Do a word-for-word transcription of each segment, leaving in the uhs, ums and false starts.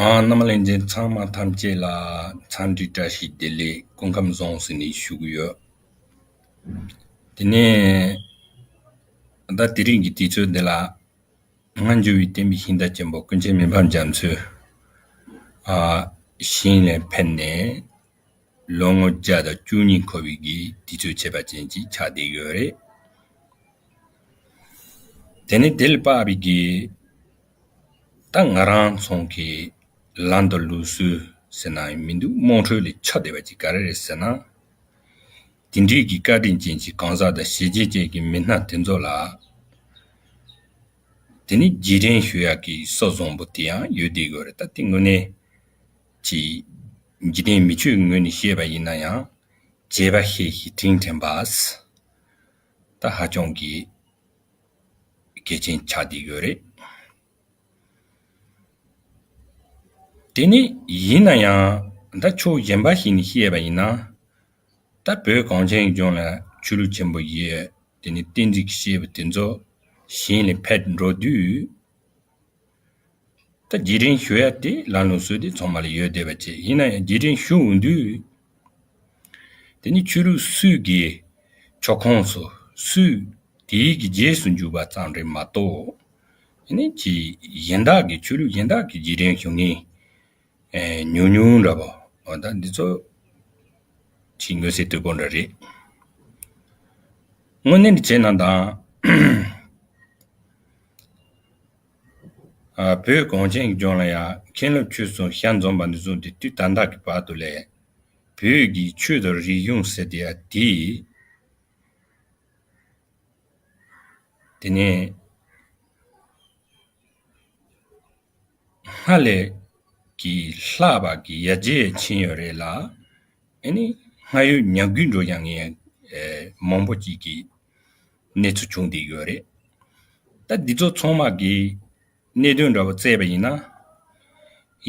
ཨ། རྣམ་པ་ལྷན་རྒྱས་ཚང་མ་ཐམས་ཅད་ལ་འཚམས་འདྲི་བཀྲ་ཤིས་བདེ་ལེགས་སྐུ་ཁམས་བཟང་ཟེར་ནས་ཞུ་གི་ཡོད། དེ་ནས་ད་དེ་རིང་གི་དུས་ཚོད་འདི་ལ་སྔ་འགྱུར་བའི་བསྟན་པའི་ཤིང་རྟ་ཆེན་པོ་ཀུན་མཁྱེན་མི་ཕམ་རྒྱ་མཚོས་ཨ་ཞིང་ལས་ཕེབས་ནས་ལོ་ངོ་བརྒྱ་དང་བཅུ་གཉིས་འཁོར་བའི་གི་དུས་ཚོད་ཆད་པ་ཅན་ཅིག་ཆགས་བསྡད་ཡོད་རེད། དེ་ནི་དེ་ལ་དཔག་པའི་གི་ད་ང་རང་ཚོ་གི་ལམ་དང་ལུགས་སྲོལ་ཟེར་ན་ཡང་མི་འདུག་དམངས་ཁྲོད་ལས་ཆགས་བསྡད་པ་ཅིག་ག་རེ་རེད་ཟེར་ན། དེ་འདྲའི་གི་བཀའ་དྲིན་ཅན་གྱི་གང་ཟག་དང་ཞི་རྒྱས་ཅན་གྱི་མི་སྣ་དེ་ཚོ་ལ་དེ་ནི་རྗེས་དྲན་ཞུ་ཡག་གི་ས་བཟང་པོ་དེ་ཡང་ཡོད་བསྡད་ཡོད་རེད། ད་དེ་དངོས་གནས་ཀྱི་འཇིག་རྟེན་མི་ཆོས་ངོས་ནས་བཤད་པ་ཡིན་ན་ཡང་བྱས་པ་ཤེས་ཤིང་དྲིན་དྲན་པ་ད་ཧ་ཅང་གི་གལ་ཆེན་ཆགས་བསྡད་ཡོད་རེད། དེ་ནི་ཡིན་ན་ཡང་ད་ཕྱོགས་གཞན་པ་ཞིག་ནས་བཤད་པ་ཡིན་ན། ད་བོད་གངས་ཅན་ལྗོངས་ལ་ཆོས་ལུགས་ཆེན་པོ་བཞི་དེ་ནི་བསྟན་འཛིན་གྱི་སྐྱེས་བུ་དེ་ཚོ་ཞིང་ལས་ཕེབས་འགྲོ་དུས། ད་རྗེས་དྲན་ཞུ་ཡ་དེ་ལམ་ལུགས་སྲོལ་དེ་ཚང་མ་ལ་ཡོད་བསྡད་པ་བྱས། ཡིན་ན་ཡང་རྗེས་དྲན་ཞུ་འོང་དུས། དེ་ནི་ཆོས་ལུགས་སུས་ཀྱི་ཆོས་ཁོངས་སུ་སུས་དེའི་གི་རྗེས་སུ་འཇུག་པ་ཙམ་རེད་མ་གཏོགས། དེ་ནི་ཅི་གཞན་དག་གི་ཆོས་ལུགས་གཞན་དག་གི་རྗེས་དྲན་ཞུ་མཁན་ཨེ་ཉུང་ཉུང་འདྲ་པོ། འོ་ད་འདི་ཚོ་ཅི་མངོན་གསལ་དོད་པོ་འདྲ་རེད། དངོས་གནས་འདི་བྱས་ན་ད། ཨ། བོད་གངས་ཅན་གྱི་ལྗོངས་ལ་ཡང་མཁན་སློབ་ཆོས་གསུམ་ཞལ་འཛོམས་པ་འདི་ཚོ་འདི་དུས་ད་ལྟ་གི་བར་དུ་ལས། བོད་ཀྱི་ཆོས་དང་རིག་གཞུང་ཟེར་དེ་ཡ་དེ། དེ་ནས་སྔར་ལས་ཀྱི་ལྷག་པ་གི་ཡར་རྒྱས་ཕྱིན་ཡོད་རེད་ལ། ཨ་ནི་སྔར་ཡོད་ཉམས་རྒུད་འགྲོ་ཡང་ངས་མང་པོ་ཅིག་གི་གནས་ཚུལ་བྱུང་བསྡད་ཡོད་རེད། ད་འདི་ཚོ་ཚང་མ་གི་གནད་དོན་འདྲ་པོ་བཙལ་བ་ཡིན་ན།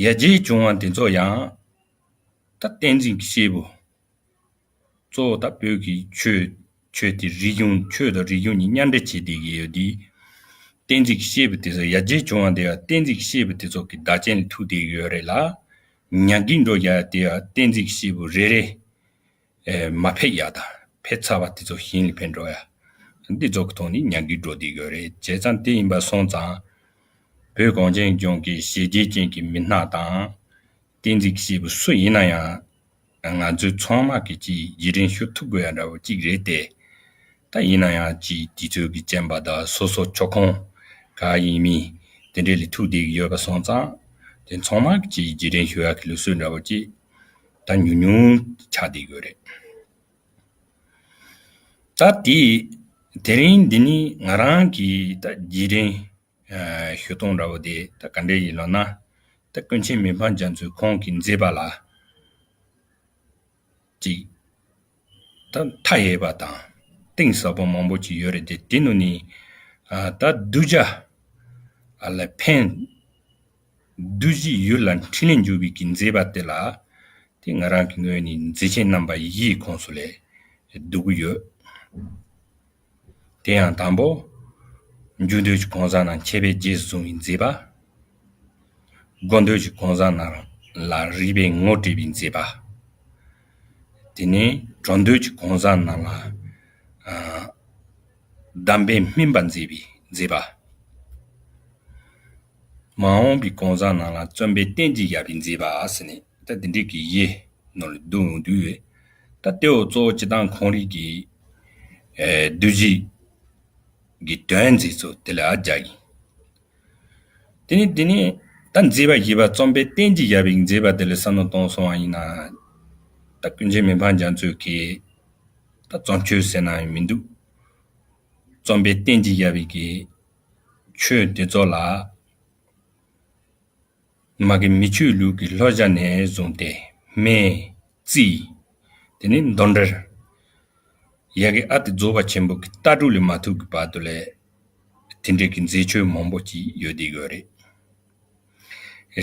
ཡར་རྒྱས་བྱུང་བ་འདི་ཚོ་ཡང་ད་བསྟན་འཛིན་གྱི་སྐྱེས་བུ་གཙོ་བོ་ད་བོད་ཀྱི་ཆོས་ཆོས་དེ་རིག་གཞུང་ཆོས་དང་རིག་གཞུང་གཉིས་མཉམ་འདྲེས་བྱས་བསྡད་ཀྱི་ཡོད་དུས། བསྟན་འཛིན་གྱི་སྐྱེས་བུ་དེ་ཚོ་ཡར་རྒྱས་བྱུང་བ་འདི་ཡང་བསྟན་འཛིན་གྱི་སྐྱེས་བུ་དེ་ཚོ་གི་བདག་རྐྱེན་ལ་ཐུག་བསྡད་ཀྱི་ཡོད་རེད་ལ། ཉམས་རྒུད་འགྲོ་ཡ་དེ་ཡང་བསྟན་འཛིན་གྱི་སྐྱེས་བུ་རེ་རེ་ཨེ་མ་ཕེབས་ཡ་དང་ཕེབས་ཚར་བ་དེ་ཚོ་ཞིང་ལ་ཕེབས་འགྲོ་ཡ། འདི་ཚོ་གི་ཐོག་ནས་ཉམས་རྒུད་འགྲོ་བསྡད་ཡོད་རེད། བྱས་ཙང་དེ་ཡིན་པ་སོང་ཙང་། བོད་གངས་ཅན་ལྗོངས་ཀྱི་ཞི་རྒྱས་ཅན་གྱི་མི་སྣ་དང་། བསྟན་འཛིན་གྱི་སྐྱེས་བུ་སུ་ཡིན་ན་ཡང་། ང་ཚོའི་ཚང་མ་གི་ཅིག་རྗེས་དྲན་ཞུ་ཐུབ་དགོས་ཡ་འདྲ་བོ་ཅིག་རེད་དེ། ད་ཡིན་ན་ཡང་ཅིག་དུས་ཚོད་ཀྱི་རྐྱེན་པ་དང་སོ་སོ་ཆོས་ཁོངས་ག་ཡིན་མིན་དེ་འདྲས་ལས་ཐུག་བསྡད་ཀྱི་ཡོད་པ་སོང་ཙང་། དེ་ཚང་མ་གི་ཅིག་རྗེས་དྲན་ཞུ་ཡ་གི་ལུགས་སྲོལ་འདྲ་བོ་ཅིག་ད་ཉུང་ཉུང་ཆགས་བསྡད་ཡོད་རེད། ད་དེ་དེ་རིང་འདི་ནི་ང་རང་གི་ད་རྗེས་དྲན་ཨ་ཞུ་སྟངས་འདྲ་བོ་དེ་ད་ག་འདྲས་ཡིན་ལབ་ན། ད་ཀུན་མཁྱེན་མི་ཕམ་རྒྱ་མཚོས་ཁོང་གི་མཛད་པ་ལ་ཅིག་ད་མཐའ་ཡས་པ་དང་གཏིང་ཟབ་པོ་མང་པོ་ཅིག་ཡོད་རེད་དེ། དེ་ནང་ནས་ཨ་ད་གདུལ་བྱ་ཨ་ལ་ཕན་གདུལ་བྱའི་ཡུལ་ལ་འཕྲིན་ལས་འཇུག་པའི་གི་མཛད་པ་དེ་ལ། དེ་ང་རང་གི་ངོས་ནས་མཛད་ཆེན་རྣམ་པ་བཞིའི་ཁོངས་སུ་ལས་བསྡུ་གི་ཡོད། དེ་ཡང་དང་པོ། འཇུག་འདོད་ཀྱི་གང་ཟག་རྣམས་མཁྱེན་པས་རྗེས་སུ་བཟུང་བའི་མཛད་པ། སྒོམ་འདོད་ཀྱི་གང་ཟག་རྣམས་ལ་རིག་པས་ངོ་སྤྲད་པའི་མཛད་པ། དེ་ནས་གྲོལ་འདོད་ཀྱི་གང་ཟག་རྣམས་ལ་ཨ་གདམས་པས་སྨིན་པ་མཛད་པའི་མཛད་པ། མ་འོངས་པའི་གང་ཟག་རྣམས་ལ་བརྩོན་པས་བསྟན་གྱིས་ཡབ་པའི་མཛད་པ་ཟེར་ནས་ད་འདི་འདྲའི་གི་བཞི་ནང་ལ་བསྡུ་འོང་དུས། ད་ལྟེ་འོག་གཙོ་བོ་སྤྱིར་བཏང་ཁོང་རིགས་ཀྱི་ཨེ་གདུལ་བྱའི་གི་དོན་མཛད་ཚུལ་དེ་ལ་སྦྱར་ཡིན། དེ་ནས་དེ་ནས་ད་མཛད་པ་བཞི་པ་བརྩོན་པས་བསྟན་གྱིས་ཡབ་པའི་མཛད་པ་དེ་ལ་བསམ་བློ་གཏོང་སོང་བ་ཡིན་ན། ད་ཀུན་མཁྱེན་མི་ཕམ་རྒྱ་མཚོས་ཀྱི་ད་བརྩོན་ཆོས་ཟེར་ན་ཡང་མི་འདུག་བརྩོན་པས་བསྟན་གྱིས་ཡབ་པའི་གི་ཆོས་དེ་ཚོ་ལ། མ་གི་མི་ཆོས་ལུགས་ཀྱི་ལྷོ་ཤར་ནས་བཟུང་སྟེ་སྨན། རྩིས། དེ་ནས་མདོ་འགྲེལ། ཡ་གི་ཨ་ཏི་རྫོགས་པ་ཆེན་པོ་གི་ལྟ་གྲུབ་ལས་མ་ཐུག་གི་བར་དུ་ལས། དེ་འདྲའི་གི་མཛད་ཆོས་མང་པོ་ཅིག་ཡོད་བསྡད་ཡོད་རེད།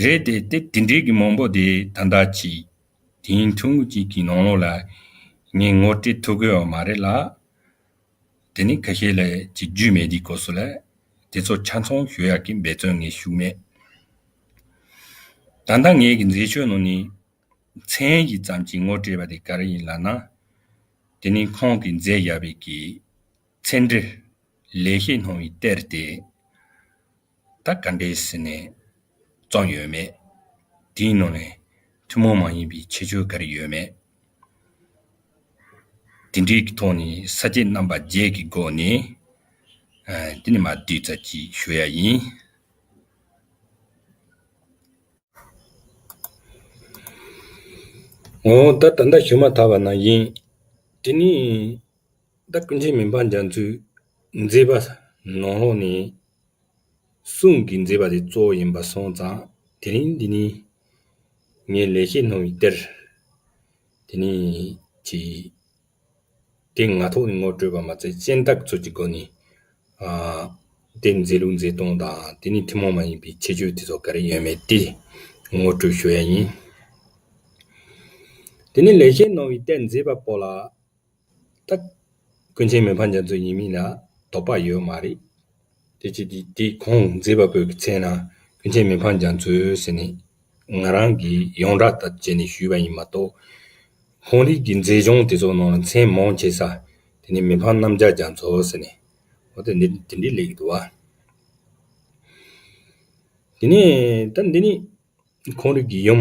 རེད་དེ་དེ་དེ་འདྲའི་གི་མང་པོ་དེ་ད་ལྟ་ཅིག་དེང་ཐུང་ངུ་ཅིག་གི་ནང་ལོགས་ལ་ངས་ངོ་སྤྲོད་ཐུབ་ཀྱི་ཡོད་མ་རེད་ལ། དེ་ནི་ཁ་ཤས་ལ་ཅིག་རྒྱུས་མེད་དུས་སྐབས་སུ་ལ་དེ་ཚོ་ཆ་ཚང་ཞུ་ཡག་གི་འབད་བརྩོན་ངས་ཞུས་མེད། ད་ ད་ལྟ་ངེད་ཀྱི་མཛད་ཆོས་ནང་ནས་མཚན་ཞིག་ཙམ་གྱིས་ངོ་སྤྲད་པ་དེ་ག་རེ་ཡིན་ལབ་ན། དེ་ནི་ཁོང་གིས་མཛད་བཞག་པའི་གི་མཚན་འགྲེལ་ལེགས་བཤད་སྣང་བའི་གཏེར་དེ་ད་ག་འདྲས་ཟེར་ནས་བརྩམས་ཡོད་མེད། དེའི་ནང་ནས་ཐུན་མོང་མ་ཡིན་པའི་ཁྱད་ཆོས་ག་རེ་ཡོད་མེད། དེ་འདྲའི་གི་ཐོག་ནས་ས་བཅད་རྣམ་པ་བརྒྱད་ཀྱི་སྒོ་ནས་ཨ་དེ་ནས་མར་བསྡུས་ཙམ་ཅིག་ཞུ་ཡ་ཡིན། འོ་ད་ད་ལྟ་ཞུས་མ་ཐག་པ་ནང་བཞིན། དེ་ནི་ད་ཀུན་མཁྱེན་མི་ཕམ་རྒྱ་མཚོའི་མཛད་པ་ནང་ལོགས་ནས་གསུང་གི་མཛད་པ་དེ་གཙོ་བོ་ཡིན་པ་སོང་ཙང་། དེ་རིང་འདི་ནི་ངས་ལེགས་བཤད་སྣང་བའི་གཏེར་དེ་ནི་ཅིག་དེ་ངག་ཐོག་ནས་ངོ་སྤྲོད་པ་མ་ཚད་གཞན་དག་ཚོ་གི་སྒོ་ནས་ཨ་དེ་མཛད་ལུགས་མཛད་སྟངས་དང་། དེ་ནི་ཐུན་མོང་མ་ཡིན་པའི་ཁྱད་ཆོས་དེ་ཚོ་ག་རེ་ཡོད་མེད་དེ་ངོ་སྤྲོད་ཞུ་ཡ་ཡིན། དེ་ནི་ལེགས་བཤད་སྣང་བའི་གཏེར་མཛད་པ་པོ་ལ་ད་ཀུན་མཁྱེན་མི་ཕམ་རྒྱ་མཚོ་ཡིན་མིན་ལ་དོགས་པ་ཡོད་མ་རེད། དེ་ཅི་དེ་དེ་ཁོང་མཛད་པ་པོའི་མཚན་ལ་ཀུན་མཁྱེན་མི་ཕམ་རྒྱ་མཚོ་ཟེར་ནས་ང་རང་གིས་ཡོངས་གྲགས་ལྟར་བྱས་ནས་ཞུས་པ་ཡིན་མ་གཏོགས། ཁོང་རང་གི་མཛད་གཞུང་དེ་ཚོ་ནང་ལ་མཚན་མང་ཆེ་ས་དེ་ནི་མི་ཕམ་རྣམ་རྒྱལ་རྒྱ་མཚོ་ཟེར་ནས་འོ་དེ་འདི་དེ་འདྲའི་སླེབས་ཀྱི་འདུག་བ། དེ་ནས་ད་འདི་ནི་ཁོང་རང་གི་ཡུམ་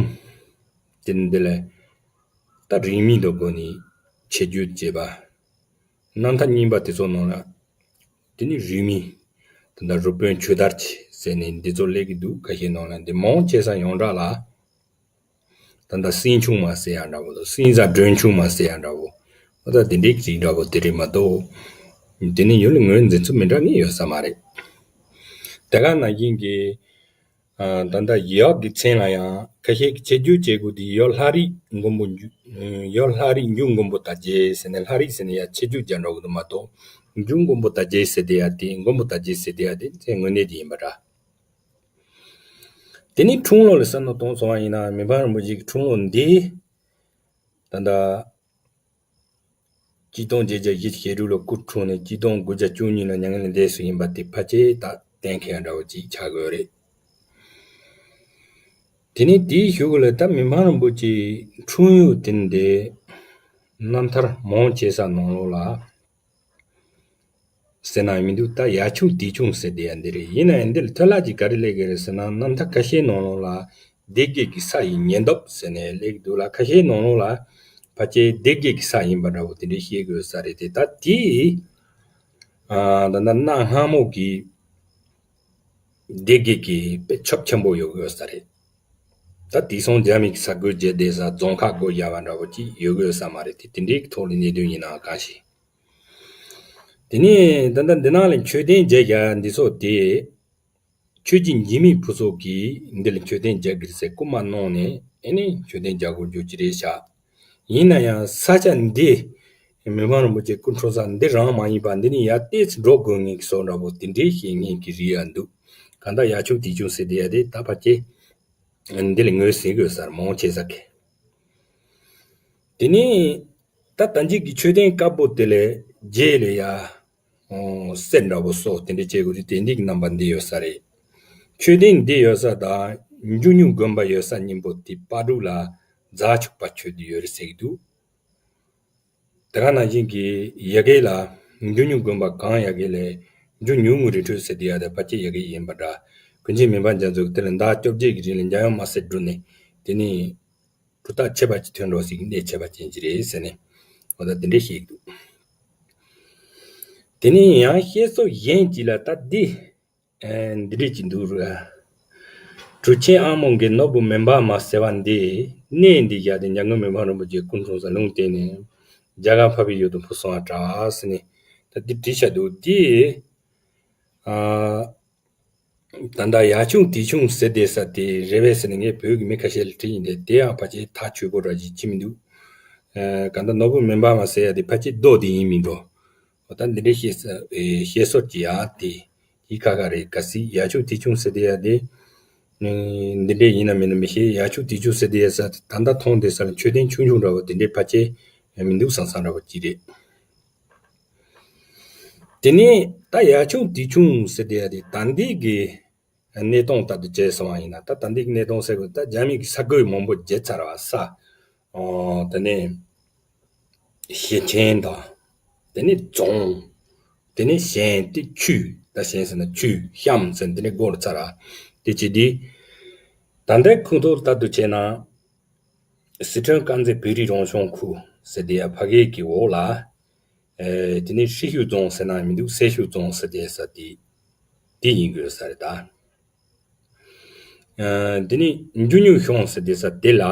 དེ་འདི་ལ་ད་རིས་མེད་དུ་སྒོ་ནས་ཆེ་བརྗོད་བྱས་པ། རྣམ་ཐར་རྙིང་པ་དེ་ཚོ་ནང་ལ་དེ་ནི་རིས་མེད་ད་ལྟ་རུ་དཔོན་ཆོས་དར་གྱི་ཟེར་ནས་འདི་ཚོ་སླེབས་ཀྱི་འདུག་ཁ་ཤས་ནང་ལ་འདི་མང་ཆེ་ས་ཡོངས་གྲགས་ལ་ད་ལྟ་སྲིང་ཆུང་མ་ཟེར་ཡ་འདྲ་བོ་དང་། སྲིང་བཟའ་སྒྲོན་ཆུང་མ་ཟེར་ཡ་འདྲ་བོ། ཨ་ད་དེ་འདྲའི་ཅིག་འདྲ་བོ་དེ་རེད་མ་གཏོགས། དེ་ནི་ཡུལ་ལ་ངོས་འཛིན་ཚུལ་མི་འདྲ་ནི་ཡོད་ས་མ་རེད། དེ་ག་ནང་བཞིན་གྱི་ཨ་ད་ལྟ་ཡབ་ཀྱི་མཚན་ལ་ཡང་ཁ་ཤས་ཀྱིས་ཆེ་བརྗོད་བྱེད་དགོས་དེ། ཡབ་ལྷ་རིས་མགོན་པོ་འཇུ་ཡབ་ལྷ་རིས་འཇུ་མགོན་པོ་དར་རྒྱས་ཟེར་ནས། ལྷ་རིས་ཟེར་ནས་ཡ་ཆེ་བརྗོད་རྒྱག་འགྲོ་གི་འདུག་མ་གཏོགས། འཇུ་མགོན་པོ་དར་རྒྱས་ཟེར་དེ་ཡ་དེ་མགོན་པོ་དར་རྒྱས་ཟེར་དེ་ཡ་དེ་མཚན་དངོས་གནས་དེ་ཡིན་པ་འདྲ། དེ་ནས་འཁྲུངས་ལོ་ལ་བསམ་བློ་གཏོང་སོང་བ་ཡིན་ན། མི་ཕམ་རིན་པོ་ཆེ་གི་འཁྲུངས་ལོ་འདི་ད་ལྟ་གཅིག་སྟོང་བརྒྱད་བརྒྱ་བཞི་བཅུ་ཞེ་དྲུག་ལ་སྐུ་འཁྲུངས་ནས་གཅིག་སྟོང་དགུ་བརྒྱ་བཅུ་གཉིས་ལ་མྱ་ངན་ལས་འདས་སུ་ཡིན་པ་དེ་ཕལ་ཆེར་ད་གཏན་འཁེལ་འདྲ་བོ་ཅིག་ཆགས་ཀྱི་ཡོད་རེད། དེ་ནས་དེའི་གཞུག་ལ་ད་མི་ཕམ་རིན་པོ་ཆེའི་འཁྲུངས་ཡུལ་དེ་འདི་རྣམ་ཐར་མང་ཆེ་ས་ནང་ལོགས་ལ་ཟེར་ན་མི་འདུག་ད་ཡར་ཆུང་དེར་ཆུང་ཟེར་དེ་ཡ་འདི་རེད། ཡིན་ན་ཡང་འདི་ལ་ཐལ་ལ་ཅིག་ག་རེ་སླེབས་ཀྱི་རེད་ཟེར་ན། རྣམ་ཐར་ཁ་ཤས་ནང་ལོགས་ལ་སྡེ་དགེ་གི་ས་ཡི་ཉེ་འདབས་ཟེར་ནས་སླེབས་ཀྱི་འདུག་ལ། ཁ་ཤས་ནང་ལོགས་ལ་ཕལ་ཆེར་སྡེ་དགེ་གི་ས་ཡིན་པ་འདྲ་བོ་དེ་འདྲའི་བཤད་ཀྱི་ཡོད་ས་རེད་དེ། ད་དེ་ཨ་ད་ད་གནའ་སྔ་མོ་གི་སྡེ་དགེ་གི་དཔེ་ཁྱབ་ཆེན་པོ་ཡོད་ཀྱི་ཡོད་ས་རེད། ད་དེང་སང་རྒྱ་མི་གི་ས་བགོ་བྱས་བསྡད་ས་རྫོང་ཁག་བགོ་བཞག་པ་འདྲ་བོ་ཅིག་ཡོད་ཀྱི་ཡོད་ས་མ་རེད་དེ། དེ་འདྲའི་ཐོག་ལ་གནད་དོན་ཡིན་ནའང་གང་ཞིག་དེ་ནས་ད་ལྟ་འདི་ནང་ལ་མཆོད་རྟེན་མཇལ་རྒྱུ་འདི་ཚོ་དེ། ཆོས་ཀྱི་འཇིགས་མེད་ཕུན་ཚོགས་ཀྱིས་འདི་ལ་མཆོད་རྟེན་མཇལ་གྱི་རེད་ཟེར་སྐུལ་མ་གནང་ནས། ཨེ་ནས་མཆོད་རྟེན་མཇལ་དགོས་རྒྱུ་ཅི་རེད་ཤག་ཡིན་ན་ཡང་ས་ཆ་འདི་མི་ཕམ་རིན་པོ་ཆེ་སྐུ་འཁྲུངས་ས་འདི་རང་མ་ཡིན་པ། འདི་ནས་ཡར་ཏོག་ཙམ་འགྲོ་དགོས་ངེས་ཀྱི་བཟོ་འདྲ་པོ་དེ་འདྲའི་བཤད་མཁན་གྱི་རིགས་ཡང་འདུག་གང་ལྟར་ཡར་ཆུང་དེར་ཆུང་ཟེར་དེ་ཡ་དེ་ད་ཕལ་ཆེར་འདི་ལ་ངོས་ཟིན་དགོས་ས་མང་ཆེ་ས་གི། དེ་ནས་ད་ལྟ་འཇིག་གི་མཆོད་རྟེན་དཀར་པོ་དེ་ལས་རྗེས་ལ་ཡ་ཨོ་གསེར་འདྲ་པོ་སོགས་དེ་འདྲ་བྱེད་དགོས་དུས་དེ་འདྲའི་རྣམ་པ་འདི་ཡོད་ས་རེད། མཆོད་རྟེན་འདི་ཡོད་ས་དང་འབྱུང་གནས་དགོན་པ་ཡོད་ས་གཉིས་པོ་དེ་སྤ་རོ་ལ་རྫ་ཆུ་པ་ཆོས་སྡེ་ཡོད་རེད་ཟེར་གྱི་འདུག་དེ་ག་ནང་བཞིན་གྱི་ཡ་གི་ལ་འབྱུང་གནས་དགོན་པ་གང་ཡ་གི་ལས་འབྱུང་གནས་ངུ་རི་ཁྲོད་ཟེར་དེ་ཡ་དེ་ཕལ་ཆེར་ཡ་གི་ཡིན་པ་འདྲ། ཀུན་མཁྱེན་མི་ཕམ་རྒྱ་མཚོ་གི་དེ་ལ་ཟླ་བཅོ་བརྒྱད་ཀྱི་རིང་ལ་འཇམ་དབྱངས་དམར་སེར་བསྒྲུབས་ནས་དེ་ནས་གྲུབ་རྟགས་ཁྱད་པར་ཅན་ཐོན་འགྲོ་ཟིག་གནད་ཁྱད་པར་ཅན་ཅིག་རེད་ཟེར་ནས་འོ་ད་དེ་འདྲས་བཤད་ཀྱི་འདུག་དེ་ནས་ཡང་བཤད་སྲོལ་གཞན་ཅིག་ལ་ད་འདི་ཨེ་འདི་འདྲས་ཅིག་འདུག་ར། གྲུབ་ཆེན་ཨ་མོ་གི་ནོར་བུ་མེ་འབར་མ་ཟེར་བ་འདི་གནས་འདི་བཞག་སྟེ་འཇམ་མགོན་མི་ཕམ་རིན་པོ་ཆེ་སྐུ་འཁྲུངས་ས་ལུང་བསྟན་ནས་རྒྱ་གར་འཕགས་པའི་ཡུལ་དུ་འཕོས་སོང་བ་འདྲ་ཟེར་ནས་ད་འདི་བྲིས་བཞག་འདུག་དེ་ཨ། ད་ལྟ་ཡར་ཆུང་དེར་ཆུང་ཟེར་བསྡད་ས་དེ་རེད་པས་ཟེར་ནས་ངས་བོད་ཀྱི་མི་ཁ་ཤས་ལ་དྲིས་ཡིན་ཏེ། དེ་ཡང་ཕལ་ཆེར་ཐག་ཆོད་པོ་འདྲ་ཞིག་ཅི་མི་འདུག་ཨ་གང་ལྟར་ནོར་བུ་མེ་འབར་མ་ཟེར་ཡ་དེ་ཕལ་ཆེར་རྡོ་དེ་ཡིན་མིན་འགྲོ། འོ་ད་འདི་འདྲའི་བཤད་ས་ཨེ་བཤད་སྲོལ་གྱི་ཡ་དེ་ཡི་ཁ་ཁ་རེད། གལ་སྲིད་ཡར་ཆུང་དེར་ཆུང་ཟེར་བསྡད་ཡ་དེ་ཨེ་འདི་འདྲའི་ཡིན་ན་མིན་ན་མི་ཤེས། ཡར་ཆུང་དེར་ཆུང་ཟེར་བསྡད་ཡ་ས་དེ་ད་ལྟ་མཐོང་བསྡད་ས་ལ་མཆོད་རྟེན་ཆུང་ཆུང་འདྲ་བོ་དེ་འདྲའི་ཕལ་ཆེར་མི་འདུག་བསམ་བསམ་འདྲ་བོ་ཅིག་རེད། དེ་ནས་ད་ཡར་ཆུང་དེར་ཆུང་ཟེར་བསྡད་ཡ་དེ་ད་འདི་གི་ གནས་སྟངས་ལྟར་དུ་བྱས་སོང་བ་ཡིན་ན། ད་ད་འདི་གནས་སྟངས་ཟེར་དགོས། ད་རྒྱ་མི་གི་ས་ཁུལ་མང་པོ་བརྗེ་ཚར་བ། ས་ཨོ་དེ་ནས་ཞིང་ཆེན་དང་། དེ་ནས་རྫོང་། དེ་ནས་ཞིང་། དེ་ཆུས། ད་ཞིང་ཟེར་ན་ཆུས། གཤམ་ཟེར་ན་དེ་ནས་སྒོར་ཚར་བ། དེ་བྱས་དུས་ད་ལྟའི་ཁོངས་གཏོགས་ལྟར་དུ་བྱས་ན། སི་ཁྲོན་དཀར་མཛེས་བོད་རིགས་རང་སྐྱོང་ཁུལ་ཟེར་དེ་ཡ་ཕ་གི་གི་འོག་ལ། ཨེ་དེ་ནས་ཧྲི་ཤུ་རྫོང་ཟེར་ན་མི་འདུག་སེ་ཤུ་རྫོང་ཟེར་དེ་ས་དེ་དེ་ཡིན་དགོས་ས་རེད་ད། ཨ་དེ་ནས་འཇུ་ཉུ་གཤོང་ཟེར་དེ་ས་དེ་ལ།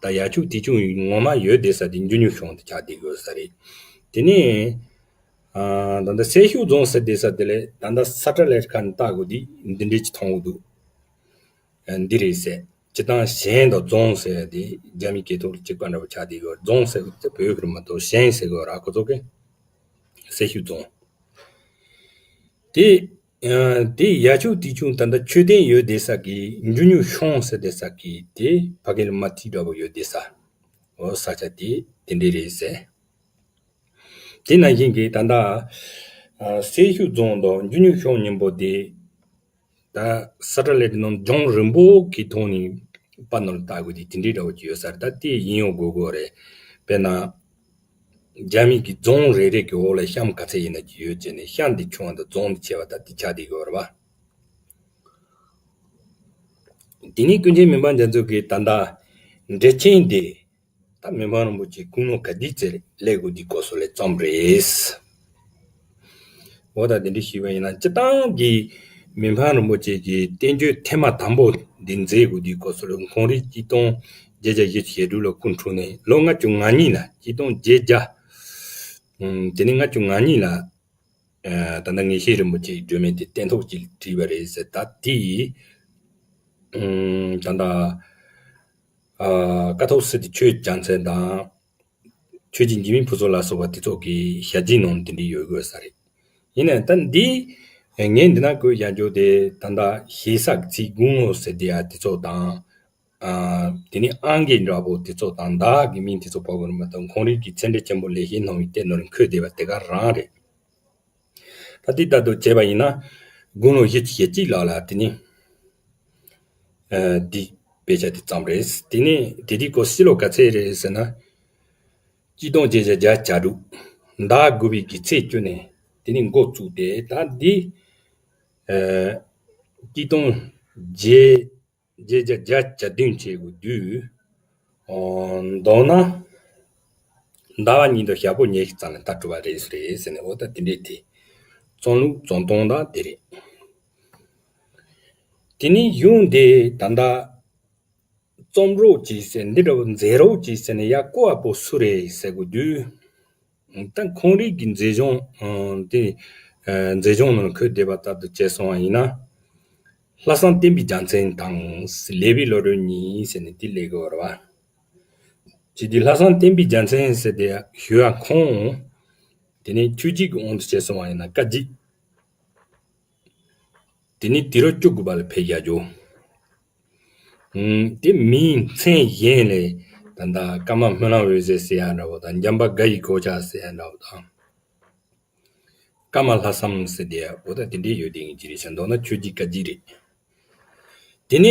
ད་ཡ་ཆུ་དེ་ཆུ་ངོ་མ་ཡོད་དེ་ས་དེ་འཇུ་ཉུ་གཤོང་དེ་ཆགས་བསྡད་དགོས་ས་རེད། དེ་ནས་ཨ་ད་ལྟ་སེ་ཤུ་རྫོང་ཟེར་དེ་ས་དེ་ལས་ད་ལྟ་ས་ཁྲ་ལས་ཁ་ནས་ལྟ་དགོས་དུས་འདི་འདྲས་ཅིག་མཐོང་གི་འདུག་ཨ་འདི་རེད་ཟེར། སྤྱིར་བཏང་ཞིང་དང་རྫོང་ཟེར་ཡ་དེ་རྒྱ་མི་སྐད་ཐོག་ལ་གཅིག་པ་འདྲ་པོ་ཆགས་བསྡད་ཡོད། རྫོང་ཟེར་དེ་བོད་ཡིག་རེད་མ་གཏོགས་ཞིང་ཟེར་གི་ཡོད་ར། ཁོ་ཚོ་གིས་སེ་ཤུ་རྫོང་། དེ་ཨ་དེ་ཡ་ཆུ་དེ་ཆུ་ད་ལྟ་མཆོད་རྟེན་ཡོད་བསྡད་ས་གི་འཇུ་ཉུ་གཤོང་ཟེར་བསྡད་ས་གི་དེ་ཕ་གི་ལ་མ་ཐིག་འདྲ་པོ་ཡོད་བསྡད་ས། འོ་ས་ཆ་དེ་དེ་འདྲས་རེད་ཟེར། དེ་ནང་བཞིན་གྱི་ད་ལྟ་ཨ་སེ་ཤུ་རྫོང་དང་འཇུ་ཉུ་གཤོང་གཉིས་པོ་དེ། ད་ས་ཁྲ་ལས་ནང་ལྗོངས་རིང་པོ་གི་ཐོག་ནས་པ་ནོར་ལྟ་དགོས་དེ་དེ་འདྲའི་འདྲ་བོ་ཅིག་ཡོད་ས་རེད། ད་དེ་ཡིན་ཡང་དགོས་དགོས་རེད། དཔེར་ན་རྒྱ་མི་གི་རྫོང་རེ་རེ་གི་འོག་ལ་གཤམ་ག་ཚད་ཡིན་ན་ཅིག་ཡོད་ཅེ་ནས། གཤམ་འདི་ཆུང་བ་དང་རྫོང་འདི་ཆེ་བ་ད་དེ་ཆགས་བསྡད་ཡོད་རེད་བ། དེ་ནས་ཀུན་མཁྱེན་མི་ཕམ་རྒྱ་མཚོ་གིས་ད་ལྟ་འགྲེལ་ཆེན་འདི། ད་མི་ཕམ་རིན་པོ་ཆེ་ཀུན་སློང་ག་དུས་ཚེ་ལས་དགོས་དུས་སྐོར་སོགས་ལས་བརྩམས་རེད། འོ་ད་དེ་འདྲ་ཞུས་པ་ཡིན་ན། སྤྱིར་བཏང་གི་མི་ཕམ་རིན་པོ་ཆེ་གི་བསྟན་བཅོས་ཐེངས་མ་དང་པོ་འདི་མཛད་དགོས་དུས་སྐོར་སོགས་ལས་ཁོང་རིག་གཅིག་སྟོང་བརྒྱད་བརྒྱ་བཞི་བཅུ་ཞེ་དྲུག་ལ་སྐུ་འཁྲུངས་ནས་ལོ་ལྔ་བཅུ་ང་གཉིས་ལ། གཅིག་སྟོང་བརྒྱད་བརྒྱ་ཨ་དེ་ནས་ལྔ་བཅུ་ང་གཉིས་ལ། ཨ་ད་ལྟ་ངེས་ཤེས་རིན་པོ་ཆེའི་སྒྲོན་མེ་དེ་སྟན་ཐོག་ཅིག་བྲིས་པ་རེད་ཟེར། ད་དེ་ཨ་ད་ལྟ་ཨ་ཀཿཐོག་སི་ཊི་ཆོས་རྒྱལ་མཚན་དང་ཆོས་རྗེ་འཇིགས་མེད་ཕུན་ཚོགས་ལ་སོགས་པ་དེ་ཚོ་གི་ཞལ་རྗེས་ནང་དེ་འདྲ་ཡོད་དགོས་ས་རེད། ཡིན་ནའང་ད་འདི་ངས་འདི་ན་བཀོད་བཞག་རྒྱུ་དེ་ད་ལྟ་ཞེ་ས་གི་ཚིག་དགུང་ལོ་ཟེར་དེ་ཡ་དེ་ཚོ་དང་། ཨ་དེ་ནས་ཨང་ཀི་འདྲ་པོ་དེ་ཚོ་དང་བདག་གི་མིང་དེ་ཚོ་ཕོག་གི་རེད་མ་གཏོགས། ཁོང་རིག་གི་ཚད་འབྲས་ཆེན་པོ་ལེགས་བཤད་སྣང་བའི་གཏེར་ནང་ལ་འཁོད་བསྡད་པ་དེ་ག་རང་རེད། ད་དེ་ལྟར་དུ་བྱས་པ་ཡིན་ན། དགུང་ལོ་བཞི་བཅུ་ཞེ་གཅིག་ལགས་ལ་དེ་ནས་ཨ་འདི་དཔེ་ཆ་དེ་བརྩམས་རེད། དེ་ནས་དེ་དུས་ཁོ་ཕྱི་ལོ་ག་ཚད་རེད་ཟེར་ན། གཅིག་སྟོང་བརྒྱད་བརྒྱ་བརྒྱད་ཅུ་གྱ་དྲུག་ཟླ་དགུ་པའི་གི་ཚེས་བཅུ་ནས་དེ་ནས་འགོ་བཙུགས་ཏེ། ད་འདི་ཨ་གཅིག་སྟོང་བརྒྱད་བརྒྱད་བརྒྱ་བརྒྱད་ཅུ་གྱ་བདུན་བྱས་དགོས་དུས། ཨོ་མདོར་ན་ཟླ་བ་གཉིས་དང་ཞག་པོ་ཉི་ཤུ་ཙམ་ལ་ད་གྲུབ་པ་རེད་ཟེར་རེད་ཟེར་ནས། འོ་ད་དེ་འདྲས་དེ་རྩོམ་ལུགས་རྩོམ་སྟངས་དང་དེ་རེད། དེ་ནས་གཞུང་འདི་ད་ལྟ་རྩོམ་རོགས་གྱིས་ཟེར། འདི་འདྲ་བོ་མཛད་རོགས་གྱིས་ཟེར་ནས་ཡར་བསྐོ་བ་པོ་སུ་རེད་ཟེར་དགོས་དུས། ད་ཁོང་རིག་གི་མཛད་གཞུང་ཨ་དེ་ཨ་མཛད་གཞུང་ནང་འཁོད་བསྡད་པ་ལྟར་དུ་བྱས་སོང་བ་ཡིན་ན། ལྷག་བསམ་བསྟན་པའི་རྒྱལ་མཚན་དང་ལེགས་པའི་བློ་གྲོས་གཉིས་ཟེར་ནས་དེ་ལས་གོ་བར་བ། ཅི་སྟེ་ལྷག་བསམ་བསྟན་པའི་རྒྱལ་མཚན་ཟེར་དེ་ཞུ་བ་ཁོང་། དེ་ནས་ཆོས་བརྒྱུད་ཀྱི་དབང་དུ་བྱས་སོང་བ་ཡིན་ན་བཀའ་བརྒྱུད། དེ་ནས་དུས་རབས་བཅུ་དགུ་པ་ལ་ཕེབས་བཞག་རྒྱུ། ཨུམ། དེ་མིའི་མཚན་གཞན་ལས་ད་ལྟ་ཀརྨ་སྨོན་ལམ་འོད་ཟེར་ཟེར་ཡ་འདྲ་བོ་དང་། འཇམ་དཔལ་དགའ་ཡི་གོ་ཆ་ཟེར་ཡ་འདྲ་བོ་དང་། ཀརྨ་ལྷག་བསམ་ཟེར་དེ་ཡ། འོ་ད་དེ་འདྲའི་ཡོད་དེ་ངེས་ཀྱི་རེད་ཤག་མདོར་ན་ཆོས་བརྒྱུད་བཀའ་བརྒྱུད་རེད། དེ་ནས་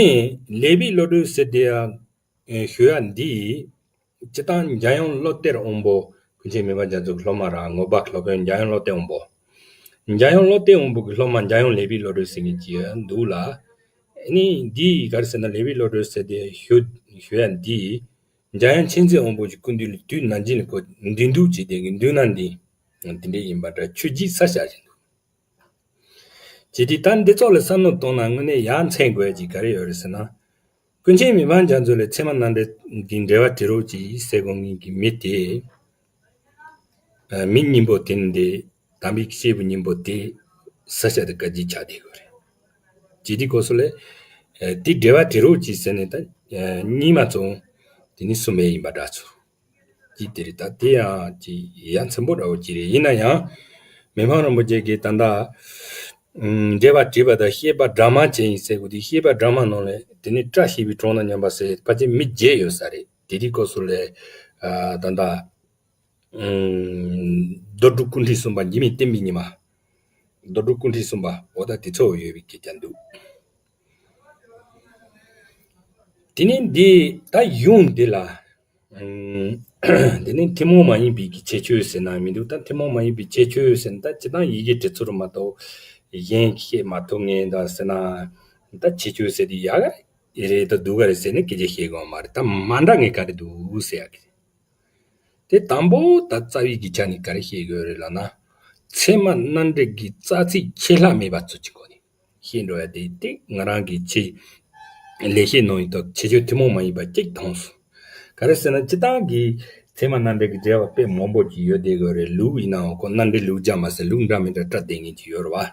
ལེགས་པའི་བློ་གྲོས་ཟེར་དེ་ཡ། ཨེ་ཞུ་ཡ་འདི། སྤྱིར་བཏང་འཇམ་དབྱངས་བློ་གཏེར་དབང་པོ། ཀུན་མཁྱེན་མི་ཕམ་རྒྱ་མཚོ་གི་སློབ་མ་ར་ངོ་པ་སློབ་དཔོན་འཇམ་དབྱངས་བློ་གཏེར་དབང་པོ། འཇམ་དབྱངས་བློ་གཏེར་དབང་པོ་གི་སློབ་མ་འཇམ་དབྱངས་ལེགས་པའི་བློ་གྲོས་ཟེར་མཁན་ཅིག་འདུག་ལ། ཨ་ནི་འདི་ག་རེ་ཟེར་ན། ལེགས་པའི་བློ་གྲོས་ཟེར་དེ་ཞུ་ཞུ་ཡ་འདི། འཇམ་དབྱངས་མཁྱེན་བརྩེ་དབང་པོ་གི་སྐུ་མདུན་ལ་དུས་ནམ་རྒྱུན་ལ་ཁོ་འདུན་འདུག་བྱས་དེ་གི་མདུན་ན་འདི་དེ་འདྲ་ཡིན་པ་འདྲ་ཆོས་བརྒྱུད་ས་བཞག་བཞིན་འདུག། ཇི་སྟེ་ད་འདི་ཚོ་ལ་བསམ་བློ་གཏོང་ན་དངོས་གནས་ཡ་མཚན་དགོས་ཡ་ཅིག་ག་རེ་ཡོད་རེད་ཟེར་ན། ཀུན་མཁྱེན་མི་ཕམ་རྒྱ་མཚོ་ལ་ཚད་མ་རྣམ་འགྲེལ་གྱི་འགྲེལ་པ་དྲི་རོགས་གྱིས་ཟེར་དགོས་ངེས་ཀྱི་མི་དེ། ཨ་མི་གཉིས་པོ་དེ་ནི་འདི་དམ་པའི་སྐྱེས་བུ་གཉིས་པོ་དེ་ས་ཆ་དེ་བཀའ་བརྒྱུད་ཆགས་བསྡད་དགོས་རེད། ཇི་སྟེ་སྐོར་སོགས་ལས། ཨ་དེ་འགྲེལ་པ་དྲི་རོགས་གྱིས་ཟེར་ནས་ད་ཨ་གཉིས་མ་ཚོ་དེ་ནི་གསུམ་པ་ཡིན་པ་འདྲ་ཚོ། ཅིག་དེ་རེད། ད་དེ་ཡང་ཅིག་ཡ་མཚན་པོ་འདྲ་བོ་ཅིག་རེད། ཡིན་ན་ཡང་མི་ཕམ་རིན་པོ་ཆེ་གིས་ད་ལྟ་ཨུམ་འགྲེལ་པ་བྲིས་པ་དང་བཤད་པ་སྒྲོན་མ་ཅན་ཡིན་ཟེར་དགོས་དུས། བཤད་པ་སྒྲོན་མ་ནང་ལས་དེ་ནས་བཀྲ་ཤིས་པའི་གྲོང་དང་མཉམ་པ་ཟེར་ཕལ་ཆེར་མི་བརྒྱད་ཡོད་ས་རེད། དེ་དུས་སྐོར་སོགས་ལས་ཨ་ད་ལྟ་ཨུམ་རྡོ་གྲུབ་སྐུ་ཕྲེང་གསུམ་པ་འཇིགས་མེད་བསྟན་པའི་ཉི་མ། རྡོ་གྲུབ་སྐུ་ཕྲེང་གསུམ་པ། འོ་ད་དེ་ཚོ་ཡོད་པའི་སྐད་ཆ་འདུག། དེ་ནས་འདི་ད་ཡོང་འདི་ལ། ཨམ། དེ་ནས་ཐུན་མོང་མ་ཡིན་པའི་གི་ཁྱད་ཆོས་ཟེར་ན་མི་འདུག་ད་ཐུན་མོང་མ་ཡིན་པའི་ཁྱད་ཆོས་ཟེར་ན་ད་སྤྱིར་བཏང་ཡི་གེ་འབྲི་ཚུལ་མ་གཏོགས་གཞན་ཤེས་མ་ཐུབ་ངེས་འདྲ་ཟེར་ན། ད་ཁྱད་ཆོས་ཟེར་དུས་ཡག་ག་རེད་ད་སྡུག་ག་རེད་ཟེར་ནས་སྐད་ཆ་བཤད་དགོས་མ་རེད། ད་མ་འདྲ་ངེས་ག་རེ་འདུག་ཟེར་ཡག་གི། དེ་དང་པོ་ད་རྩ་བའི་གི་ཆ་ནས་ག་རེ་བཤད་དགོས་རེད་ལབ་ན། ཚད་མ་རྣམ་འགྲེལ་གྱི་རྩ་ཚིག་ཆད་ལྷག་མེད་པ་ཚོ་གཅིག་གོ་ནས་བཤད་འགྲོ་ཡ་དེ་དེ་ང་རང་གི་ཆེད་ལས་བཤད་གནང་ཡིན་ཐོག་ཁྱད་ཆོས་ཐུན་མོང་མ་ཡིན་པ་གཅིག་མཐོང་སོང་། ག་རེ་ཟེར་ན་སྤྱིར་བཏང་གི་ཚད་མ་རྣམ་འགྲེལ་གྱི་འགྲེལ་བ་དཔེ་མང་པོ་ཅིག་ཡོད་བསྡད་དགོས་རེད། ལུགས་ཡིན་ནའང་ཁོ་རྣམ་འགྲེལ་ལུགས་བརྒྱ་མ་ཟད་ལུགས་འདྲ་མི་འདྲ་བཀྲལ་བསྡད་མཁན་ཅིག་ཡོད་རེད་བ།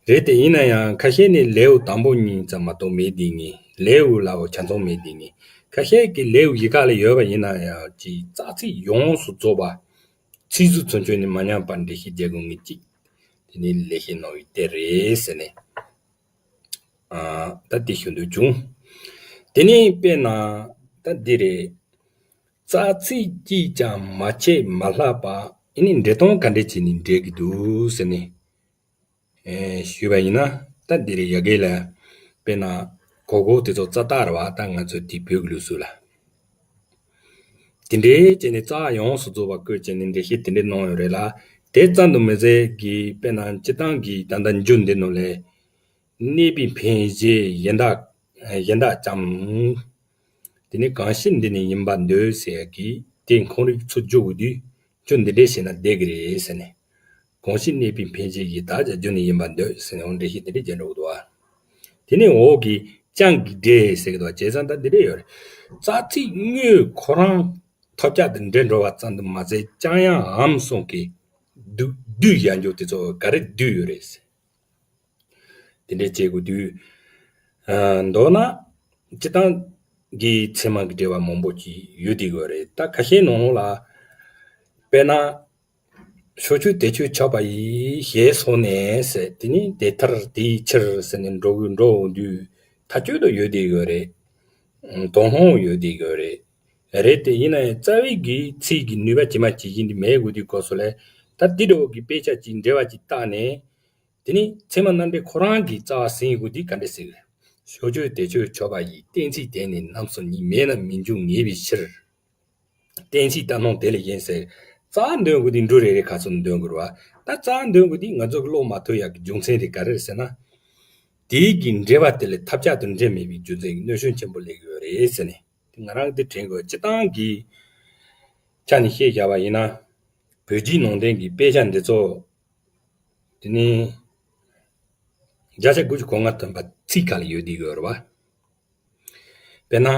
རེད་དེ་ཡིན་ན་ཡང་ཁ་ཤས་ནི་ལེའུ་དང་པོ་གཉིས་ཙམ་མ་གཏོགས་མེད་བསྡད་ངེས། ལེའུ་ལའོ་ཆ་ཚང་མེད་བསྡད་ངེས། ཁ་ཤས་ཀྱི་ལེའུ་གཞི་ཁ་ལ་ཡོད་པ་ཡིན་ན་ཡང་ཅིག་རྩ་ཚིག་ཡོངས་སུ་རྫོགས་པ་ཚིག་ཟུར་ཚུན་ཆོད་ནི་མ་ཉམས་པར་འགྲེལ་བཤད་རྒྱག་དགོས་ངེས་ཅིག་དེ་ནི་ལེགས་བཤད་སྣང་བའི་གཏེར་རེད་ཟེར་ནས། ཨ། ད་དེ་ཞུ་འདོད་བྱུང་། དེ་ནི་དཔེར་ན་ད་འདི་རེད། རྩ་ཚིག་གཅིག་ཀྱང་མ་ཆད་མ་ལྷག་པ་ཨེ་ནི་འགྲེལ་སྟངས་ག་འདྲས་བྱས་ནས་འགྲེལ་གྱི་འདུག་ཟེར་ནས། ཨེ། ཞུས་པ་ཡིན་ན་ད་འདི་རེད། ཡ་གི་ལ་དཔེར་ན་གོ་གོ་དེ་ཚོ་རྩ་བཏགས་རེད་བ། ད་ང་ཚོ་དེ་བོད་ཀྱི་ལུགས་སྲོལ་ལ་དེ་འདྲའི་བྱས་ནས་རྩ་ཡོངས་སུ་རྫོགས་པ་བཀོད་བྱས་ནས་འགྲེལ་བཤད་དེ་འདྲའི་གནང་ཡོད་རེད་ལ། དེ་ཙམ་དུ་མི་ཟད་ཀྱི་དཔེར་ན་སྤྱིར་བཏང་གི་ད་ལྟ་འཇུག་འདི་ནང་ལས་གནས་པའི་འཕེན་བྱེད་གཞན་དག་གཞན་དག་ཙམ། དེ་ནི་གང་ཕྱིར་འདི་ནི་ཡིན་པར་འདོད་ཟེར་ཡ་གི་དེ་ཁོང་རིགས་ཚུར་འཇུག་དགོས་དུས་ཁྱོད་འདི་འདྲས་བྱས་ན་བསྡད་ཀྱི་རེད་ཟེར་ནས། གང་ཕྱིར་གནས་པའི་འཕེན་བྱེད་ཀྱི་དག་ཀྱང་རྒྱུ་ནི་ཡིན་པར་འདོད་ཟེར་ནས་འོ་འགྲེལ་བཤད་དེ་འདྲས་བྱས་འགྲོ་གི་འདུག་བ། དེ་ནས་འོག་གི་ཅང་གི་འགྲེལ་ཟེར་གི་འདུག་བ། བྱས་ཙང་ད་འདི་འདྲས་ཡོད་རེད། རྩ་ཚིག་དངོས་ཁོ་རང་ཐོབ་རྒྱག་ཏུ་འགྲེལ་འགྲོ་བ་ཙམ་དུ་མ་ཟད་ཅང་ཡང་འམ་གསུམ་གྱི་བསྡུས་བསྡུས་ཡང་འཇུག་དེ་ཚོ་ག་རེ་བསྡུས་ཡོད་རེད་ཟེར། དེ་འདྲའི་བྱེད་དགོས་དུས། ཨ། མདོར་ན། སྤྱིར་བཏང་གི་ཚད་མ་གི་འགྲེལ་བ་མང་པོ་ཅིག་ཡོད་དེ་དགོས་རེད། ད་ཁ་ཤས་ནང་ལ། དཔེར་ན། ཕྱོགས་ཆོས་དེ་ཆོས་ཁྱབ་པ་ཡི་ཞེས་སོགས་ནས་ཟེར། དེ་ནི་དེ་ལྟར་དེའི་ཕྱིར་ཟེར་ནས་འགྲོ་འགྲོ་འོང་དུས་མཐའ་དཔྱོད་དུ་ཡོད་དེ་དགོས་རེད། དོན་སློང་ཡོད་དེ་དགོས་རེད། རེད་དེ་ཡིན་ན་ཡང་རྩ་བའི་གི་ཚིག་གི་ནུས་པ་ཇི་མ་ཇི་བཞིན་དུ་མེད་དགོས་དུས་སྐབས་སུ་ལ། ད་དེ་འདྲ་བོ་གི་དཔེ་ཆ་ཅིག་འགྲེལ་བ་ཅིག་བལྟས་ནས། དེ་ནི་ཚད་མ་རྣམ་འགྲེལ་ཁོ་རང་གི་རྩ་བ་ཟིན་དགོས་དུས་ག་འདྲ་ཟེར། ཕྱོགས་ཆོས་དེ་ཆོས་ཁྱབ་པ་ཡི་གཏན་ཚིགས་དེ་ནི་རྣམ་གསུམ་ཉིད་མེད་ན་མི་འཇུག་ངེས་པའི་ཕྱིར། གཏན་ཚིགས་ལྟར་སྣང་དེ་ལས་གཞན་ཟེར། རྩ་བ་འདོན་དགོས་དུས་འབྲུ་རེ་རེ་ཁ་ཚུར་འདོན་དགོས་རེད་བ། ད་རྩ་བ་འདོན་དགོས་དུས་ང་ཚོ་གི་ཀློག་མ་ཐུབ་ཡག་གི་རྒྱུ་མཚན་དེ་ག་རེ་རེད་ཟེར་ན། དེའི་གི་འགྲེལ་པ་དེ་ལས་ཐབས་ཆག་ཏུ་འགྲེལ་མེད་པའི་རྒྱུ་མཚན་གྱིས་གནོད་སྐྱོན་ཆེན་པོ་སླེབས་ཡོད་རེད་ཟེར་ནས། དེ་ང་རང་འདི་དྲན་དགོས། སྤྱིར་བཏང་གི་ཆ་ནས་བཤད་བཞག་པ་ཡིན་ན། བོད་བརྒྱུད་ནང་བསྟན་གྱི་དཔེ་ཆ་འདི་ཚོ། དེ་ནི། བརྒྱ་ཆ་དགུ་བཅུ་གོ་ལྔ་ཐམ་པ་ཚིག་ཁ་ལ་ཡོད་བསྡད་ཡོད་རེད་བ། དཔེར་ན་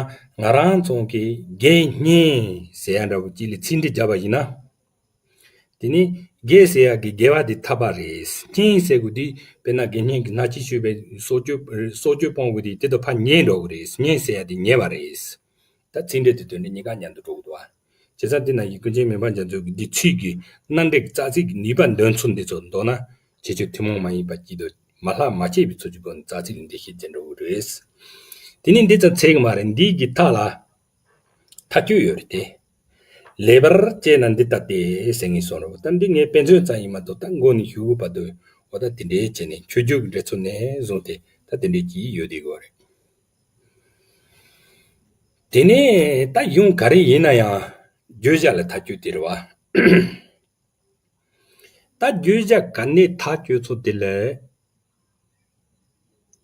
ང་རང་ཚོ་གི་དགེ་བསྙེན་ཟེར་ཡ་འདྲ་བོ་ཅིག་ལ་ཚིག་འགྲེལ་བརྒྱབ་པ་ཡིན་ན། དེ་ནི་དགེ་ཟེར་ཡ་གི་དགེ་བ་དེ་ཐར་པ་རེད། བསྙེན་ཟེར་དགོས་དུས་དཔེར་ན་དགེ་བསྙེན་གྱི་སྔ་ཕྱི་ཞུས་པའི་སྲོག་གཅོད་སྲོག་གཅོད་སྤོང་དགོས་དུས་དེ་དང་ཕར་ཉེ་འགྲོ་གི་རེད། བསྙེན་ཟེར་ཡ་དེ་ཉེ་བ་རེད། ད་ཚིག་འགྲེལ་དེ་དོན་འགྲེལ་གཉིས་ཀ་མཉམ་དུ་འགྲོ་གི་འདུག་བ། བྱས་ཙང་དེ་ན་ཡི་ཀུན་མཁྱེན་མི་ཕམ་རྒྱ་མཚོ་གི་འདི་ཚིག་གི་རྣམ་འགྲེལ་རྩ་ཚིག་གི་ནུས་པ་འདོན་ཚུལ་འདི་ཚོ་མདོར་ན་ཁྱད་ཆོས་ཐུན་མོང་མ་ཡིན་པ་གཅིག་ཏུ་མ་ལྷག་མ་ཆད་པའི་ཚུལ་གྱི་སྒོ་ནས་རྩ་ཚིག་ལ་འགྲེལ་བཤད་བྱེད་འགྲོ་གི་རེད། དེ་ནི་འདི་ཙམ་ཚད་ཀྱི་མ་རེད། འདི་གི་མཐའ་ལ་མཐའ་དཔྱོད་ཡོད་རེད་དེ། ལེགས་པར་དཔྱད་ན་འདི་ལྟ་སྟེ་ཟེར་ངེས་སོང་རེད། ད་འདི་ངས་དཔེ་མཚོན་ཙམ་ཡིན་མ་གཏོགས་ད་མགོ་ནས་གཞུག་གུ་བར་དུ་འོ་ད་དེ་འདྲའི་བྱས་ནས་མཆོད་བརྗོད་ཀྱི་འགྲེལ་ཚུལ་ནས་བཟུང་སྟེ་ད་དེ་འདྲའི་གྱིས་ཡོད་བསྡད་ཀྱི་ཡོད་རེད། དེ་ནས་ད་ཡུམ་ག་རེ་ཡིན་ན་ཡང་བརྗོད་བྱ་ལ་མཐའ་དཔྱོད་དེ་རེད་བ། ད་བརྗོད་བྱ་ག་ནས་མཐའ་དཔྱོད་ཚུལ་དེ་ལ་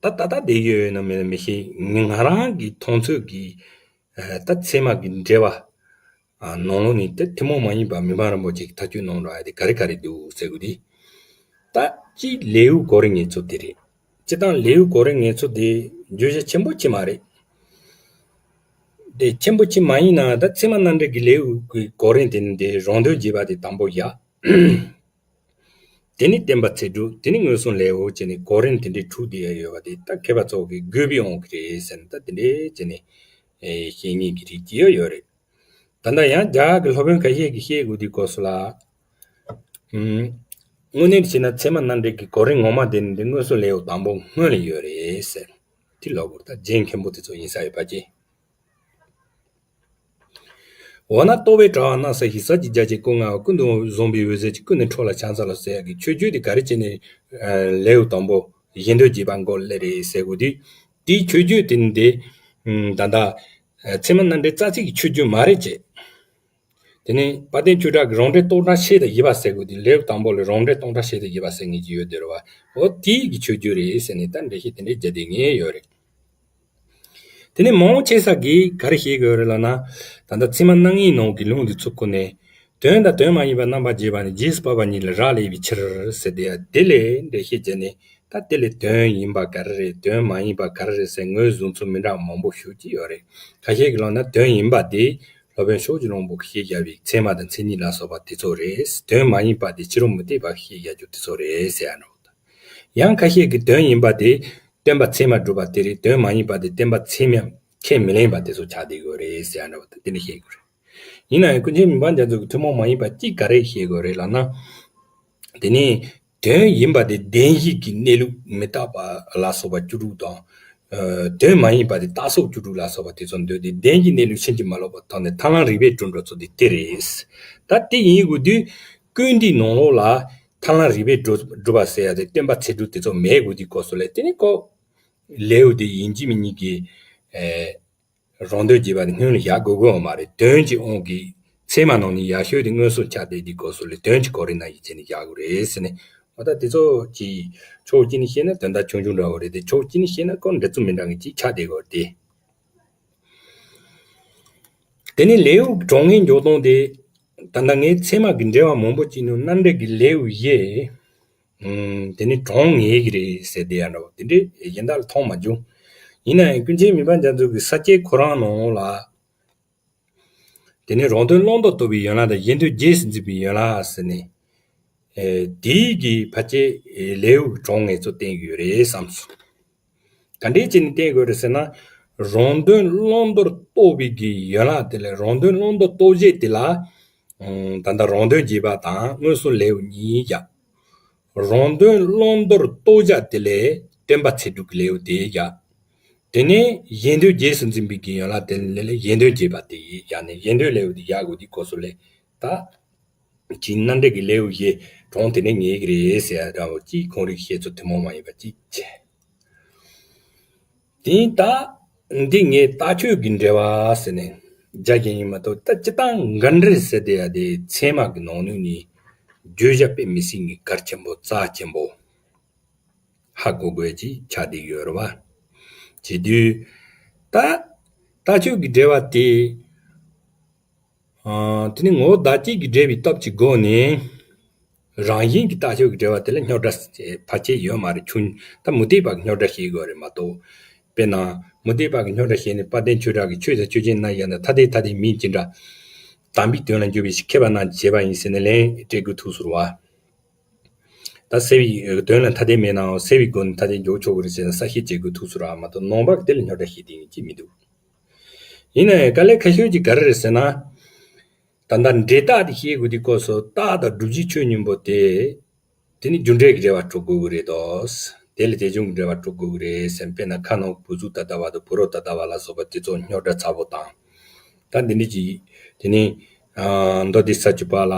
ད་ད་ལྟ་བསྡད་ཡོད་ན་མེད་ན་མི་ཤེས། ང་རང་གི་མཐོང་ཚོད་ཀྱི་ད་ཚད་མ་གི་འགྲེལ་བ་ནང་ལོགས་ནས་ད་ཐུན་མོང་མ་ཡིན་པ་མི་ཕམ་རིན་པོ་ཆེ་གི་མཐའ་དཔྱོད་གནང་རོགས་ཡ་དེ་ག་རེ་ག་རེ་འདུག་ཟེར་དགོས་དེ། ད་གཅིག་ལེའུ་གོ་རིམ་ངེས་ཚུལ་དེ་རེད། སྤྱིར་བཏང་ལེའུ་གོ་རིམ་ངེས་ཚུལ་དེ་བརྗོད་བྱ་ཆེན་པོ་ཅིག་མ་རེད། དེ་ཆེན་པོ་ཅིག་མ་ཡིན་ན་ད་ཚད་མ་རྣམ་འགྲེལ་གྱི་ལེའུ་གི་གོ་རིམ་དེ་ནི་དེ་རང་དོན་རྒྱས་པ་དེ་དང་པོ་བཞག་དེ་ནི་བསྟན་པ་ཚེ་སྒྲུབ། དེ་ནི་མངོན་སུམ་ལེའུ་བྱས་ནས་གོ་རིམ་དེ་འདྲའི་དྲུག་དེ་ཡ་ཡོད་པ་དེ་ད་མཁས་པ་ཚོ་གི་དགོས་པའི་དབང་གིས་རེད་ཟེར་ནས་ད་དེ་འདྲའི་བྱས་ནས་བཤད་མཁན་གྱི་རིགས་ཀྱི་ཡ་ཡོད་རེད། ད་ལྟ་ཡང་རྒྱ་གར་གྱི་སློབ་དཔོན་ཁ་ཤས་ཀྱིས་བཤད་དགོས་དུས་སྐབས་སུ་ལ། ཨུམ། དངོས་གནས་བྱས་ན་ཚད་མ་རྣམ་འགྲེལ་གྱི་གོ་རིམ་ངོ་མ་དེ་ནི་འདི་མངོན་སུམ་ལེའུ་དང་པོ་སྔོན་ལ་ཡོད་རེད་ཟེར། དེ་ལོག་གོ་ད་རྗེ་མཁན་པོ་དེ་ཚོ་ཡིན་ས་ཡོད་པ་ཅི། འོ་ན་རྟོག་པའི་དྲ་བ་སྣང་ས་ཞིང་ཟབ་ཅིང་རྒྱ་ཆེ་ཀུན་མངའ་བ། ཀུན་ཏུ་བཟང་པོའི་འོད་ཟེར་གྱིས། ཀུན་ནས་འཕྲོ་ལ་ཕྱག་འཚལ་ལོ་ཟེར་ཡག་གི་མཆོད་བརྗོད་དེ་ག་རེ་བྱས་ནས་ལེའུ་དང་པོ་གཞན་དོན་རྒྱས་པ་འགོ་སླེབས་རེད་ཟེར་དགོས་དུས། དེའི་མཆོད་བརྗོད་དེ་ནི་དེ་ ད་ལྟ་ཚད་མ་རྣམ་འགྲེལ་རྩ་ཚིག་གི་ཆོས་བརྒྱུད་མ་རེད་ཅེས། དེ་ནས་དཔལ་ལྡན་ཆོས་གྲགས་ཀྱིས་རང་འགྲེལ་རྟོགས་གྲངས་ཤེས་དང་ཡིན་པ་ཟེར་དགོས་དུས། ལེའུ་དང་པོ་ལ་རང་འགྲེལ་རྟོགས་གྲངས་ཤེས་དང་ཡིན་པ་ཟེར་ངེས་ཀྱི་ཡོད་དེ་རེད་བ། འོ་དེའི་གི་ཆོས་བརྒྱུད་རེད་ཟེར་ནས་ད་འགྲེལ་བཤད་དེ་འདྲའི་རྒྱག་བསྡད་མཁན་ཡོད་རེད། དེ་ནས་མང་ཆེ་ས་གིས་ག་རེ་བཤད་ཀྱི་ཡོད་རེད་ལབ་ན། ད་ལྟ་ཚད་མ་རྣམ་ངེས་ནང་གི་ལུང་འདི་ཚོ་ཁོ་ནས། དོན་དང་དོན་མ་ཡིན་པ་རྣམ་པར་འབྱེད་པ་ནི། རྗེས་སུ་དཔག་པ་ཉིད་ལ་རག་ལས་པའི་ཕྱིར་ཟེར་དེ་ཡ། དེ་ལས་འགྲེལ་བཤད་བྱས་ནས། ད་དེ་ལས་དོན་ཡིན་པ་ག་རེ་རེད། དོན་མ་ཡིན་པ་ག་རེ་རེད་ཟེར་ངོས་བཟུང་ཚུལ་མི་འདྲ་མང་པོ་ཞུ་གི་ཡོད་རེད། ཁ་ཤས་ཀྱིས་ལབ་ན་དོན་ཡིན་པ་དེ་སློབ་དཔོན་ཕྱོགས་བཅུའི་གླང་པོ་གིས་བཤད་བཞག་པའི་ཚད་མ་དང་མཚན་ཉིད་ལ་སོགས་པ་དེ་ཚོ་རེད། དོན་མ་ཡིན་པ་དེ་ཕྱི་རོལ་མུ་སྟེགས་པ་གིས་བཤད་བཞག་རྒྱུ་དེ་ཚོ་རེད་ཟེར་ཡ་འདྲ་བོ་དང་། ཡང་ཁ་ཤས་ཀྱིས་དོན་ཡིན་པ་དེ་སྟོན་པ་ཚད་མས་སྒྲུབ་པ་དེ་རེད། དོན་མ་ཡིན་པ་དེ་སྟོན་པ་ཚད་མས་ཁས་མི་ལེན་པ་དེ་ཚོ་ཆགས་བསྡད་ཡོད་རེད་ཟེར་ཡ་འདྲ་བོ་དང་། དེ་འདྲ་བཤད་ཀྱི་ཡོད་རེད། ཡིན་ན་ཡང་ཀུན་མཁྱེན་མི་ཕམ་རྒྱ་མཚོ་གིས་ཐུན་མོང་མ་ཡིན་པ་གཅིག་ག་རེ་བཤད་དགོས་རེད་ལབ་ན། དེ་ནས་དོན་ཡིན་པ་དེ་བདེན་བཞི་གི་གནས་ལུགས་མི་རྟག་པ་ལ་སོགས་པ་བཅུ་དྲུག་དང་། ཨ་དོན་མ་ཡིན་པ་དེ་རྟག་སོགས་བཅུ་དྲུག་ལ་སོགས་པ་དེ་ཚོ་འདོད་དེ། བདེན་བཞིའི་གནས་ལུགས་ཕྱིན་ཅི་མ་ལོག་པའི་ཐོག་ནས་ཐར་ལམ་རིགས་པས་སྒྲུབ་འགྲོ་ཚུལ་དེ་དེ་རེད། ད་དེ་ཡིན་དགོས་དུས་ཀུན་འདུས་ནང་ལོགས་ལ་ཐར་ལམ་རིགས་པས་སྒྲུབ་སྒྲུབ་པ་ཟེར་ཡ་དེ་སྟོན་པ་ཚད་གྲུབ་དེ་ཚོ་མེད་དགོས་དུས་སྐབས་སུ་ལ། དེ་ནི་ཁོ་ལེའུ་དེ་ཡིན་གཅིག་མིན་གཉིས་ཀྱི་ཨེ། རང་དོན་རྒྱས་པ་དེ་སྔོན་ལ་བཞག་དགོས་དགོས་པ་མ་རེད། དོན་གྱི་དབང་གིས་ཚད་མ་ནང་ནས་ཡག་ཤོས་དེ་མངོན་སུམ་ཆགས་བསྡད་དུས་སྐབས་སུ་ལ་དོན་གྱི་གོ་རིམ་ནང་བཞིན་བྱས་ནས་བཞག་དགོས་རེད་ཟེར་ནས། འོ་ད་དེ་ཚོ་གི་ཕྱོགས་གཅིག་ནས་བཤད་ན་དོན་དག་ཆུང་ཆུང་འདྲ་བོ་རེད་དེ། ཕྱོགས་གཅིག་ནས་བཤད་ན་ཁོ་འགྲེལ་ཚུལ་མི་འདྲ་བ་ཅིག་ཆགས་བསྡད་ཡོད་རེད་དེ། དེ་ནས་ལེའུ་གྲངས་ངེས་འཇོག་སྟངས་དེ། ད་ལྟ་ངས་ཚད་མ་གི་འགྲེལ་བ་མང་པོ་ཅིག་ནང་རྣམ་འགྲེལ་གྱི་ལེའུ་བཞི། ཨུམ། དེ་ནི་གྲངས་ངེས་ཀྱི་རེད་ཟེར་བསྡད་ཡ་འདྲ་བོ་དེ་འདྲའི་གཞན་དག་ལ་མཐོང་མ་བྱུང་། ཡིན་ན་ཡང་ཀུན་མཁྱེན་མི་ཕམ་རྒྱ་མཚོ་གིས་ས་བཅད་ཁོ་རང་ནང་ལ། དེ་ནི་རང་དོན་བླང་དོར་རྟོགས་པའི་ཡན་ལག་དང་། གཞན་དོན་རྗེས་སུ་འཛིན་པའི་ཡན་ལག་ཟེར་ནས། ཨེ། དེའི་གི་ཕལ་ཆེར་ལེའུ་གྲངས་ངེས་ཚོ་བསྟན་གྱི་ཡོད་རེད་བསམ་སོང་། ག་འདྲས་བྱས་ནས་བསྟན་དགོས་རེད་ཟེར་ན། རང་དོན་བླང་དོར་རྟོགས་པའི་གི་ཡན་ལག་དེ་ལ། རང་དོན་བླང་དོར་རྟོགས་བྱེད་དེ་ལ། ཨང་། ད་ལྟ་རང་དོན་རྗེས་དཔག་དང་མངོན་སུམ་ལེའུ་གཉིས་བཞག་རང་དོན་བླང་དོར་རྟོགས་བྱ་དེ་ལས་སྟོན་པ་ཚད་གྲུབ་ཀྱི་ལེའུ་དེ་བཞག་དེ་ནས་གཞན་དོན་རྗེས་སུ་འཛིན་པའི་གི་ཡན་ལག་དེ་ལས་གཞན་དོན་རྗེས་དཔག་དེ་བཞག་ནས། གཞན་དོན་ལེའུ་དེ་བཞག་དགོས་དུས་སྐབས་སུ་ལ། ད་ཅིག་རྣམ་འགྲེལ་གྱི་ལེའུ་བཞི་གྲངས་དེ་ནས་ངེས་ཀྱི་རེད་ཟེར་ཡ་འདྲ་བོ་ཅིག་ཁོང་རིགས་བཤད་ཚུལ་ཐུན་མོང་མ་ཡིན་པ་ཅིག་བྱས། དེ་ད་འདི་ངས་ལྟག་ཆོད་ཀྱི་འགྲེལ་བ་ཟེར་ནས་རྒྱག་གི་ཡིན་མ་གཏོགས། ད་སྤྱིར་བཏང་འགལ་འགྲེལ་ཟེར་དེ་ཡ་དེ་ཚད་མ་གི་ནང་ནས་ནི་བརྗོད་བྱ་དཔེ་མི་སྲིད་ཀྱི་གལ་ཆེན་པོ་རྩ་ཆེན་པོ་ཧ་གོ་དགོས་ཀྱི་ཆགས་བསྡད་ཡོད་རེད་བ། བྱེད་དུས་ད་ལྟག་ཆོད་ཀྱི་འགྲེལ་བ་དེ། ཨ། དེ་ནི་ངོ་བོ་བདག་བསྐྱེད་ཀྱི་འགྲེལ་བའི་སྟོབས་ཀྱི་སྒོ་ནས། རང་བཞིན་གྱི་ལྟག་ཆོད་ཀྱི་འགྲེལ་བ་དེ་ལ་རྙོག་དྲ་ཕལ་ཆེར་ཡོད་མ་རེད། ཆུང་། ད་མུ་སྟེགས་པ་གི་རྙོག་དྲ་བཤད་དགོས་རེད་མ་གཏོགས། དཔེར་ན་མུ་སྟེགས་པ་གི་རྙོག་དྲ་བཤད་ནས། དཔལ་ལྡན་ཆོས་གྲགས་ཀྱིས་ཆོས་དང་ཆོས་ཅན་རྣམས་ཡང་དག་ཐ་དད་ཐ་དད་མིན་ཅི་འདྲ། དམ་པའི་དོན་ལ་འཇུག་པའི་ཕྱིར་མཁས་པ་རྣམས་ཀྱིས་བྱས་པ་ཡིན་ཟེར་ནས་ལན་སྤྲད་དགོས་ཐུག་སོང་བ། ད་སེལ་བའི་དོན་ལ་ཐ་དད་མེད་ནའང་སེལ་བའི་སྒོ་ནས་ཐ་དད་འཇོག་ཆོག་གི་རེད་ཟེར་ནས་གསལ་བཤད་བྱེད་དགོས་ཐུག་སོང་ར་མ་གཏོགས། ནང་པ་གི་དེ་ལ་རྙོག་དྲ་བཤད་དེ་ཡིན་གཅིག་མི་འདུག་ཡིན་ན་ཡང་དཀའ་ལས་ཁག་ཤོས་ཅིག་ག་རེ་རེད་ཟེར་ན། ད་ལྟ་འབྲས་རྟགས་དེ་བཤད་དགོས་དུས་སྐབས་སུ་རྟགས་དང་སྒྲུབ་བྱའི་ཆོས་གཉིས་པོ་དེ། དེ་ནི་རྒྱུ་འབྲས་ཀྱི་འབྲེལ་བ་གྲུབ་དགོས་ཀྱི་རེད་དོ། དེ་ལས་དེ་བྱུང་གི་འབྲེལ་བ་གྲུབ་དགོས་ཀྱི་རེད་ཟེར། དཔེར་ན་ཁ་ནང་བུ་གཟུགས་ད་ལྟ་བ་དང་བུ་རོ་ད་ལྟ་བ་ལ་སོགས་པ་དེ་ཚོ་རྙོག་དྲ་ཚ་པོ་དང་། ད་འདི་འདྲ་ཅིག་དེ་ནི། ཨ། མདོ་སྡེ་ས་བཅུ་པ་ལ།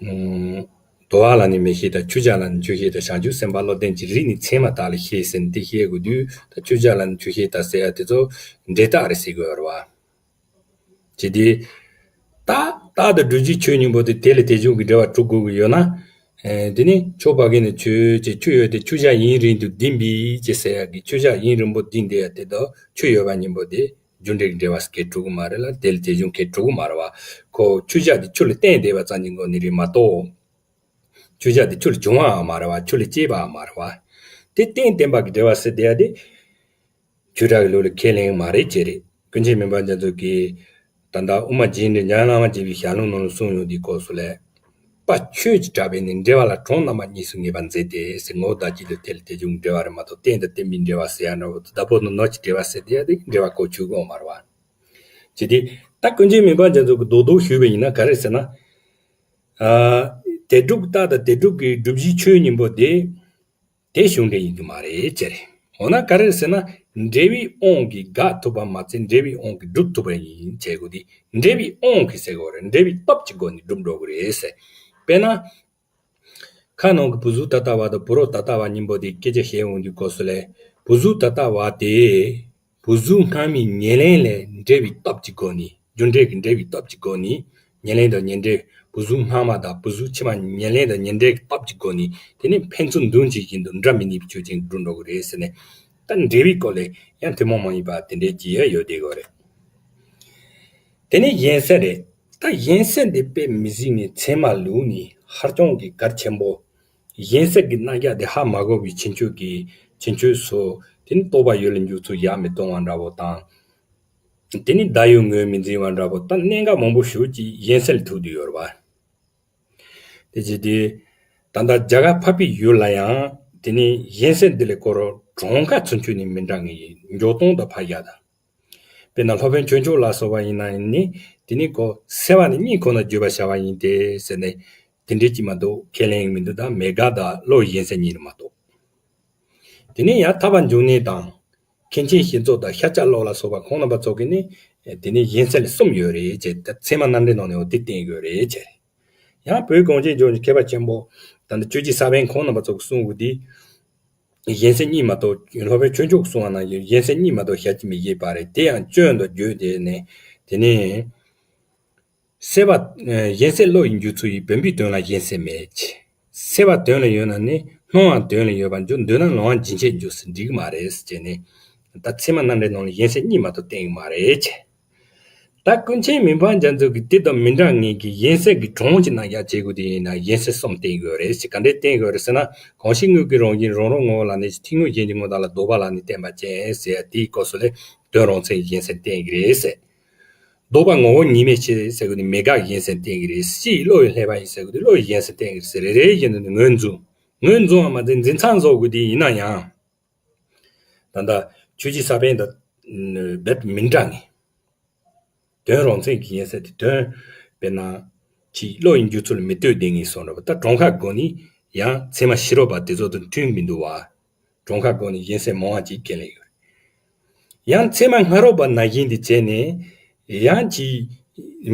ཨུམ། དོར་བ་ལ་ནི་མེ་ཤེས་དང་། ཆོས་བྱ་ལ་ནི་ཆོས་ཤེས་དང་། བྱང་ཆུབ་སེམས་དཔའ་བློ་ལྡན་གྱི་རིགས་ནི་ཚད་མ་དག་ལས་ཤེས་ཟེར་ནས་དེ་བཤད་དགོས་དུས། ད་ཆོས་བྱ་ལ་ནི་ཆོས་ཤེས་དང་ཟེར་ཡ་དེ་ཚོ་འབྲས་རྟགས་རེད་ཟེར་དགོས་རེད་བ། ཇི་སྟེ། རྟགས་རྟགས་དང་སྒྲུབ་བྱའི་ཆོས་གཉིས་པོ་དེ་དེ་ལས་དེ་བྱུང་གི་འབྲེལ་བ་གྲུབ་དགོས་ཀྱི་ཡོད་ན། ཨེ། དེ་ནི་ཆོས་པ་གི་ནི་ཆོས་ཅེས་ཆོས་ཡོད་དེ། ཆོས་བྱ་ཡུན་རིང་དུ་ལྡན་པའི་ཅེས་ཟེར་ཡག་གི་ཆོས་བྱ་ཡུན་རིང་པོ་ལྡན་བསྡད་ཡ་དེ་དང་། ཆོས་ཡོད་པ་གཉིས་པོ་དེ་རྒྱུ་འབྲས་ཀྱི་འབྲེལ་བ་སྐད་གྲུབ་ཀྱི་མ་རེད་ལ། དེ་ལས་དེ་བྱུང་སྐད་གྲུབ་ཀྱི་མ་རེད་བ། ཁོ་ཆོས་བྱ་དེ་ཆོས་ལ་བརྟེན་བསྡད་པ་ཙམ་གྱི་སྒོ་ནས་རེད་མ་གཏོགས། ཆོས་བྱ་དེ་ཆོས་ལ་བྱུང་བའང་མ་རེད་བ། ཆོས་ལ་སྐྱེས་པའང་མ་རེད་བ། དེ་རྟེན་བརྟེན་པ་གི་འབྲེལ་བ་ཟེར་བསྡད་ཡ་དེ། ཆོས་གྲགས་ཀྱི་ལུགས་ལ་ཁས་ལེན་མ་རེད་ཅེས་རེད། ཀུན་མཁྱེན་མི་ཕམ་རྒྱ་མཚོ་གིས་ད་ལྟ་དབུ་མ་རྒྱས་འབྲིང་འཇམ་དབྱངས་བསླབ་པ་འབྱེད་པའི་ཞལ་ལུང་ནང་ལ་གསུངས་ཡོང་དུས་སྐབས་སུ་ལ། པ་ཆོས་ཀྱི་གྲགས་པས་ནི། འབྲེལ་བ་ལ་གྲངས་རྣམ་པ་གཉིས་སུ་ངེས་པར་མཛད་དེ་ཟེར། ངོ་བོ་བདག་བསྐྱེད་ལ་དེ་ལས་དེ་བྱུང་འབྲེལ་བ་རེད་མ་གཏོགས། རྟེན་དང་བརྟེན་པའི་འབྲེལ་བ་ཟེར་ཡ་འདྲ་བོ། བདག་པོ་ནི་ནོ་ཀྱི་འབྲེལ་བ་ཟེར་དེ་ཡ་དེ་འབྲེལ་བ་གོ་ཆོད་ཀྱི་ཡོད་མ་རེད་བ། ཇི་སྟེ། ད་ཀུན་མཁྱེན་མི་ཕམ་རྒྱ་མཚོ་གིས་རྡོག་རྡོག་ཞུས་པ་ཡིན་ན་ག་རེ་ཟེར་ན། ཨ། དེ་སྒྲུབ་རྟགས་དང་དེ་སྒྲུབ་ཀྱི་སྒྲུབ་བྱའི་ཆོས་གཉིས་པོ་དེ། དེ་གཞུང་འབྲེལ་ཡིན་གྱི་མ་རེད་ཅེས་རེད། འོ་ན་ག་རེ་ཟེར་ན། འབྲེལ་བའི་དབང་གིས་དགག་ཐུབ་པ་མ་ཚད། འབྲེལ་བའི་དབང་གིས་སྒྲུབ་ཐུབ་པ་ཡིན་ཅེས་དགོས་ཏེ། འབྲེལ་བའི་དབང་གིས་ཟེར་དགོས་རེད། འབྲེལ་བའི་སྟོབས་ཀྱི་སྒོ་ནས་སྒྲུབ་འགྲོ་གི་རེད་ཟེར། དཔེར་ན། ཁ་ནང་གི་བུ་གཟུགས་ད་ལྟ་བ་དང་བུ་རོ་ད་ལྟ་བ་གཉིས་པོ་དེ་སྐད་ཆ་བཤད་འོང་དུས་སྐབས་སུ་ལ། བུ་གཟུགས་ད་ལྟ་བ་དེ། བུ་གཟུགས་སྔ་མའི་ཉེར་ལེན་ལས་འབྲེལ་བའི་སྟོབས་ཀྱི་སྒོ་ནས། རྒྱུ་འབྲས་ཀྱི་འབྲེལ་བའི་སྟོབས་ཀྱི་སྒོ་ནས། ཉེར་ལེན་དང་ཉེར་འབྲེལ། བུ་གཟུགས་སྔ་མ་དང་བུ་གཟུགས་ཕྱི་མ་ཉེར་ལེན་དང་ཉེར་འབྲེལ་གྱི་སྟོབས་ཀྱི་སྒོ་ནས། དེ་ནས་ཕན་ཚུན་འདུ་བྱེད་བཞིན་དུ་འདྲ་མི་གནས་པའི་ཆོས་ཅན་གྱི་སྒྲུབ་འགྲོ་གི་རེད་ཟེར་ནས། ད་འབྲེལ་བའི་སྐོར་ལས་ཡང་ཐུན་མོང་མ་ཡིན་པ་དེ་འདྲའི་ཅིག་ཡང་ཡོད་བསྡད་ཡོད་རེད། དེ་ནས་གཞན་སེལ་རེད། ད་གཞན་སེལ་འདི་དཔེ་མི་སྲིད་ནས་ཚད་མ་ལུགས་ནས་ཧ་ཅང་གི་གལ་ཆེན་པོ། གཞན་སེལ་གྱི་རྣམ་གཞག་དེ་ཧ་མ་གོ་བའི་ཕྱིན་ཆོད་ཀྱི་ཕྱིན་ཆོད་སོགས། དེ་ནི་རྟོག་པ་ཡུལ་ལ་འཇུག་ཚུལ་ཡར་མི་གཏོང་བ་འདྲ་བོ་དང་། དེ་ནི་བརྡ་ཡུལ་ངོས་མི་འཛིན་པ་འདྲ་བོ་དང་། གནད་འགག་མང་པོ་ཞིག་ཅིག་གཞན་སེལ་ཐུག་བསྡད་ཡོད་རེད་པ། དེ་བྱས་ཏེ། ད་ལྟ་རྒྱ་གར་འཕགས་པའི་ཡུལ་ལ་ཡང་དེ་ནི་གཞན་སེལ་འདི་ལས་སྐོར་གྲངས་ཀ་ཚུན་ཆོད་ནས་མི་འདྲ་ངེས་ཡིན། འཇོག་སྟངས་དང་ཕར་བཞག་དང་། དཔེར་ན་སློབ་དཔོན་ཆོས་མཆོག་ལ་སོགས་པ་ཡིན་ན་ནི། དེ་ནི་ཁོ་སེལ་བ་ནི་གཉིས་ཁོ་ན་བརྗོད་པར་བྱ་བ་ཡིན་ཏེ་ཟེར་ནས། དེ་འདྲའི་ཅིག་མ་གཏོགས་ཁས་ལེན་མི་འདུག་ད་མེད་དགག་དང་བློའི་གཞན་སེལ་གཉིས་རེད་མ་གཏོགས། དེ་ནས་ཡང་ཐར་པ་འབྱུང་གནས་དང་། མཁན་ཆེན་ཞི་འཚོ་དང་ཤཱཀྱ་བློ་ལ་སོགས་པ་ཁོང་རྣམ་པ་ཚོ་གིས་ནི། དེ་ནས་གཞན་སེལ་གསུམ་ཡོད་རེད་ཅེས། ད་ཚད་མ་རྣམ་འགྲེལ་ནང་ནས་འོ་དེ་བསྟན་ཡོད་རེད་ཅེས། ཡང་བོད་གངས་ཅན་ལྗོངས་ཀྱི་མཁས་པ་ཆེན་པོ། ད་ནི་ཆོས་རྗེ་ས་པཎ་ཁོང་རྣམ་པ་ཚོ་གིས་གསུང་གི་འདི། གཞན་སེལ་གཉིས་མ་གཏོགས། སློབ་དཔོན་ཆོས་མཆོག་གིས་གསུང་བ་ནང་བཞིན་གཞན་སེལ་གཉིས་མ་གཏོགས་བྱ་རྒྱུ་མི་བཞེད་པ་རེད། དེ་ཡང་སྐྱོན་དུ་བརྗོད་དེ་ནས། དེ་ནས། སེལ་བ། གཞན་སེལ་བློ་ཡི་འཇུག་ཚུལ་ཡིན། བུམ་པའི་དོན་ལ་གཞན་སེལ་མེད་ཅེས། སེལ་བ་དོན་ལ་ཡོད་ན་ནི་སྣང་བ་དོན་ལ་ཡོད་པར་འཇོག་འདོད་ན་ལོང་བ་འབྱིན་བྱེད་འཇོག་ཟེར་འགྲིག་གི་མ་རེད་ཟེར་བྱས་ནས། ད་ཚད་མ་རྣམ་འགྲེལ་ནང་ལ་གཞན་སེལ་གཉིས་མ་གཏོགས་བསྟན་ཡོད་མ་རེད་ཅེས། ད་ཀུན་མཁྱེན་མི་ཕམ་རྒྱ་མཚོ་གིས་དེ་དང་མི་འདྲ་ངེས་ཀྱི་གཞན་སེལ་གྱི་གྲངས་ཀྱི་རྣམ་གཞག་བྱེད་དགོས་དེ་ཡིན་ན་གཞན་སེལ་གསུམ་བསྟན་ཡོད་རེད་ཟེར། ག་འདྲས་བསྟན་ཡོད་རེད་ཟེར་ན། གང་ཞིག་དངོས་ཀྱི་རང་བཞིན་རང་རང་ངོ་བོ་ལ་གནས་ཤིང་། ཐིག་དངོས་གཞན་གྱི་དངོས་བདག་ལ། ལྡོག་པ་ལ་ནི་བརྟེན་པ་ཅན་ཟེར་ཡ་དེའི་སྐབས་སུ་ལས་དོན་རང་མཚན་གྱི་གཞན་སེལ་བསྟན་གྱི་རེད་ཟེར། ལྡོག་པ་ངོ་བོ་ཉིད་མེད་ཕྱིར་ཟེར་དགོས་ནི། མེད་དགག་གི་གཞན་སེལ་བསྟན་གྱི་རེད། ཕྱི་ཡི་བློ་ཡིས་བསླད་པ་ཡིན་ཟེར་དགོས་དུས་བློ་ཡི་གཞན་སེལ་བསྟན་གྱི་རེད་ཟེར། རེ་རེ་བཞིན་དུ་ངོས་འཛིན། ངོས་འཛིན་པ་མ་ཟད་འཛིན་མཚམས་བཟོ་དགོས་དེ་ཡིན་ན་ཡང་། ད་ལྟ་ཆོས་རྗེ་ས་པཎ་དང་རྦད་མི་འདྲ་ངེས། དོན་རང་མཚན་གྱི་གཞན་སེལ་དེ་དོན། དཔེར་ན། ཕྱིའི་བློ་ཡི་འཇུག་ཚུལ་མི་ལྟོས་དེ་ངེས་སོང་རེད་པ། ད་གྲངས་ཀ་སྒོ་ནས་ཡང་ཚད་མ་ཕྱི་རོལ་པ་དེ་ཚོ་དང་མཐུན་མི་འདུག་བ། གྲངས་ཀ་སྒོ་ནས་གཞན་སེལ་མང་བ་ཅིག་ཁས་ལེན་ཡོད་རེད། ཡང་ཚད་མ་སྔ་རོལ་པ་ན་གཞོན་དེ་བྱས་ནས། ཡང་ཅིག་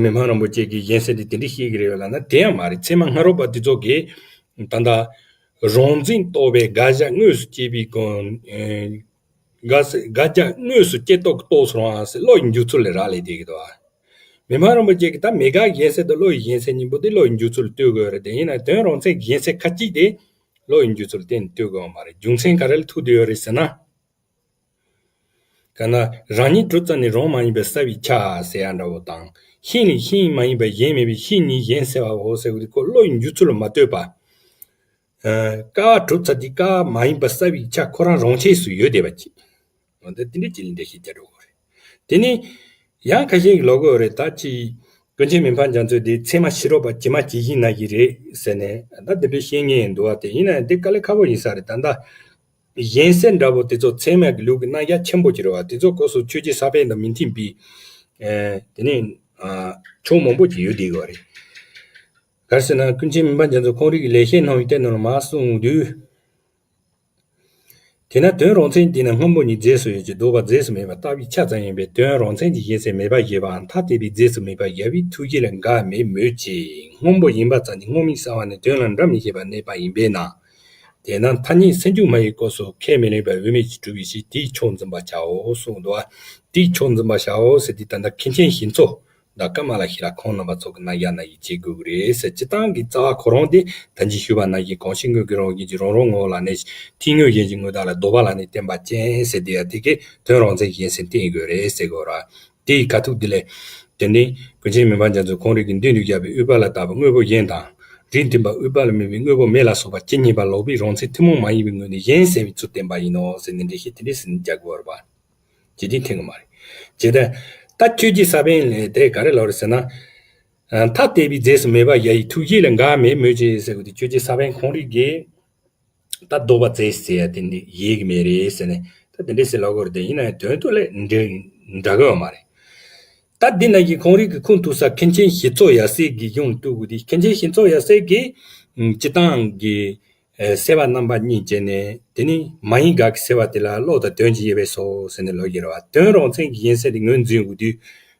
མི་ཕམ་རིན་པོ་ཆེ་གིས་གཞན་སེལ་དེ་དེ་འདྲ་བཤད་ཀྱི་རེད་པས་ལབ་ན་དེ་ཡང་མ་རེད། ཚད་མ་སྔ་རོལ་པ་དེ་ཚོ་གིས་ད་ལྟ་རང་འཛིན་རྟོག་པའི་དགག་བཞག་དངོས་སུ་སྐྱེས་པའི་སྒོ། ཨེ། དགག་བཞག་དངོས་སུ་སྐྱེ་རྟོགས་ཀྱི་རྟོགས་སུ་རུང་བ་ཟེར་བློ་ཡི་འཇུག་ཚུལ་ལ་རག་ལས་བསྡད་ཀྱི་འདུག་བ། མི་ཕམ་རིན་པོ་ཆེ་གིས་ད་མེད་དགག་གཞན་སེལ་དང་བློ་ཡི་གཞན་སེལ་གཉིས་པོ་དེ་བློ་ཡི་འཇུག་ཚུལ་ལ་ལྟོས་དགོས་རེད་དེ། ཡིན་ན་དོན་རང་མཚན་གྱི་གཞན་སེལ་ཁ་ཅིག་དེ་བློ་ཡི་འཇུག་ཚུལ་གཏན་ནས་ལྟོས་དགོས་པ་མ་རེད། རྒྱུ་མཚན་ག་རེ་ལ་ཐུག་བསྡད་ཡོད་རེད་ཟེར་ན། ག་ན་རང་ཉིད་གྲུབ་ཙམ་ནས་རང་མ་ཡིན་པར་གསལ་བའི་ཆ་ཟེར་ཡ་འདྲ་བོ་དང་། ཤིང་ལས་ཤིང་མ་ཡིན་པར་གཞན་མེད་པའི་ཤིང་ཉིད་གཞན་སེལ་བའོ་ཟེར་བ་དེ་ཁོ་བློ་ཡི་འཇུག་ཚུལ་ལ་མ་ལྟོས་པ། ཨ། ཀ་བ་གྲུབ་ཚར་དུས་ཀ་བ་མ་ཡིན་པར་གསལ་བའི་ཆ་ཁོ་རང་རང་ཆས་སུ་ཡོད་བསྡད་པ་ཅིག་འོ་ད་དེ་འདྲ་ཅིག་ལ་འགྲེལ་བཤད་རྒྱག་འགྲོ་གི་རེད། དེ་ནས་ཡང་ཁ་ཤས་ཀྱིས་ལབ་ཀྱི་ཡོད་རེད། ད་ཅིག་ཀུན་མཁྱེན་མི་ཕམ་རྒྱ་མཚོས་དེ་ཚད་མ་ཕྱི་རོལ་པ་ཇི་མ་ཇི་བཞིན་ན་བཞིན་རེད་ཟེར་ནས་ད་དེ་འདྲ་བཤད་མཁན་འདུག་བ། དེ་ཡིན་ན་ཡང་དེ་དཀའ་ལས་ཁག་པོ་ཡིན་ས་རེད། ད་ལྟ་གཞན་སེལ་འདྲ་པོ་དེ་ཚོ་ཚད་མ་གི་ལུགས་ཀྱི་རྣམ་གཞག་ཆེན་པོ་ཅིག་རེད་བ། དེ་ཚོ་སྐབས་སུ་ཆོས་རྗེ་ས་པཎ་དང་མི་མཐུན་པའི། ཨེ། དེ་ནས། ཨ། ཕྱོགས་མང་པོ་ཅིག་ཡོད་བསྡད་ཡོད་རེད། ག་རེ་ཟེར་ན་ཀུན་མཁྱེན་མི་ཕམ་རྒྱ་མཚོ་ཁོང་རང་གི་ལེགས་བཤད་སྣང་བའི་གཏེར་ནང་ལ་མར་གསུངས་དུས། དེས་ན་དོན་རང་མཚན་དེས་ན་སྔོན་པོ་ཉིད་རྫས་སུ་ཡོད་ཅིང་ལྡོག་པ་རྫས་སུ་མེད་པར་བཏགས་པའི་ཆ་ཙམ་ཡིན་པས། དོན་རང་མཚན་གྱི་གཞན་སེལ་མེད་པར་བཞེད་པའམ་ཐ་དད་པའི་རྫས་སུ་མེད་པར་བཞག་པའི་ཐུགས་བཞེད་ལ་འགལ་བ་མེད་མོད་ཀྱི། སྔོན་པོ་ཡིན་པ་ཙམ་གྱིས་སྔོ་མིན་གསལ་བ་ནི་དོན་ལ་འདྲ་མི་བཞེད་པར་གནས་པ་ཡིན་པས་ན། དེས་ན་ཐ་སྙད་སེལ་འཇུག་སྨྲ་བའི་སྐབས་སུ་ཁས་མི་ལེན་པར་དབུ་མེད་ཀྱིས་གྲུབ་པའི་ཕྱིར་དེའི་ཕྱོགས་འཛིན་པར་བྱའོ་གསུངས་འདུག་བ། དེའི་ཕྱོགས་འཛིན་པར་བྱའོ་ཟེར་དུས་ད་ལྟ་མཁན་ཆེན་ཞི་འཚོ་དང་ཀ་མ་ལ་ཤཱི་ལ་ཁོང་རྣམ་པ་ཚོ་གི་རྣམ་གཞག་ནང་བཞིན་བྱེད་དགོས་ཀྱི་རེད་ཟེར། སྤྱིར་བཏང་གི་རྩ་བ་ཁོ་རང་དེ་ད་གིན་ཞུས་པ་ནང་བཞིན་གང་ཞིག་དངོས་ཀྱི་རང་བཞིན་གྱིས་རང་རང་ངོ་བོ་ལ་གནས་ཤིང་། ཐིག་དངོས་གཞན་གྱི་དངོས་བདག་ལ། ལྡོག་པ་ལ་ནི་བརྟེན་པ་ཅན་ཟེར་དེ་ཡང་དེ་གའི་དོན་རང་མཚན་གྱི་གཞན་སེལ་བསྟན་དགོས་རེད་ཟེར་དགོས་ར། དེ་ཡི་ཁ་ཐུག་དེ་ལས། དེ་ནི་ཀུན་མཁྱེན་མི་ཕམ་རྒྱ་མཚོས་ཁོང་རང་གི་མདུན་དུ་བཞག་པའི་དབུས་པ་ལ་བཏགས་པའི་དངོས་པོ་གཞན་དང་། རིགས་མཐུན་པ་དབུས་པ་ལ་དམིགས་པའི་དངོས་པོ་མེད་ལ་སོགས་པ་ཇི་སྙེད་པ་ལོག་པའི་རང་མཚན་ཐུན་མོང་མ་ཡིན་པའི་ངོས་ནས་གཞན་སེལ་བའི་ཚུལ་བསྟན་པ་ཡིན་ནོ་ཟེར་ནས་འགྲེལ་བཤད་དེ་འདྲ་ཟེར་ནས་རྒྱག་དགོས་པ་རེད་པ། ཇི་སྟེ་འཐེན་གི་མ་རེད། ཇི་ལྟར། ད་ཆོས་རྗེ་ས་པཎ་ལས་དེ་ག་རེ་ལབ་རེད་ཟེར་ན། ཨ། ཐ་དད་པའི་རྫས་སུ་མེད་པར་བཞག་པའི་ཐུགས་བཞེད་ལ་འགལ་བ་མེད་མོད་ཀྱི་ཟེར་དགོས་དུས་ཆོས་རྗེ་ས་པཎ་ཁོང་རང་གིས། ད་ལྡོག་པ་རྫས་ཟེར་ཡ་དེ་འདི་ཡོད་གི་མེད་རེད་ཟེར་ནས་ད་དེ་འདྲ་ཟེར་ལབ་ཀྱི་ཡོད་རེད་དེ། ཡིན་ན་ཡང་དོན་དུ་ལས་འདྲ་འདྲ་གི་ཡོད་མ་རེད། ད་འདི་ནང་བཞིན་ཁོང་རང་གི་ཁུངས་ཐུག་ས་མཁན་ཆེན་ཞི་འཚོ་ཡབ་སྲས་ཀྱི་གཞུང་བཏུས་དགོས་དུས། མཁན་ཆེན་ཞི་འཚོ་ཡབ་སྲས་ཀྱིས། ཨ། སྤྱིར་བཏང་གི། ཨ། སེལ་བ་རྣམ་པ་གཉིས་བྱས་ནས། དེ་ནི་མ་ཡིན་དགག་གི་སེལ་བ་དེ་ལ་བློ་དང་དོན་གྱི་དབྱེ་བས་སོ་ཟེར་ནས་ལབ་ཀྱི་ཡོད་རེད་པ། དོན་རང་མཚན་གྱི་གཞན་སེལ་དེ་ངོས་འཛིན་དགོས་དུས།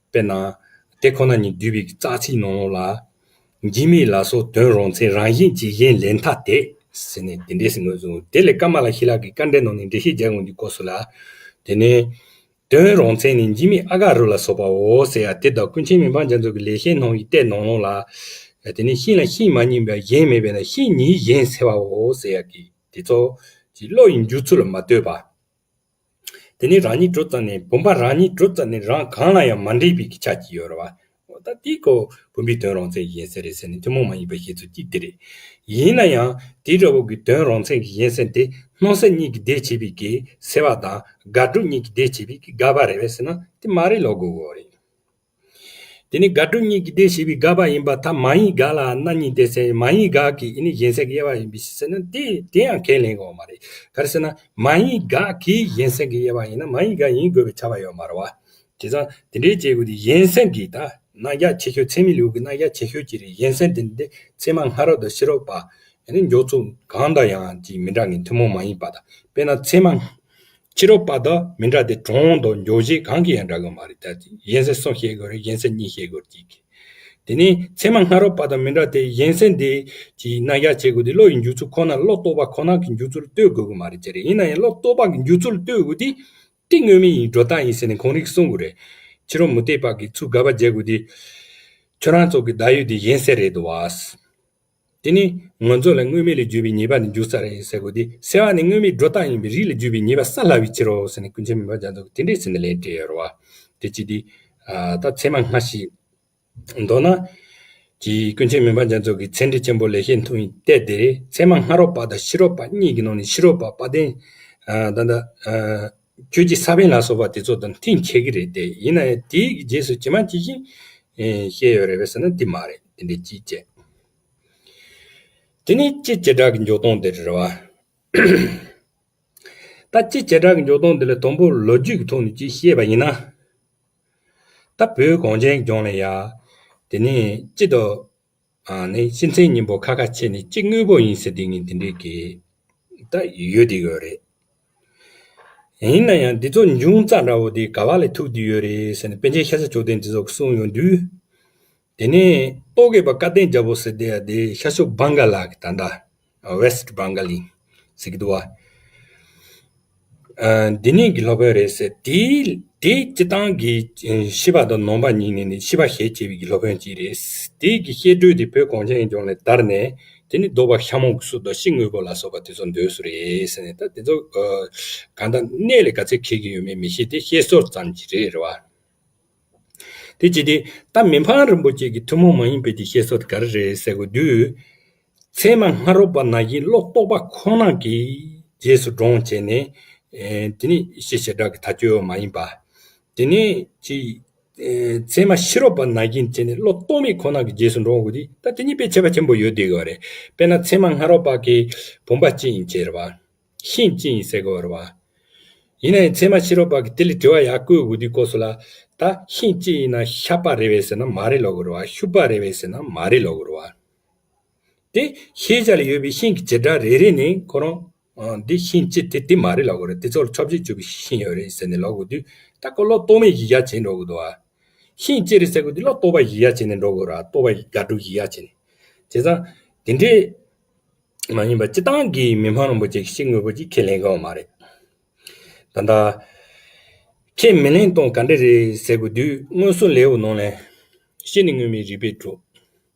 དཔེར་ན། དེ་ཁོ་ན་ཉིད་བསྡུས་པའི་རྩ་ཚིག་ནང་ལོགས་ལ། འཇིགས་མེད་ལ་སོགས་དོན་རང་མཚན་རང་བཞིན་གྱིས་གཞན་ལས་ཐ་དད་ཟེར་ནས་དེ་འདྲ་ཟེར་ངོས་བཟུང་། དེ་ལས་ཀ་མ་ལ་ཤཱི་ལ་གིས་བཀའ་འགྲེལ་ནང་ནས་འགྲེལ་བཤད་རྒྱག་ཡོང་དུས་སྐབས་སུ་ལ། དེ་ནས། དོན་རང་མཚན་ནི་འཇིགས་མེད་ཨ་ག་རུ་ལ་སོགས་པའོ་ཟེར་ཡ་དེ་དང་། ཀུན་མཁྱེན་མི་ཕམ་རྒྱ་མཚོ་གི་ལེགས་བཤད་སྣང་བའི་གཏེར་ནང་ལོགས་ལ། དེ་ནི་ཤིང་ལ་ཤིང་མ་རྙེད་པའི་གཞན་མེད་པས་ན། ཤིང་ཉིད་གཞན་སེལ་བའོ་ཟེར་ཡ་གི་དེ་ཚོ་གི་བློ་ཡི་འཇུག་ཚུལ་ལ་མ་ལྟོས་པ། དེ་ནི་རང་ཉིད་གྲུབ་ཙམ་ནས། བུམ་པ་རང་ཉིད་གྲུབ་ཙམ་ནས་རང་གང་ལ་ཡང་མ་འདྲེས་པའི་གི་ཆ་ཅིག་ཡོད་རེད་བ། འོ་ད་དེའི་སྐོར་བུམ་པའི་དོན་རང་མཚན་གཞན་སེལ་རེད་ཟེར་ནས་ཐུན་མོང་མ་ཡིན་པའི་བཤད་ཚུལ་གཅིག་དེ་རེད། ཡིན་ན་ཡང་དེ་འདྲ་བོ་གི་དོན་རང་མཚན་གྱི་གཞན་སེལ་དེ་སྣང་སེལ་གཉིས་ཀྱི་སྡེ་བྱེད་པའི་གི་སེལ་བ་དང་། དགག་སྒྲུབ་གཉིས་ཀྱི་སྡེ་བྱེད་པའི་གི་དགག་པ་རེད་པས་ཟེར་ན་དེ་མ་རེད་ལབ་དགོས་ཀྱི་རེད། དེ་ནི་དགག་སྒྲུབ་གཉིས་ཀྱི་སྡེ་བྱེད་པའི་དགག་པ་ཡིན་པར་ཐལ། མ་ཡིན་དགག་ལ་རྣམ་གཉིས་ཏེ་ཟེར། མ་ཡིན་དགག་གི་ཨེ་ནི་གཞན་སེལ་གྱི་དབྱེ་བ་ཡིན་པས་ཟེར་ན་དེ་དེ་ཡང་ཁས་ལེན་དགོས་མ་རེད། ག་རེ་ཟེར་ན་མ་ཡིན་དགག་གི་གཞན་སེལ་གྱི་དབྱེ་བ་ཡིན་ན་མ་ཡིན་དགག་ཡིན་དགོས་པའི་ཁྱབ་པ་ཡོད་མ་རེད་བ། དེ་ཙང་དེ་འདྲའི་བྱེད་དགོས་དེ་གཞན་སེལ་གྱི་ད་རྣམ་གཞག་ཆེ་ཤོས། ཚད་མའི་ལུགས་ཀྱི་རྣམ་གཞག་ཆེ་ཤོས་ཅིག་རེད། གཞན་སེལ་དེ་འདི་ཚད་མ་སྔ་རོལ་དང་ཕྱི་རོལ་པ། ཨེ་ནི་འཇོག་ཚུལ་གང་དང་ཡང་ཅིག་མི་འདྲ་ངེས། ཐུན་མོང་མ་ཡིན་པ་དང་། དཔེར་ན་ཚད་མ་ཕྱི་རོལ་པ་དང་མི་འདྲ་སྟེ། གྲངས་དང་འཇོག་བྱེད་གང་གིས་ཡང་འདྲ་གི་མ་རེད། ད་གཞན་སེལ་གསུམ་བཤད་དགོས་རེད། གཞན་སེལ་གཉིས་བཤད་དགོས་རེད་ཅིག་དེ་ནི་ཚད་མ་སྔ་རོལ་པ་དང་མི་འདྲ་སྟེ། གཞན་སེལ་འདི་ཅིག་རྣམ་གཞག་བྱེད་དགོས་དེ་བློ་ཡི་འཇུག་ཚུལ་ཁོ་ན། བློ་རྟོག་པ་ཁོ་ན་གི་འཇུག་ཚུལ་ལ་ལྟོས་དགོས་ཀྱི་མ་རེད་ཅེས་རེད། ཡིན་ན་ཡང་བློ་རྟོག་པ་གི་འཇུག་ཚུལ་ལ་ལྟོས་དགོས་དེ་དེ་དངོས་མེད་ཡིན། སྒྲོ་བཏགས་ཡིན་ཟེར་ནས་གང་རིགས་གསུང་དགོས་རེད། ཕྱི་རོལ་མུ་སྟེགས་པ་གིས་ཚུར་དགག་པ་རྒྱག་དགོས་དེ། ཁྱོད་རང་ཚོ་གི་བརྡ་ཡུལ་དེ་གཞན་སེལ་རེད་འདུག་བ། དེ་ནི་ང་ཚོ་ལ་དངོས་མེད་ལས་བརྗོད་པའི་ཉེས་པ་ནི་འཇུག་ས་རེད་ཟེར་དགོས་དེ། སེལ་བ་ནི་དངོས་མེད་སྒྲོ་བཏགས་ཡིན་པས་རིགས་ལས་བརྗོད་པའི་ཉེས་པ་བསལ་སླ་བའི་ཕྱིར་རོ་ཟེར་ནས་ཀུན་མཁྱེན་མི་ཕམ་རྒྱ་མཚོ་གིས་དེ་འདྲས་ཟེར་ནས་ལན་སྤྲད་ཡོད་རེད་བ། དེ་ཅི་སྟེ། ད་ཚད་མ་སྔ་ཕྱི་མདོར་ན། ཀྱི་ཀུན་མཁྱེན་མི་ཕམ་རྒྱ་མཚོ་གི་ཚད་འབྲས་ཆེན་པོ་ལེགས་བཤད་སྣང་བའི་གཏེར་དེ་རེད། ཚད་མ་སྔ་རོལ་པ་དང་ཕྱི་རོལ་པ་གཉིས་ཀྱི་ནང་ནས་ཕྱི་རོལ་པ་དཔལ་ལྡན། ད་ལྟ། ཆོས་རྗེ་ས་པཎ་ལ་སོགས་པ་དེ་ཚོ་དང་འཐེན་འཁྱེར་གྱི་རེད་དེ། ཡིན་ན་ཡང་དེའི་རྗེས་སུ་ཇི་མ་ཇི་བཞིན་བཤད་ཡོད་རེད་པས་ཟེར་ན་དེ་མ་རེད། དེ་འདྲའི་ཅིག་བྱས། དེ་ནས་སྤྱི་བྱེ་བྲག་གི་འཇོག་སྟངས་དེ་རེད་བ། ད་སྤྱི་བྱེ་བྲག་གི་འཇོག་སྟངས་དེ་ལ་དང་པོ་ལོ་རྒྱུས་ཀྱི་ཐོག་ནས་ཅིག་བཤད་པ་ཡིན་ན། ད་བོད་གངས་ཅན་ལྗོངས་ལ་ཡ། དེ་ནས་སྤྱི་དང་། ཨ་ནི་སྤྱི་མཚན་གཉིས་པོ་ཁ་ཁ་ཕྱེ་ནས་སྤྱི་དངོས་པོ་ཡིན་ཟེར་དེ་ངས་དེ་འདྲའི་གི་ད་ཡོད་དེ་ཡོད་རེད། ཡིན་ན་ཡང་འདི་ཚོ་འབྱུང་རྩ་འདྲ་བོ་དེ་ག་བ་ལས་ཐུག་དེ་ཡོད་རེད་ཟེར་ནས་པཎ་ཆེན་ཤཱཀྱ་མཆོག་ལྡན་འདི་ཚོ་གསུངས་ཡོང་དུས། དེ་ནས་རྟོག་གེ་པ་བཀའ་བསྟན་རྒྱལ་པོ་ཟེར་དེ་ཡ་དེ་ཤར་ཕྱོགས་བྷང་ག་ལ་གི་ད་ལྟ་West Bengali་ཟེར་གི་འདུག་བ། འདི་ནས་ཀྱི་སློབ་དཔོན་རེད་ཟེར། དེའི་དེའི་སྤྱི་བཏང་གི་ཤེས་པ་དང་ནང་པ་གཉིས་ནས་ནི་ཤེས་པ་ཤེས་བྱེད་པའི་གི་སློབ་དཔོན་གཅིག་རེད། དེའི་གི་བཤད་སྒྲོས་དེ་བོད་གངས་ཅན་ལྗོངས་ལས་དར་ནས། དེ་ནི་ལྡོག་པ་ཤ་མོང་གི་སུ་དང་སྤྱི་དངོས་པོ་ལ་སོགས་པ་དེ་ཚོ་འདོད་སུ་རེད་ཟེར་ནས། ད་དེ་ཚོ་གང་ལྟར་གནས་ལ་ག་ཚད་འཁེལ་གི་ཡོད་མེད་མི་ཤེས་ཏེ་བཤད་སྲོལ་ཙམ་གྱི་རེད། རེད་བ། དེ་ཅི་སྟེ་ད་མི་ཕམ་རིན་པོ་ཆེ་གི་ཐུན་མོང་མ་ཡིན་པའི་དེ་བཤད་སྲོལ་དེ་ག་རེ་རེད་ཟེར་དགོས་དུས། ཚད་མ་སྔ་རོལ་པ་ནང་བཞིན་བློ་རྟོག་པ་ཁོ་ན་གི་རྗེས་སུ་འབྲང་བྱས་ནས། དེ་ནི་སྤྱི་བྱེ་བྲག་གི་ཐག་གཅོད་མ་ཡིན་པ། དེ་ནི་ཅི། ཚད་མ་ཕྱི་རོལ་པ་ནང་བཞིན་བྱས་ནས་བློ་རྟོག་མེད་ཁོ་ན་གི་རྗེས་སུ་འབྲང་དགོས་དུས། ད་དེ་གཉིས་དཔེ་ཁྱད་པར་ཆེན་པོ་ཡོད་དེ་ག་རེད། དཔེར་ན་ཚད་མ་སྔ་རོལ་པ་གི་བུམ་པ་གཅིག་ཡིན་ཅེས་རེད་བ། ཤིང་གཅིག་ཡིན་ཟེར་དགོས་རེད་བ། ཡིན་ན་ཡང་ཚད་མ་ཕྱི་རོལ་པ་གིས་དེ་ལ་དྲི་བ་ཡར་བཀོད་དགོས་དུས་སྐབས་སུ་ལ། ད་ཤིང་གཅིག་ཡིན་ན་ཤ་པ་རེད་པས་ཟེར་ན་མ་རེད་ལབ་དགོས་རེད་བ། ཤུག་པ་རེད་པས་ཟེར་ན་མ་རེད་ལབ་དགོས་རེད་བ། དེ་ཤེས་བྱ་ལ་ཡོད་པའི་ཤིང་གི་བྱེ་བྲག་རེ་རེ་ནས་ཁོ་རང་། འདི་ཤིང་གཅིག་དེ་དེ་མ་རེད་ལབ་དགོས་རེད། དེ་ཚོ་ལ་ཁྱབ་བྱེད་གྱུར་པའི་ཤིང་ཡོད་རེད་ཟེར་ནས་ལབ་དགོས་དུས། ད་ཁོ་བློ་རྟོག་མེད་གཞི་བཞག་བྱས་འགྲོ་དགོས་འདུག་བ། ཤིང་གཅིག་རེད་ཟེར་དགོས་དུས་བློ་རྟོག་པ་གཞི་བཞག་བྱས་ནས་འགྲོ་དགོས་རེད་བ། རྟོག་པ་དགག་སྒྲུབ་གཞི་བཞག་བྱས་ནས། བྱས་ཙང་དེ་འདྲས། མ་ཡིན་པ་སྤྱི་བཏང་གི་མི་ཕམ་རིན་པོ་ཆེ་གི་སྤྱི་དངོས་པོ་ཅིག་ཁས་ལེན་གི་ཡོད་མ་རེད། ད་ལྟ་ཁས་མི་ལེན་སྟངས་ག་འདྲ་རེད་ཟེར་དགོས་དུས། མངོན་སུམ་ལེའུ་ནང་ལས། སྤྱི་ནི་དངོས་མེད་རིགས་པས་གྲུབ།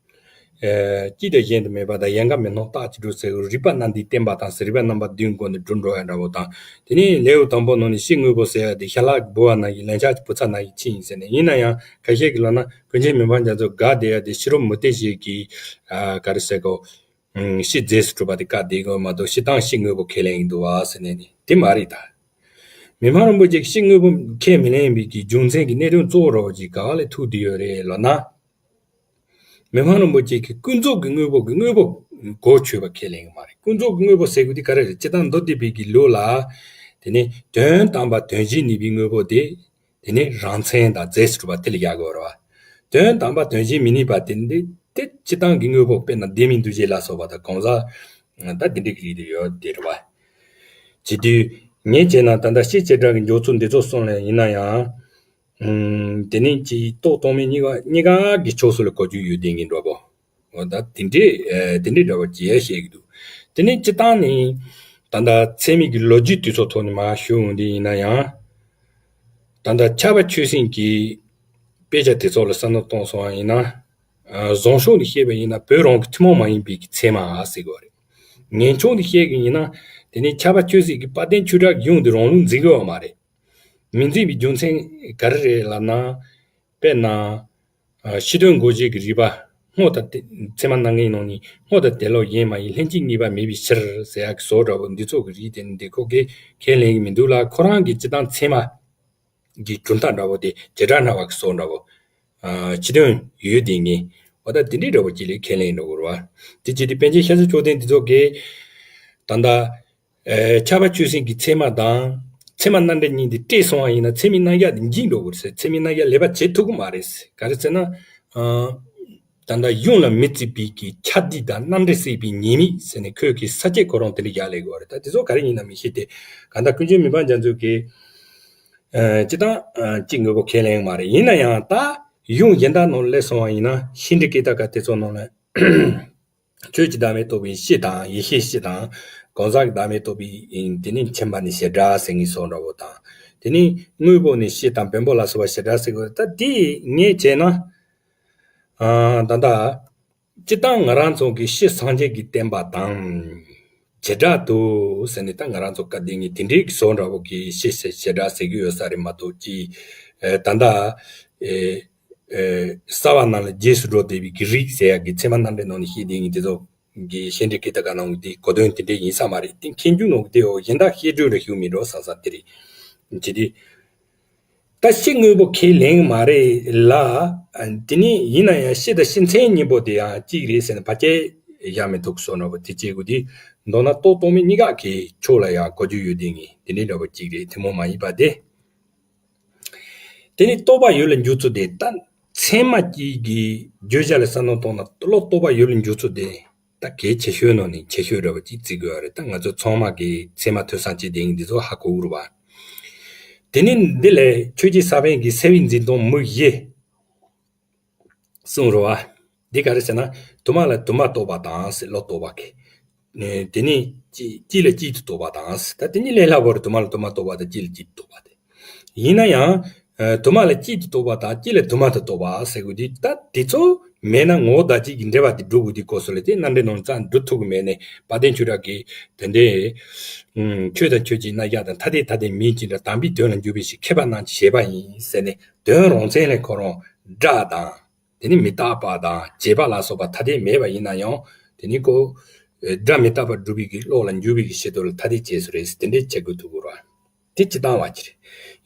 ཨ། སྤྱི་དང་གཞན་དུ་མེད་པ་དང་། ཡལ་ག་མེད་སྣང་རྟག་ཅིག་གྲུབ་ཟེར་བའི་རིགས་པ་རྣམས་འདིས་བསྟན་པ་དང་ཟེར། རིགས་པ་རྣམ་པ་འདིའི་སྒོ་ནས་གྲུབ་འགྲོ་ཡ་འདྲ་བོ་དང་། དེ་ནས་ལེའུ་དང་པོ་ནང་ནས་སྤྱི་དངོས་པོ་ཟེར་ཡ་དེ་ཤ་ལག་གི་ལྦུ་བ་ནང་བཞིན། ལན་ཆགས་ཀྱི་བུ་ཚ་ནང་བཞིན་ཕྱི་ཡིན་ཟེར་ནས། ཡིན་ན་ཡང་ཁ་ཤས་ཀྱིས་ལབ་ན་ཀུན་མཁྱེན་མི་ཕམ་རྒྱ་མཚོ་དགག་བསྡད་ཡ་དེ་ཕྱི་རོལ་མུ་སྟེགས་ཤིག་གིས། ཨ། ག་རེ་ཟེར་གོ། ཨུམ། སྤྱི་རྫས་སུ་གྲུབ་པ་དེ་བཀག་བསྡད་ཀྱི་ཡོད་མ་གཏོགས་སྤྱི་བཏང་སྤྱི་དངོས་པོ་ཁས་ལེན་གྱི་འདུག་བ་ཟེར་ནས་ནི་དེ་མ་རེད་ད། མི་ཕམ་རིན་པོ་ཆེ་གིས་སྤྱི་དངོས་པོ་ཁས་མི་ལེན་པའི་གི་རྒྱུ་མཚན་གྱི་གནད་དོན་གཙོ་བོ་ར་བ་ཅིག་ག་བ་ལས་ཐུག་བསྡད་ཡོད་རེད་ལབ་ན། མི་ཕམ་རིན་པོ་ཆེ་གིས་ཀུན་རྫོབ་ཀྱི་དངོས་པོ་གི་དངོས་པོ་གོ་ཆོད་པ་ཁས་ལེན་གྱི་མ་རེད། ཀུན་རྫོབ་ཀྱི་དངོས་པོ་ཟེར་དགོས་དེ་ག་རེ་རེད། སྤྱིར་བཏང་མདོ་སྡེ་པའི་གི་ལུགས་ལ། དེ་ནི་དོན་དམ་པ་དོན་གཞན་གཉིས་པའི་དངོས་པོ་དེ། དེ་ནི་རང་མཚན་དང་རྫས་སུ་གྲུབ་པ་དེ་ལ་བཞག་དགོས་རེད་བ། དོན་དམ་པ་དོན་གཞན་མི་གཉིས་པ་དེ་འདི་དེ་སྤྱིར་བཏང་གི་དངོས་པོ། དཔེར་ན་ལྡན་མིན་འདུ་བྱེད་ལ་སོགས་པ་དང་། གང་ཟག་ད་འདི་འདྲའི་གི་རིགས་དེ་ཡོད་དེ་རེད་བ། བྱེད་དུས་ངས་བྱས་ན་ད་ལྟ་སྤྱི་བྱེ་བྲག་གི་འཇོག་ཚུལ་འདི་ཚོ་གསུམ་ལ་ཡིན་ན་ཡང་། ཨུམ། དེ་ནི་སྤྱི་རྟོག་རྟོག་མེད་གཉིས་ཀ་གཉིས་ཀ་གི་ཕྱོགས་སུ་ལ་གོ་རྒྱུ་ཡོད་དེ་ངེས་འགྲོ་བོ། འོ་ད་དེ་འདྲའི་ཨ་དེ་འདྲའི་འདྲ་བ་ཅིག་ཡང་བཤད་ཀྱི་འདུག་དེ་ནས་སྤྱིར་བཏང་ནི་ད་ལྟ་ཚད་མའི་གི་ལོ་རྒྱུས་དུས་ཚོད་ཐོག་ནས་མར་ཞུ་འོང་དུས་ཡིན་ན་ཡང་། ད་ལྟ་ཕྱྭ་པ་ཆོས་སེང་གི་དཔེ་ཆ་དེ་ཚོ་ལ་བསམ་བློ་གཏོང་སོང་བ་ཡིན་ན། ཨ། རྫོང་ཕྱོགས་ནས་བཤད་པ་ཡིན་ན་བོད་རང་གི་ཐུན་མོང་མ་ཡིན་པའི་གི་ཚད་མ་ཟེར་དགོས་རེད། ངན་ཕྱོགས་ནས་བཤད་གི་ཡིན་ན། དེ་ནས་ཕྱྭ་པ་ཆོས་སེང་གིས་དཔལ་ལྡན་ཆོས་གྲགས་ཀྱི་ཡོན་ཏན་རང་ལུགས་འཛིན་གི་ཡོད་མ་རེད། མི་འཛིན་པའི་རྒྱུ་མཚན་ག་རེ་རེད་ལབ་ན། དཔེར་ན། ཨ། སྤྱི་དོན་དགོངས་གཞི་གི་རིགས་པ། སྔོ་དང་དེ། ཚད་མ་སྣ་ལྔའི་ནང་ནས་སྔོ་དང་དེ་ལོག་གཞན་མ་ཡིན་ལྷན་ཅིག་གཉིས་པ་མེད་པའི་ཕྱིར་ཟེར་ཡག་གི་བཟོ་འདྲ་བོ་འདི་ཚོ་གི་རིགས་དེ་འདི་ཁོ་གིས་ཁས་ལེན་གི་མི་འདུག་ལ། ཁོ་རང་གིས་སྤྱིར་བཏང་ཚད་མ་གི་གྲུབ་མཐའ་འདྲ་བོ་དེ་བྱེ་བྲག་སྨྲ་བ་གི་བཟོ་འདྲ་བོ། ཨ། སྤྱི་དོན་ཡོད་དེ་ངེས། འོ་ད་དེ་འདྲའི་འདྲ་བོ་ཅིག་ལ་ཁས་ལེན་འགྲོ་དགོས་རེད་བ། དེ་བྱས་ཏེ་པཎ་ཆེན་ཤཱཀྱ་མཆོག་ལྡན་འདི་ཚོ་གིས་ད་ལྟ། ཨེ། ཕྱྭ་པ་ཆོས་སེང་གི་ཚད་མ་དང་ཚད་མ་རྣམ་འགྲེལ་གཉིས་འདི་བཀྲལ་སོང་བ་ཡིན་ན་ཚད་མའི་རྣམ་གཞག་འདི་འཇིག་འགྲོ་གི་རེད་ཟེར། ཚད་མའི་རྣམ་གཞག་ལེགས་པ་བྱེད་ཐུབ་ཀྱི་མ་རེད་ཟེར། ག་རེ་ཟེར་ན། ཨ། ད་ལྟ་ཡུམ་ལ་མི་བརྩི་བའི་གི་ཕྱྭ་སྡིག་དང་རྣམ་འགྲེལ་བསྲེས་པའི་ཉེས་དམིགས་ཟེར་ནས་ཁོས་ཀྱི་ས་བཅད་ཁོ་རང་དེ་འདྲ་རྒྱག་ལས་དགོས་རེད། ད་དེ་ཚོ་ག་རེ་ཡིན་ན་མི་ཤེས་ཏེ། གང་ལྟར་ཀུན་མཁྱེན་མི་ཕམ་རྒྱ་མཚོ་གིས། ཨ། སྤྱིར་བཏང་། ཨ། གཅིག་དངོས་པོ་ཁས་ལེན་མ་རེད། ཡིན་ན་ཡང་ད་ཡུམ་གཞན་དག་ནང་སླེབས་སོང་བ་ཡིན་ན་ཤེས་འདྲི་ཀི་ཏ་ཀ་དེ་ཚོ་ནང་ལ། ཆོས་ཀྱི་བདག་མེད་རྟོགས་པའི་སྤྱི་དང་ཡེ་ཤེས་སྤྱི་དང་། གང་ཟག་གི་བདག་མེད་རྟོགས་པའི་དེ་ནི་མཁྱེན་པ་ནི་བྱེ་བྲག་ཟེར་ངེས་སོགས་འདྲ་བོ་དང་། དེ་ནི་དངོས་པོ་ནི་སྤྱི་དང་བེམ་པོ་ལ་སོགས་པ་བྱེ་བྲག་ཟེར་དགོས། ད་དེ་ངས་བྱས་ན། ཨ། ད་ལྟ་སྤྱིར་བཏང་ང་རང་ཚོ་གི་སྤྱི་སངས་རྒྱས་ཀྱི་བསྟན་པ་དང་བྱེ་བྲག་ཏུ་ཟེར་ནས། ད་ང་རང་ཚོ་སྐབས་དེ་ངས་དེ་འདྲའི་གི་བཟོ་འདྲ་བོ་གི་སྤྱི་བྱེ་བྲག་ཟེར་གི་ཡོད་ས་རེད་མ་གཏོགས་ཅི། ཨ། ད་ལྟ། ཨེ། ཨེ། རྩ་བ་རྣམས་ལ་རྗེས་སུ་འགྲོ་བསྡད་པའི་གི་རིགས་ཟེར་ཡག་གི་ཚད་མ་རྣམ་འགྲེལ་ནང་ནས་བཤད་བསྡད་མཁན་དེ་ཚོ་གི་ཤེས་འདྲི་ཀི་ཏ་ཀ་ནང་གི་དེ་གོ་དོན་དེ་འདྲ་ཡིན་ས་མ་རེད། དེ་མཁས་འཇུག་ནང་གི་དེའོ་གཞན་དག་བཤད་སྒྲོས་རེ་ཞུ་མི་འགྲོ་བསམ་བསམ་དེ་རེད། ཅི་སྟེ། ད་སྤྱི་དངོས་པོ་ཁས་ལེན་མ་རེད་ལ། དེ་ནི་ཡིན་ན་ཡང་སྤྱི་དང་སྤྱི་མཚན་གཉིས་པོ་དེ་ཡང་གཅིག་རེད་ཟེར་ན་ཕལ་ཆེར་བཞག་མི་ཐུབ་བཟོ་འདྲ་བོ་དེ་བྱེད་དགོས་དེ། མདོར་ན་རྟོག་རྟོག་མེད་གཉིས་ཀ་གི་ཕྱོགས་ལ་ཡང་གོ་རྒྱུ་ཡོད་དེ་ངེས་དེ་འདྲའི་འདྲ་བོ་གཅིག་རེད། ཐུན་མོང་མ་ཡིན་པ་དེ། དེ་ནི་རྟོག་པ་ཡུལ་ལ་འཇུག་ཚུལ་དེ། ད་ཚད་མ་གཅིག་གི་བརྗོད་བྱ་ལ་བསམ་བློ་གཏོང་ན་བློ་རྟོག་པ་ཡུལ་ལ་འཇུག་ཚུལ་དེ། ད་གལ་ཆེ་ཤོས་ནང་ནས་ཆེ་ཤོས་འདྲ་བ་ཅིག་བརྩི་དགོས་པ་རེད། ད་ང་ཚོ་ཚང་མ་གི་ཚད་མ་ཐོས་བསམ་བྱེད་དེ་འདི་ཚོ་ཧ་གོ་གི་རེད་བ། དེ་ནི་འདི་ལས་ཆོས་ཀྱི་ས་བོན་གྱི་སེལ་བའི་འཛིན་སྟངས་མུ་བཞི་གསུངས་རེད་བ། འདི་ག་རེ་ཟེར་ན། དུ་མ་ལ་དུ་མ་རྟོགས་པ་དང་ཟེར། བློ་རྟོག་པ་གི། ཨེ། དེ་ནི་གཅིག་གཅིག་ལ་གཅིག་ཏུ་རྟོགས་པ་དང་ཟེར། ད་དེ་གཉིས་ལས་སླ་པོ་རེད། དུ་མ་ལ་དུ་མ་རྟོགས་པ་དང་གཅིག་ལ་གཅིག་ཏུ་རྟོགས་པ་དེ། ཡིན་ན་ཡང་། ཨ། དུ་མ་ལ་གཅིག་ཏུ་རྟོགས་པ་དང་གཅིག་ལ་དུ་མ་དུ་རྟོགས་པ་ཟེར་དགོས་དུས། ད་དེ་ཚོ་མེད་ན་ངོ་བོ་བདག་གཅིག་གི་འབྲེལ་བ་དེ་སྒྲུབ་དགོས་དུས་སྐབས་སུ་ལ་དེ་རྣམ་འགྲེལ་ནང་རྩ་སྒྲུབ་ཐུབ་ཀྱི་མེད་ནས། དཔལ་ལྡན་ཆོས་གྲགས་ཀྱིས་དེ་འདྲའི། ཨུམ། ཆོས་དང་ཆོས་ཅན། རྣམ་གཞག་དང་ཐ་དད་ཐ་དད་མིན་ཅིང་འདྲ། དམ་པའི་དོན་ལ་འཇུག་པའི་ཕྱིར། མཁས་པ་རྣམས་ཀྱི་བཞེད་པ་ཡིན་ཟེར་ནས། དོན་རང་མཚན་ལས་ཁོ་རང་སྒྲ་དང་། དེ་ནི་མི་རྟག་པ་དང་བྱས་པ་ལ་སོགས་པ་ཐ་དད་མེད་པ་ཡིན་ན་ཡང་། དེ་ནི་ཁོ། ཨེ། སྒྲ་མི་རྟག་པར་སྒྲུབ་པའི་གི་བློ་ལ་འཇུག་པའི་གི་ཕྱིར་དོན་ལ་ཐ་དད་བྱས་སུ་རེད་ཟེར། དེ་འདྲའི་བྱེད་དགོས་ཐུག་གི་རེད། དེ་སྤྱིར་བཏང་བ་ཅིག་རེད།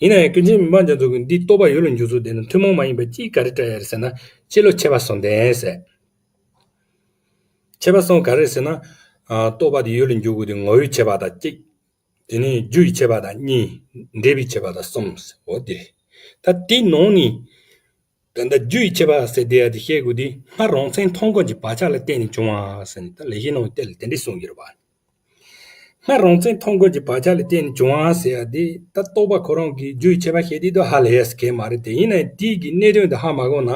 ཡིན་ན་ཡང་ཀུན་མཁྱེན་མི་ཕམ་རྒྱ་མཚོ་གིས་འདི་རྟོག་པ་ཡུལ་ལ་འཇུག་ཚུལ་དེ་ནི་ཐུན་མོང་མ་ཡིན་པ་གཅིག་ག་རེ་བཀྲལ་ཡ་རེད་ཟེར་ན། སྤྱི་བློ་ཁྱད་པར་གསུམ་ལྡན་ཟེར། ཁྱད་པར་གསུམ་ག་རེ་ཟེར་ན། ཨ། རྟོག་པ་དེ་ཡུལ་ལ་འཇུག་དགོས་དེ། ངོ་བོའི་ཁྱད་པར་དང་གཅིག་དེ་ནས་རྒྱུ་ཡི་ཁྱད་པར་དང་གཉིས། འབྲེལ་བའི་ཁྱད་པར་དང་གསུམ་ཟེར། འོ་དེ་རེད། ད་དེའི་ནང་ནས། ད་ལྟ་རྒྱུ་ཡི་ཁྱད་པར་ཟེར་བསྡད་ཡ་དེ་བཤད་དགོས་དུས། སྔར་རང་མཚན་མཐོང་སྒོམ་གྱི་བག་ཆགས་ལ་བརྟེན་ནས་བྱུང་བ་ཟེར་ནས། ད་ལེགས་བཤད་ནང་གི་དེ་ལ་དེ་འདྲས་གསུངས་ཡོད་རེད་པ། སྔར་རང་མཚན་མཐོང་སྒོམ་གྱི་བག་ཆགས་ལ་བརྟེན་ནས་བྱུང་བ་ཟེར་ཡ་དེ། ད་རྟོག་པ་ཁོ་རང་གིས་རྒྱུ་ཡི་ཁྱད་པར་བཤད་དུས་ད་ཧ་ལས་ཡ་ཟེར་མཁན་མ་རེད་དེ། ཡིན་ནའི་དེའི་གི་གནད་དོན་དེ་ཧ་མ་གོ་ན།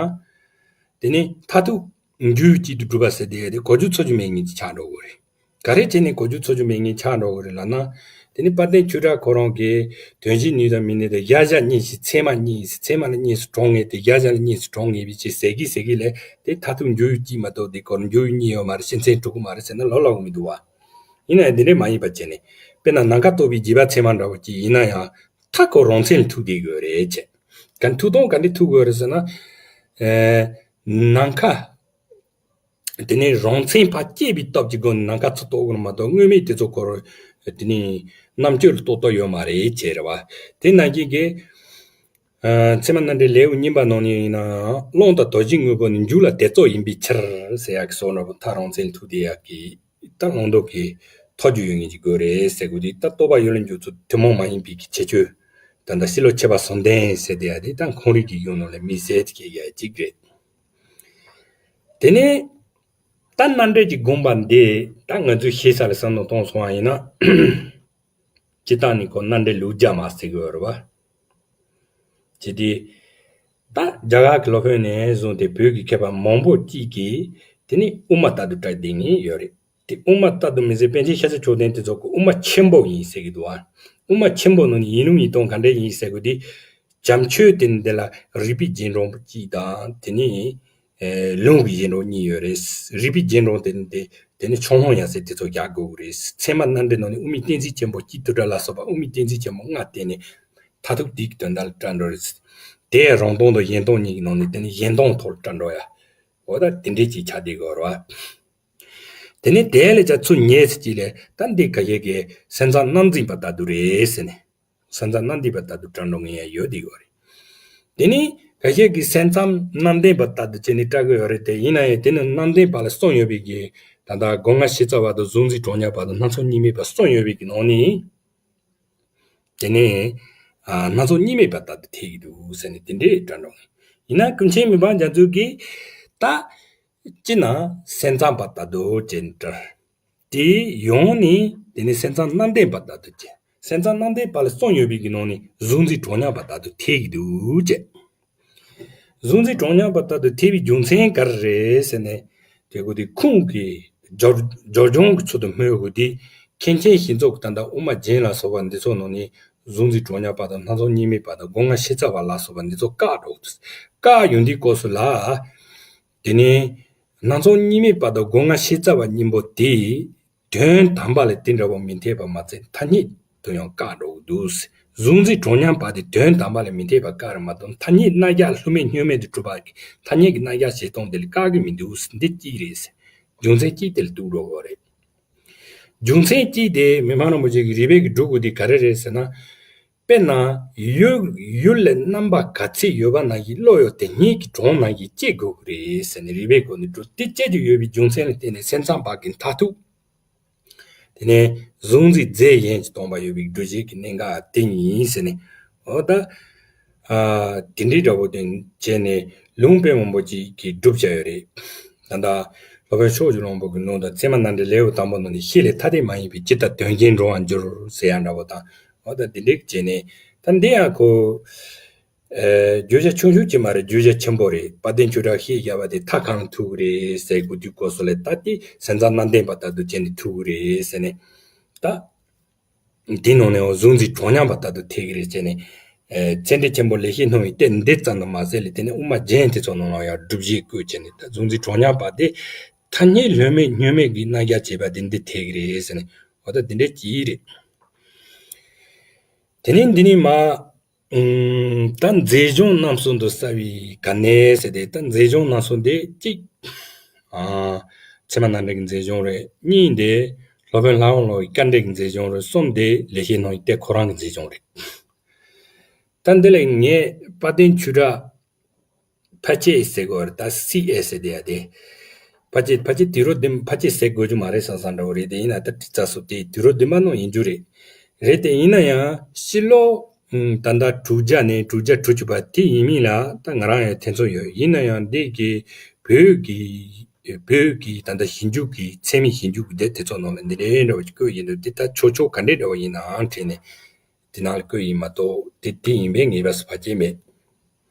དེ་ནི་མཐར་ཐུག་རྒྱུ་ཡི་གཅིག་ཏུ་གྲུབ་པ་ཟེར་བསྡད་ཡ་དེ་གོ་རྒྱུ་ཚོར་རྒྱུ་མེད་མཁན་ཅིག་ཆགས་འགྲོ་གི་རེད། ག་རེ་བྱས་ནས་གོ་རྒྱུ་ཚོར་རྒྱུ་མེད་མཁན་ཆགས་འགྲོ་གི་རེད་ལབ་ན། དེ་ནི་དཔལ་ལྡན་ཆོས་གྲགས་ཁོ་རང་གིས་དོན་གཞན་ནུས་དང་མི་ནུས་དང་། གཞལ་བྱ་གཉིས་ཤིང་ཚད་མ་གཉིས་ཤིང་། ཚད་མ་ལ་གཉིས་སུ་གྲངས་ངེས་ཏེ། གཞལ་བྱ་ལ་གཉིས་སུ་གྲངས་ངེས་པའི་ཕྱིར་ཟེར་གི་ཟེར་གི་ལས། དེ་མཐར་ཐུག་རྒྱུ་ཡི་གཅིག་མ་གཏོགས་དེ་ཁོ་རང་རྒྱུ་ཡི་གཉིས་ཡོད་མ་རེད། སྤྱི་མཚན་གྲུབ་ཀྱི་མ་རེད་ཟེར་ན་ལོག་ལོག་མི་འདུག་བ། ཡིན་ན་ཡང་འདི་འདྲས་མ་ཡིན་པ་བྱས་ནས། དཔེར་ན་ནམ་མཁའ་རྟོགས་པའི་རྗེས་དཔག་ཚད་མ་འདྲ་བོ་ཅིག་ཡིན་ན་ཡང་། མཐར་ཁོ་རང་མཚན་ལ་ཐུག་བསྡད་དགོས་རེད་བྱས། ག་ཐུག་སྟངས་ག་འདྲས་ཐུག་དགོས་རེད་ཟེར་ན། ཨེ། ནམ་མཁའ། དེ་ནས་རང་མཚན་ཕར་སྐྱེས་པའི་སྟོབས་ཀྱི་སྒོ་ནས་ནམ་མཁའ་ཚུར་རྟོགས་དགོས་ནི་མ་གཏོགས། དངོས་མེད་དེ་ཚོ་ཁོ་རང་དེ་ནས་རྣམ་དཔྱོད་ལ་རྟོགས་ཐབས་ཡོད་མ་རེད་བྱས་རེད་བ། དེ་ནང་བཞིན་གྱི། ཨ། ཚད་མ་རྣམ་འགྲེལ་ལེའུ་གཉིས་པ་ནང་ནས་ཡིན་ན། རླུང་དང་རྡོ་རྗེའི་དངོས་པོ་ནི། འཇུག་ལ་དེ་ཙོགས་ཡིན་པའི་ཕྱིར་ཟེར་ཡག་གི་བཟོ་འདྲ་བོ། མཐར་རང་མཚན་ལ་ཐུག་བསྡད་ཡག་གི། ད་ལུང་རྟོགས་ཀྱི་ཐོག་རྒྱུ་ཡོད་མཁན་ཅིག་དགོས་རེད་ཟེར་དགོས་དུས། ད་རྟོག་པ་ཡུལ་ལ་འཇུག་ཚུལ་ཐུན་མོང་མ་ཡིན་པའི་གི་ཁྱད་ཆོས། ད་ལྟ་སྤྱི་བློ་ཁྱད་པར་གསུམ་ལྡན་ཟེར་བསྡད་ཡ་དེ། ད་ཁོང་རིགས་ཀྱི་ཡུལ་ནང་ལ་དམིགས་བསལ་དེ་སྐྱེ་ཡ་གཅིག་རེད། དེ་ནས་ད་རྣམ་འགྲེལ་གྱི་དགོངས་པ་འདི་ད་ང་ཚོས་ཤེས་ས་ལ་བསམ་བློ་གཏོང་སོང་བ་ཡིན་ན། སྤྱིར་བཏང་ནས་ཁོ་རྣམ་འགྲེལ་ལེའུ་བརྒྱ་མ་ཟེར་གི་ཡོད་རེད་བ། བྱས་ཏེ། ད་རྒྱ་གར་གྱི་སློབ་དཔོན་ནས་བཟུང་སྟེ་བོད་ཀྱི་མཁས་པ་མང་པོ་ཅིག་གིས་དེ་ནི་དབུ་མ་ལྟར་དུ་བཀྲལ་བསྡད་མཁན་ཡོད་རེད། དེ་དབུ་མ་ལྟར་དུ་མི་ཟེར། པཎ་ཆེན་ཤཱཀྱ་མཆོག་ལྡན་དེ་ཚོ་གིས་དབུ་མ་ཆེན་པོ་ཡིན་ཟེར་གི་འདུག་ཨ། དབུ་མ་ཆེན་པོ་ནང་ནས་ཡིན་ལུགས་ཡིན་སྟངས་ག་འདྲས་ཡིན་ཟེར་དགོས་དུས། བྱམས་ཆོས་དེ་ནི་དེ་ལ་རིག་པའི་རྒྱན་སྒྲོམ་གཅིག་དང་དེ་ནི་ལུང་གི་རྒྱན་སྒྲོམ་གཉིས་ཡོད་རེད། རིག་པའི་རྒྱན་སྒྲོམ་དེ་ནི་དེ་དེ་ནི་ཕྱོགས་ལྷུང་ཡང་སྲིད་དེ་ཚོ་རྒྱག་དགོས་ཀྱི་རེད། ཚད་མ་རྣམ་འགྲེལ་ནང་ནས་དབུ་མའི་གཏན་ཚིགས་ཆེན་པོ་སྤྱི་དོན་ལ་སོགས་པ་དབུ་མའི་གཏན་ཚིགས་ཆེན་པོ་ལྔ་བསྟན་ནས་མཐར་ཐུག་དེའི་དོན་དག་ལ་བཀྲལ་འགྲོ་རེད། དེ་རང་སྟོང་དང་གཞན་སྟོང་གཉིས་ཀྱི་ནང་ནས་དེ་ནི་གཞན་སྟོང་ཐོག་ལ་བཀྲལ་འགྲོ་ཡ། འོ་ད་དེ་འདྲས་ཅིག་ཆགས་བསྡད་ཀྱི་ཡོད་རེད་བ། དེ་ནས་དེ་ལས་ཀྱང་ཚུར་ཉེ་ཚེ་གཅིག་ལས་ད་འདི་ཁ་ཤས་ཀྱིས་སེམས་ཙམ་རྣམ་འཛིན་པ་ལྟར་དུ་རེད་ཟེར་ནས། སེམས་ཙམ་རྣམ་འདྲེན་པ་ལྟར་དུ་བཀྲལ་འགྲོ་མཁན་ཡང་ཡོད་བསྡད་ཡོད་རེད། དེ་ནི་ཁ་ཤས་ཀྱིས་སེམས་ཙམ་རྣམ་བདེན་པ་ལྟར་དུ་བྱས་ནས་བཀྲལ་གྱི་ཡོད་རེད་དེ། ཡིན་ན་ཡང་དེ་ནི་རྣམ་བདེན་པ་ལ་གསུམ་ཡོད་པའི་གི་ད་ལྟ་སྒོ་ལྔ་ཤེས་རྩ་བ་དང་གཟུང་འཛིན་གྲོགས་མཉམ་པ་དང་སྣ་ཚོགས་གཉིས་མེད་པ་གསུམ་ཡོད་པའི་གི་ནང་ནས། དེ་ནས་ཨ་སྣ་ཚོགས་གཉིས་མེད་པ་ལྟར་དུ་ཐལ་གྱི་འདུག་ཟེར་ནས་དེ་འདྲས་བཀྲལ་འགྲོ་མཁན་ཡིན་ན། ཀུན་མཁྱེན་མི་ཕམ་རྒྱ་མཚོ་གིས་ད། སྤྱིར་ན་སེམས་ཙམ་པ་ལྟར་དུ་བྱས་ནས་བཀྲལ། དེའི་ཡང་ནི་དེ་ནི་སེམས་ཙམ་རྣམ་བདེན་པ་ལྟར་དུ་བྱས། སེམས་ཙམ་རྣམ་བདེན་པ་ལ་གསུམ་ཡོད་པའི་གི་ནང་ནས་གཟུང་འཛིན་གྲོགས་མཉམ་པ་ལྟར་དུ་ཐལ་གྱི་འདུག་ཅེས། གཟུང་འཛིན་གྲོགས་མཉམ་པ་ལྟར་དུ་ཐལ་བའི་རྒྱུ་མཚན་ག་རེ་རེད་ཟེར་ནས་དེ་གོ་དེ་ཁུངས་ཀྱི་སྦྱོར་སྦྱོར་བྱུང་གི་ཚུལ་དུ་སྨོས་དགོས་དེ། མཁན་ཆེན་ཞི་འཚོ་གི་ད་ལྟ་དབུ་མ་རྒྱན་ལ་སོགས་པ་འདི་ཚོ་ནང་ནས་གཟུང་འཛིན་གྲོགས་མཉམ་པ་དང་སྣ་ཚོགས་གཉིས་མེད་པ་དང་སྒོ་ལྔ་ཤེས་རྩ་བ་ལ་སོགས་པ་འདི་ཚོ་བཀག་འགྲོ་གི་འདུག་བཀག་ཡོང་དུས་སྐབས་སུ་ལ། དེ་ནས་སྣ་ཚོགས་གཉིས་མེད་པ་དང་སྒོ་ལྔ་ཤེས་རྩ་བ་གཉིས་པོ་དེ་དོན་དམ་པ་ལ་དེ་འདྲ་བོ་མི་འཐད་པ་མ་ཚད་ཐ་སྙད་དུ་ཡང་བཀག་འགྲོ་གི་འདུག་གཟུང་འཛིན་གྲོགས་མཉམ་པ་དེ་དོན་དམ་པ་ལ་མི་འཐད་པ་བཀག་རེད་མ་གཏོགས་ཐ་སྙད་རྣམ་གཞག་ལྷུ་མེད་སྨྱུག་མེད་དུ་གྲུབ་པ་གི་ཐ་སྙད་ཀྱི་རྣམ་གཞག་བྱེད་སྟངས་དེ་ལ་བཀག་གི་མི་འདུག་འདི་གཅིག་རེད། རྒྱུ་མཚན་གཅིག་དེ་ལ་གཏུག་འགྲོ་དགོས་རེད། རྒྱུ་མཚན་གཅིག་དེ་མི་ཕམ་རིན་པོ་ཆེ་གིས་རིགས་པས་ཀྱིས་སྒྲུབ་དགོས་དེ་ག་རེ་རེད་ཟེར་ན། དཔེར་ན། ཡུལ་ཡུལ་ལ་རྣམ་པ་ག་ཚད་ཡོད་པ་ནང་བཞིན་བློ་ཡང་དེ་སྙེད་ཀྱི་གྲངས་ནང་བཞིན་སྐྱེ་དགོས་ཀྱི་རེད་ཟེར་ནས་རིགས་པས་ཀྱིས་སྒྲུབ་དེ་སྐྱེ་རྒྱུ་ཡོད་པའི་རྒྱུ་མཚན་ལ་བརྟེན་ནས་སེམས་ཙམ་པ་གི་མཐར་ཐུག་དེ་ནས་གཟུང་འཛིན་རྫས་གཞན་གྱིས་སྟོང་པ་ཡོད་པའི་སྒྲུབ་བྱེད་ཀྱི་གནད་འགག་དེ་ཡིན་ཟེར་ནས། འོ་ད། ཨ། དེ་འདྲའི་འདྲ་བོ་དེ་བྱས་ནས་ལུང་དཔེ་མང་པོ་ཅིག་གིས་སྒྲུབ་བྱ་ཡོད་རེད། ད་ལྟ་སློབ་དཔོན་ཕྱོགས་བཅུ་ལོངས་སྤྱོད་ཀྱི་ལུང་དང་ཚད་མ་རྣམ་འགྲེལ་ལེའུ་དང་པོ་ནང་ནས་ཤེས་ལས་ཐ་དད་མ་ཡིན་པའི་ཇི་ལྟར་དོན་གཞན་འགྲོ་བར་འགྱུར་ཟེར་ཡ་འདྲ་བོ་དང་། འོ་ད་དེ་འདྲའི་བྱས་ནས་ད་འདི་ཡང་ཁོ། ཨེ། བརྗོད་བྱ་ཆུང་ཆུང་ཅིག་མ་རེད། བརྗོད་བྱ་ཆེན་པོ་རེད། དཔལ་ལྡན་ཆོས་གྲགས་ཤེས་བྱ་བ་དེ་མཐའ་གང་ལ་ཐུག་གི་རེད་ཟེར་དགོས་དུས་སྐབས་སུ་ལ་ད་དེ་སེམས་ཙམ་རྣམ་བདེན་པ་ལྟར་དུ་བྱས་ནས་ཐུག་གི་རེད་ཟེར་ནས་ད། འདི་ནང་ནས་འོ་གཟུང་འཛིན་གྲངས་མཉམ་པ་ལྟར་དུ་ཐལ་གྱི་རེད་ཅེས་ནས། ཨེ། ཚད་འབྲས་ཆེན་པོ་ལེགས་བཤད་སྣང་བའི་གཏེར་འདི་ཙམ་དུ་མ་ཟད་ལས་དེ་ནས་དབུ་མ་རྒྱན་དེ་ཚོ་ནང་ལ་ཡང་སྒྲུབ་བྱེད་བཀོད་ཅེས་ནས་ད་གཟུང་འཛིན་གྲངས་མཉམ་པ་དེ་ཐ་སྙད་ལྷུ་མེད་སྨྱུག་མེད་ཀྱི་རྣམ་གཞག་བྱེད་པ་དེ་འདི་ཐལ་གྱི་རེད་ཟེར་ནས་འོ་ད་དེ་འདྲས་ཀྱིས་རེད། དེ་ནས་འདི་ནས་མ། ཨུམ། ད་མཛེས་ལྗོངས་རྣམ་གསུམ་དུ་གསལ་བའི་ག་ནས་ཟེར་ཏེ་ད་མཛེས་ལྗོངས་རྣམ་གསུམ་དེ་གཅིག་ཨ། ཚད་མ་རྣམ་འགྲེལ་གྱི་མཛེས་ལྗོངས་རེད། གཉིས་དེ་སློབ་དཔོན་ལྷ་དབང་བློ་གི་དཀའ་འགྲེལ་གྱི་མཛེས་ལྗོངས་རེད། གསུམ་དེ་ལེགས་བཤད་སྣང་བའི་གཏེར་ཁོ་རང་གི་མཛེས་ལྗོངས་རེད། ད་འདི་ལས་ངས་དཔལ་ལྡན་ཆོས་གྲགས་ཕལ་ཆེར་ཟེར་དགོས་རེད། ད་སི་ཨེ་ཟེར་དེ་ཡ་དེ། ཕལ་ཆེར་ཕལ་ཆེར་དུས་རབས་བདུན་ཕལ་ཆེར་ཟེར་དགོས་རྒྱུ་མ་རེད་བསམ་བསམ་འདྲ་བོ་རེད། དེ་ཡིན་ན་ད་དྲི་རྩ་སོགས་དེ་དུས་རབས་བདུན་པ་ནང་ཡིན་རྒྱུ་རེད། རེད་དེ་ཡིན་ན་ཡང་ཕྱི་ལོ། ཨུམ། ད་ལྟ་དྲུག་བརྒྱ་ནས་དྲུག་བརྒྱ་དྲུག་ཅུ་བར་དེ་ཡིན་མིན་ལ་ད་ང་རང་ཡང་ཐེ་ཚོམ་ཡོད། ཡིན་ན་ཡང་འདི་གི་བོད་ཀྱི་བོད་ཀྱི་ད་ལྟ་ཞིབ་འཇུག་གི་ཚད་མའི་ཞིབ་འཇུག་གི་དེབ་དེ་ཚོ་ནང་ལ་འདི་འདྲའི་འདྲ་བོ་ཞིག་བཀོད་ཡིན་འདུག་དེ་ད་ཆོག་ཆོག་ག་འདྲའི་འདྲ་བོ་ཡིན་ནའང་དྲན་ནས་དེ་ནང་ལ་བཀོད་ཡིན་མ་གཏོགས་དེ་དེ་ཡིན་པའི་ངེས་པ་སུ་ཕལ་ཆེར་མེད།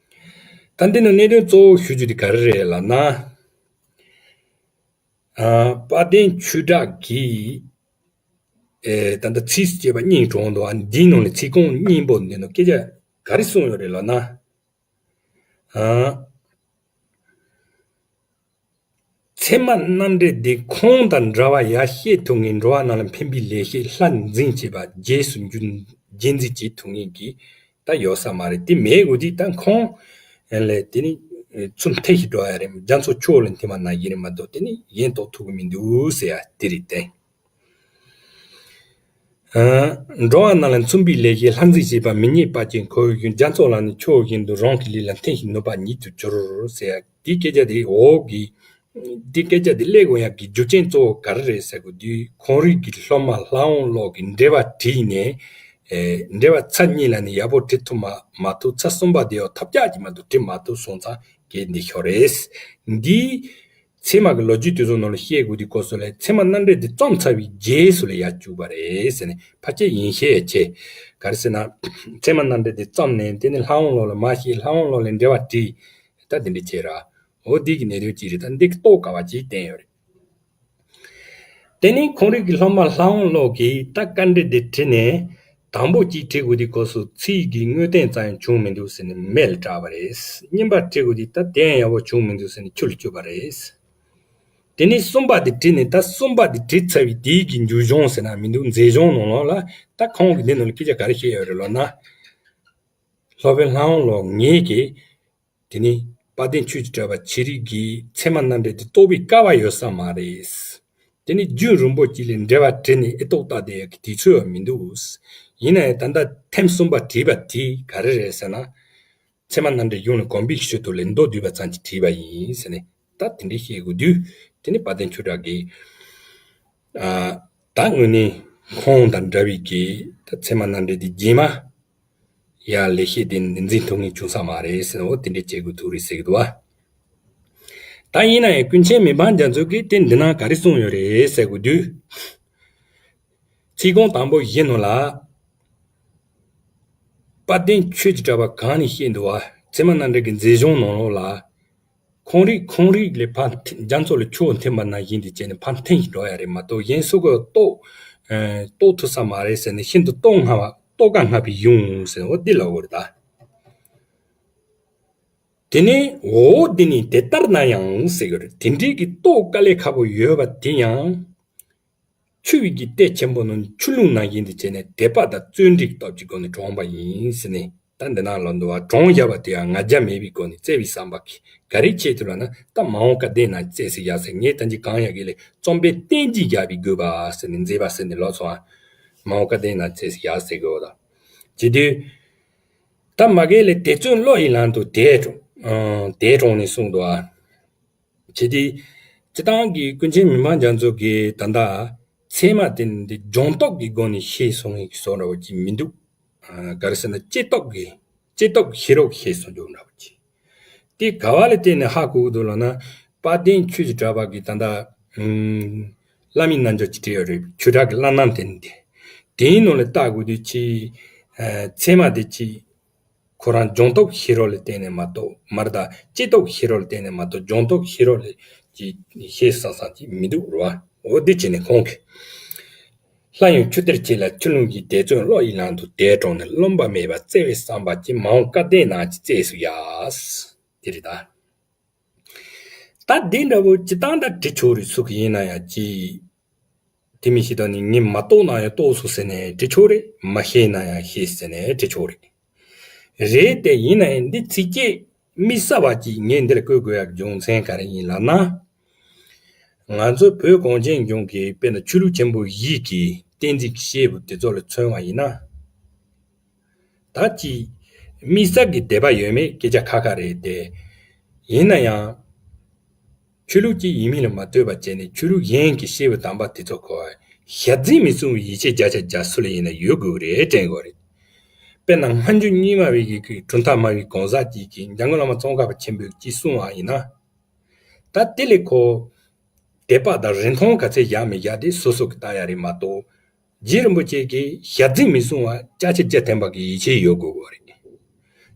ད་འདི་ནང་གནད་དོན་གཙོ་བོ་ཞུ་རྒྱུ་དེ་ག་རེ་རེད་ལབ་ན། ཨ། དཔལ་ལྡན་ཆོས་གྲགས་ཀྱིས། ཨེ། ད་ལྟ་ཚིགས་སུ་བཅད་པ་གཉིས་བགྲངས་འདུག་ཨ། འདིའི་ནང་ནས་ཚིག་རྐང་གཉིས་པོ་འདི་ནང་སྐད་ཆ་ག་རེ་གསུངས་ཡོད་རེད་ལབ་ན། ཨ། ཚད་མ་རྣམ་འགྲེལ་འདི་ཁོང་དང་འདྲ་བ་ཡར་བཤད་ཐུབ་མཁན་འགྲོ་བ་རྣམས་ལ་ཕན་པའི་ལེགས་བཤད་ལྷར་འཛིན་བྱེད་པ་རྗེས་སུ་འཇུག་རྗེས་འཛིན་བྱེད་ཐུབ་མཁན་གྱི་ད་ཡོད་ས་མ་རེད། དེ་མེད་དགོས་དུས་ད་ཁོང་ལ་དེ་ནི་ཚུར་འཐེན་ཞིག་འགྲོ་ཡ་རེད། རྒྱ་མཚོ་ཁྱོད་ལ་འཐེན་པ་ནང་བཞིན་རེད་མ་གཏོགས་དེ་ནི་གཞན་རྟོགས་ཐུབ་ཀྱི་མི་འདུག་ཟེར་ཡ་དེ་རེད་དེ། ཨ། འགྲོ་བ་རྣམས་ལ་མཚུངས་པའི་ལེགས་བཤད་ལྷར་འཛིན་བྱེད་པ་མི་རྙེད་པ་ཅན་ཁོ་བོའི་རྒྱུན་རྒྱ་མཚོ་ལ་ནི་ཁྱོད་བཞིན་དུ་རང་གི་ལུས་ལ་འཐེན་ཞིང་ནུབ་པ་ཉིད་དུ་གྱུར་ཟེར་ཡ་དེའི་སྐད་ཆ་དེ་འོག་གི་འདི་སྐད་ཆ་འདི་སླེབས་དགོས་ཡག་གི་རྒྱུ་རྐྱེན་གཙོ་བོ་ག་རེ་རེད་ཟེར་དགོས་དུས། ཁོང་རིགས་ཀྱི་སློབ་མ་ལྷ་དབང་བློ་གིས་འགྲེལ་པ་བྲིས་ནས། ཨེ། འགྲེལ་པ་ཚར་གཉིས་ལ་ནི་ཡག་པོ་བྲི་ཐུབ་མ་མ་ཐུབ། ཚར་གསུམ་པ་དེ་ཡང་ཐབས་ཆག་གིས་མ་གཏོགས་བྲི་མ་ཐུབ་སོང་ཙང་གལ་འདི་ཤོར་རེད། འདི་ཚད་མ་གི་ལོ་རྒྱུས་དེ་ཚོ་ནང་ལ་བཤད་དགོས་དུས་སྐབས་སུ་ལ་ཚད་མ་རྣམ་འགྲེལ་འདི་རྩོམ་ཚར་བའི་རྗེས་སུ་ལ་ཡར་བཅུག་པ་རེད་ཟེར་ནས་ཕལ་ཆེར་ཡིན་ཤས་ཆེ། ག་རེ་ཟེར་ན། ཚད་མ་རྣམ་འགྲེལ་འདི་རྩོམ་ནས་དེ་ནི་ལྷ་དབང་བློ་ལ་མར་བཤད། ལྷ་དབང་བློ་ལས་འགྲེལ་པ་བྲིས། ད་དེ་འདྲ་བྱས་ར། འོ་འདི་གི་གནད་དོན་གཅིག་རེད། ད་འདི་གི་རྟོགས་དཀའ་བ་ཅིག་བསྟན་ཡོད་རེད། དེ་ནས་ཁོང་རིགས་ཀྱི་སློབ་མ་ལྷ་དབང་བློ་གིས་ད་དཀའ་འགྲེལ་འདི་བྲིས་ནས། དང་པོ་གཅིག་བྲིས་དགོས་དུས་སྐབས་སུ་ཚིག་གི་དངོས་བསྟན་ཙམ་ཡང་བྱུང་མི་འདུག་ཟེར་ནས་མེ་ལ་སྲེག་པ་རེད། གཉིས་པ་བྲིས་དགོས་དུས་ད་དེ་ཡང་ཡག་པོ་བྱུང་མི་འདུག་ཟེར་ནས་ཆུ་ལ་སྐྱུར་པ་རེད། དེ་ནས་གསུམ་པ་དེ་བྲིས་ནས། ད་གསུམ་པ་དེ་བྲིས་ཚར་བའི་དེའི་གི་མཇུག་གཞུང་ཟེར་ན་མི་འདུག་མཛད་གཞུང་ནང་ལོགས་ལ་ད་ཁོང་གིས་འདི་ནང་ལ་སྐད་ཆ་ག་རེ་བཤད་ཡོད་རེད་ལབ་ན། སློབ་དཔོན་ལྷ་དབང་བློ་ངེད་ཀྱིས་དེ་ནི་དཔལ་ལྡན་ཆོས་ཀྱི་གྲགས་པ་ཆེ་རིགས་ཀྱི་ཚད་མ་རྣམ་འགྲེལ་དེ་རྟོགས་པའི་སྐལ་བ་ཡོད་ས་མ་རེད། དེ་ནི་རྒྱུན་རིང་པོ་ཅིག་ལ་འགྲེལ་པ་བྲིས་ནས་ཨེ་རྟོགས་ལྟ་བསྡད་ཡག་གི་དུས་ཚོད་མི་འདུག་ཡིན་ན་ཡང་ད་ལྟ་ཐེངས་གསུམ་པ་བྲིས་པ་དེ་ག་རེ་རེད་ཟེར་ན། ཚད་མ་རྣམ་འགྲེལ་གཞུང་ལ་གོམས་པའི་ཤུལ་དུ་ལ་མདོ་བསྡུས་པ་ཙམ་གྱིས་བྲིས་པ་ཡིན་ཟེར་ནས། ད་དེ་འདྲའི་བཤད་དགོས་དུས་དེ་ནི་དཔལ་ལྡན་ཆོས་གྲགས་ཀྱིས། ཨ། ད་དངོས་གནས་ཁོང་དང་འདྲ་བའི་གི་ད་ཚད་མ་རྣམ་འགྲེལ་དེ་རྗེས་མ་ཡར་ལེགས་བཤད་དེ་འཛིན་ཐུབ་མཁན་བྱུང་ས་མ་རེད་ཟེར་ནས། འོ་དེ་འདྲའི་བྱེད་དགོས་ཐུག་རེད་ཟེར་གི་འདུག་བ། ད་ཡིན་ན་ཡང་ཀུན་མཁྱེན་མི་ཕམ་རྒྱ་མཚོ་གིས་དེ་འདི་ན་ག་རེ་གསུངས་ཡོད་རེད་ཟེར་དགོས་དུས། ཚིག་རྐང་དང་པོ་བཞི་ནང་ལ། དཔལ་ལྡན་ཆོས་ཀྱི་གྲགས་པ་གང་ནས་བཤད་འདུག་བ། ཚད་མ་རྣམ་འགྲེལ་གྱི་མཛད་གཞུང་ནང་ལོགས་ལ། ཁོང་རིགས་ཁོང་རིགས་ལས་ཕར་འཐེན། རྒྱ་མཚོ་ལ་ཆུ་བོ་འཐེན་པ་ནང་བཞིན་དུ་བྱས་ནས་ཕར་འཐེན་ཞིག་འགྲོ་ཡ་རེད་མ་གཏོགས། གཞན་སུ་གིས་རྟོགས། ཨ། རྟོགས་ཐུབ་ས་མ་རེད་ཟེར་ནས་ཤིན་ཏུ་རྟོགས་སྔ་བ། རྟོགས་དཀའ་སྔ་བའི་གཞུང་ཟེར་འོ་འདི་ལབ་དགོས་རེད་ད། དེ་ནས་འོ་འདི་ནི་དེ་ལྟར་ན་ཡང་ཟེར་གི་རེད། དེ་འདྲའི་གི་རྟོགས་དཀའ་ལས་ཁག་པོ་ཡོད་པ་དེ་ཡང་། ཆུ་བོའི་གི་གཏེར་ཆེན་པོ་ནང་ཆུ་ཀླུང་ནང་བཞིན་དུ་བྱས་ནས་དད་པ་དང་བརྩོན་འགྲུས་སྟོབས་ཀྱི་སྒོ་ནས་དྲངས་པ་ཡིན་ཟེར་ནས། ད་འདི་ན་ལབ་འདུག་བ། དྲངས་བཞག་པ་དེ་ཡང་ང་རྒྱལ་མེད་པའི་སྒོ་ནས་བཙལ་བའི་བསམ་པ་གིས་ག་རེ་བྱེད་ཐུབ་ལབ་ན། ད་མ་འོངས་སྐལ་ལྡན་ན་བཙལ་ཟེར་ཡ་ཟེར། ངས་ད་ཅི་གང་ཡག་གི་ལས་རྩོམ་པའི་རྟེན་གྱིས་བཞག་པའི་དགོས་པ་ཟེར་ནས་མཛད་པ་ཟེར་ནས་ལབ་སོང་ཨ། མ་འོངས་སྐལ་ལྡན་ན་བཙལ་ཟེར་ཡ་ཟེར་གི་འོ་ད། བྱེད་དུས། ད་མ་གི་ལས་དེ་བརྩོན་བློ་ཡི་ལམ་དུ་དེ་དྲངས། ཨང་། དེ་དྲངས་ནས་གསུངས་འདུག་ཨ། བྱས་ཏེ། སྤྱིར་བཏང་གི་ཀུན་མཁྱེན་མི་ཕམ་རྒྱ་མཚོ་གིས་ད་ལྟ་ཚད་མ་དེ་འདི་སྦྱོང་སྟོབས་ཀྱི་སྒོ་ནས་ཤེས་སོང་ངེས་ཀྱི་བཟོ་འདྲ་བོ་ཅིག་མི་འདུག་ཨ། ག་རེ་ཟེར་ན་ལྕེ་སྟོབས་ཀྱིས། ལྕེ་སྟོབས་ཤེས་རབ་ཤེས་སོང་འཇོག་འདྲ་བོ་ཅིག་དེ་ག་བ་ལ་བརྟེན་ནས་ཧ་གོ་གི་འདུག་ལབ་ན། དཔལ་ལྡན་ཆོས་ཀྱི་གྲགས་པ་གིས་ད་ལྟ། ཨུམ། བླ་མའི་རྣལ་འབྱོར་གྱི་བྲིས་ཡོད་རེད། ཆོས་གྲགས་ཀྱི་བླ་རྣམ་དེ་འདི། དེའི་ནང་ལ་བལྟ་དགོས་དུས་ཅི། ཨ། ཚད་མ་དེ་ཅི། ཁོ་རང་སྦྱོང་སྟོབས་ཤེས་རབ་ལ་བརྟེན་ནས་མ་གཏོགས། མར་ད་ལྕེ་སྟོབས་ཤེས་རབ་ལ་བརྟེན་ནས་མ་གཏོགས་སྦྱོང་སྟོབས་ཤེས་རབ་ལ་ཅི་ཤེས་བསམ་བསམ་ཅིག་མི་འདུག་རེད་བ། འོ་དེ་བྱས་ནས་ཁོང་གིས། སླར་ཡང་ཆུ་གཏེར་ཆེ་ལ་ཆུ་ཀླུང་གི་དེ་བརྩོན་བློ་ཡི་ལམ་དུ་དེ་དྲངས་ནས། རློམ་པ་མེད་པར་བཙལ་བའི་བསམ་པ་ཅན། མ་འོངས་སྐལ་ལྡན་ན་ཅི་བཙལ་ཟེར་ཡ། དེ་རེད་ད། ད་འདི་འདྲ་བོ་སྤྱིར་བཏང་ད་བྲིས་ཆོག་རེད། སུ་གི་ཡིན་ན་ཡང་ཅི། དེ་མི་ཤེས་དོན་ནི་ངས་མ་རྟོགས་ན་ཡང་རྟོགས་སོང་ཟེར་ནས་བྲིས་ཆོག་རེད། མ་ཤེས་ན་ཡང་ཤེས་ཟེར་ནས་བྲིས་ཆོག་རེད། རེད་དེ་ཡིན་ན་ཡང་འདི་ཚིགས་བཅད་དམིགས་བསལ་བ་ཅིག་ངས་འདིར་བཀོད་དགོས་ཡག་རྒྱུ་མཚན་ག་རེ་ཡིན་ལབ་ན། ང་ཚོ་བོད་གངས་ཅན་ལྗོངས་ཀྱི་དཔེར་ན་ཆོས་ལུགས་ཆེན་པོ་བཞི་གི་བསྟན་འཛིན་གྱི་སྐྱེས་བུ་དེ་ཚོ་ལ་མཚོན་པ་ཡིན་ན། ད་ཅི། དམིགས་བསལ་གྱི་དད་པ་ཡོད་མེད་སྐད་ཆ་ཁ་ཁ་རེད་དེ། ཡིན་ན་ཡང་། ཆོས་ལུགས་གཅིག་ཡིན་མིན་ལ་མ་ལྟོས་པ་བྱས་ནས་ཆོས་ལུགས་གཞན་གྱི་སྐྱེས་བུ་དམ་པ་དེ་ཚོ་ཁོ་ཞལ་འཛིན་མི་གསུང་བའི་ཡིད་ཆེས་བརྒྱ་ཆ་བརྒྱ་སུ་ལ་ཡིན་ན་ཡོད་དགོས་རེད་དྲན་དགོས་རེད། དཔེར་ན་སྔ་འགྱུར་རྙིང་མ་བའི་གི་གྲུབ་མཐའ་སྨྲ་བའི་གང་ཟག་ཅིག་གིས་འཇམ་མགོན་བླ་མ་ཙོང་ཁ་པ་ཆེན་པོས་ཅིག་གསུངས་པ་ཡིན་ན། ད་དེ་ལས་ཁོ། དད་པ་དང་རིན་ཐང་ག་ཚད་བཞག་མི་བཞག་དེ་སོ་སོ་གི་ལྟ་ཡ་རེད་མ་གཏོགས། རྗེ་རིན་པོ་ཆེ་གིས་ཞལ་འཛིན་མི་གསུང་བ་བརྒྱ་ཆ་བརྒྱ་བསྟན་པ་གི་ཡིད་ཆེས་ཡོད་དགོས་པ་རེད།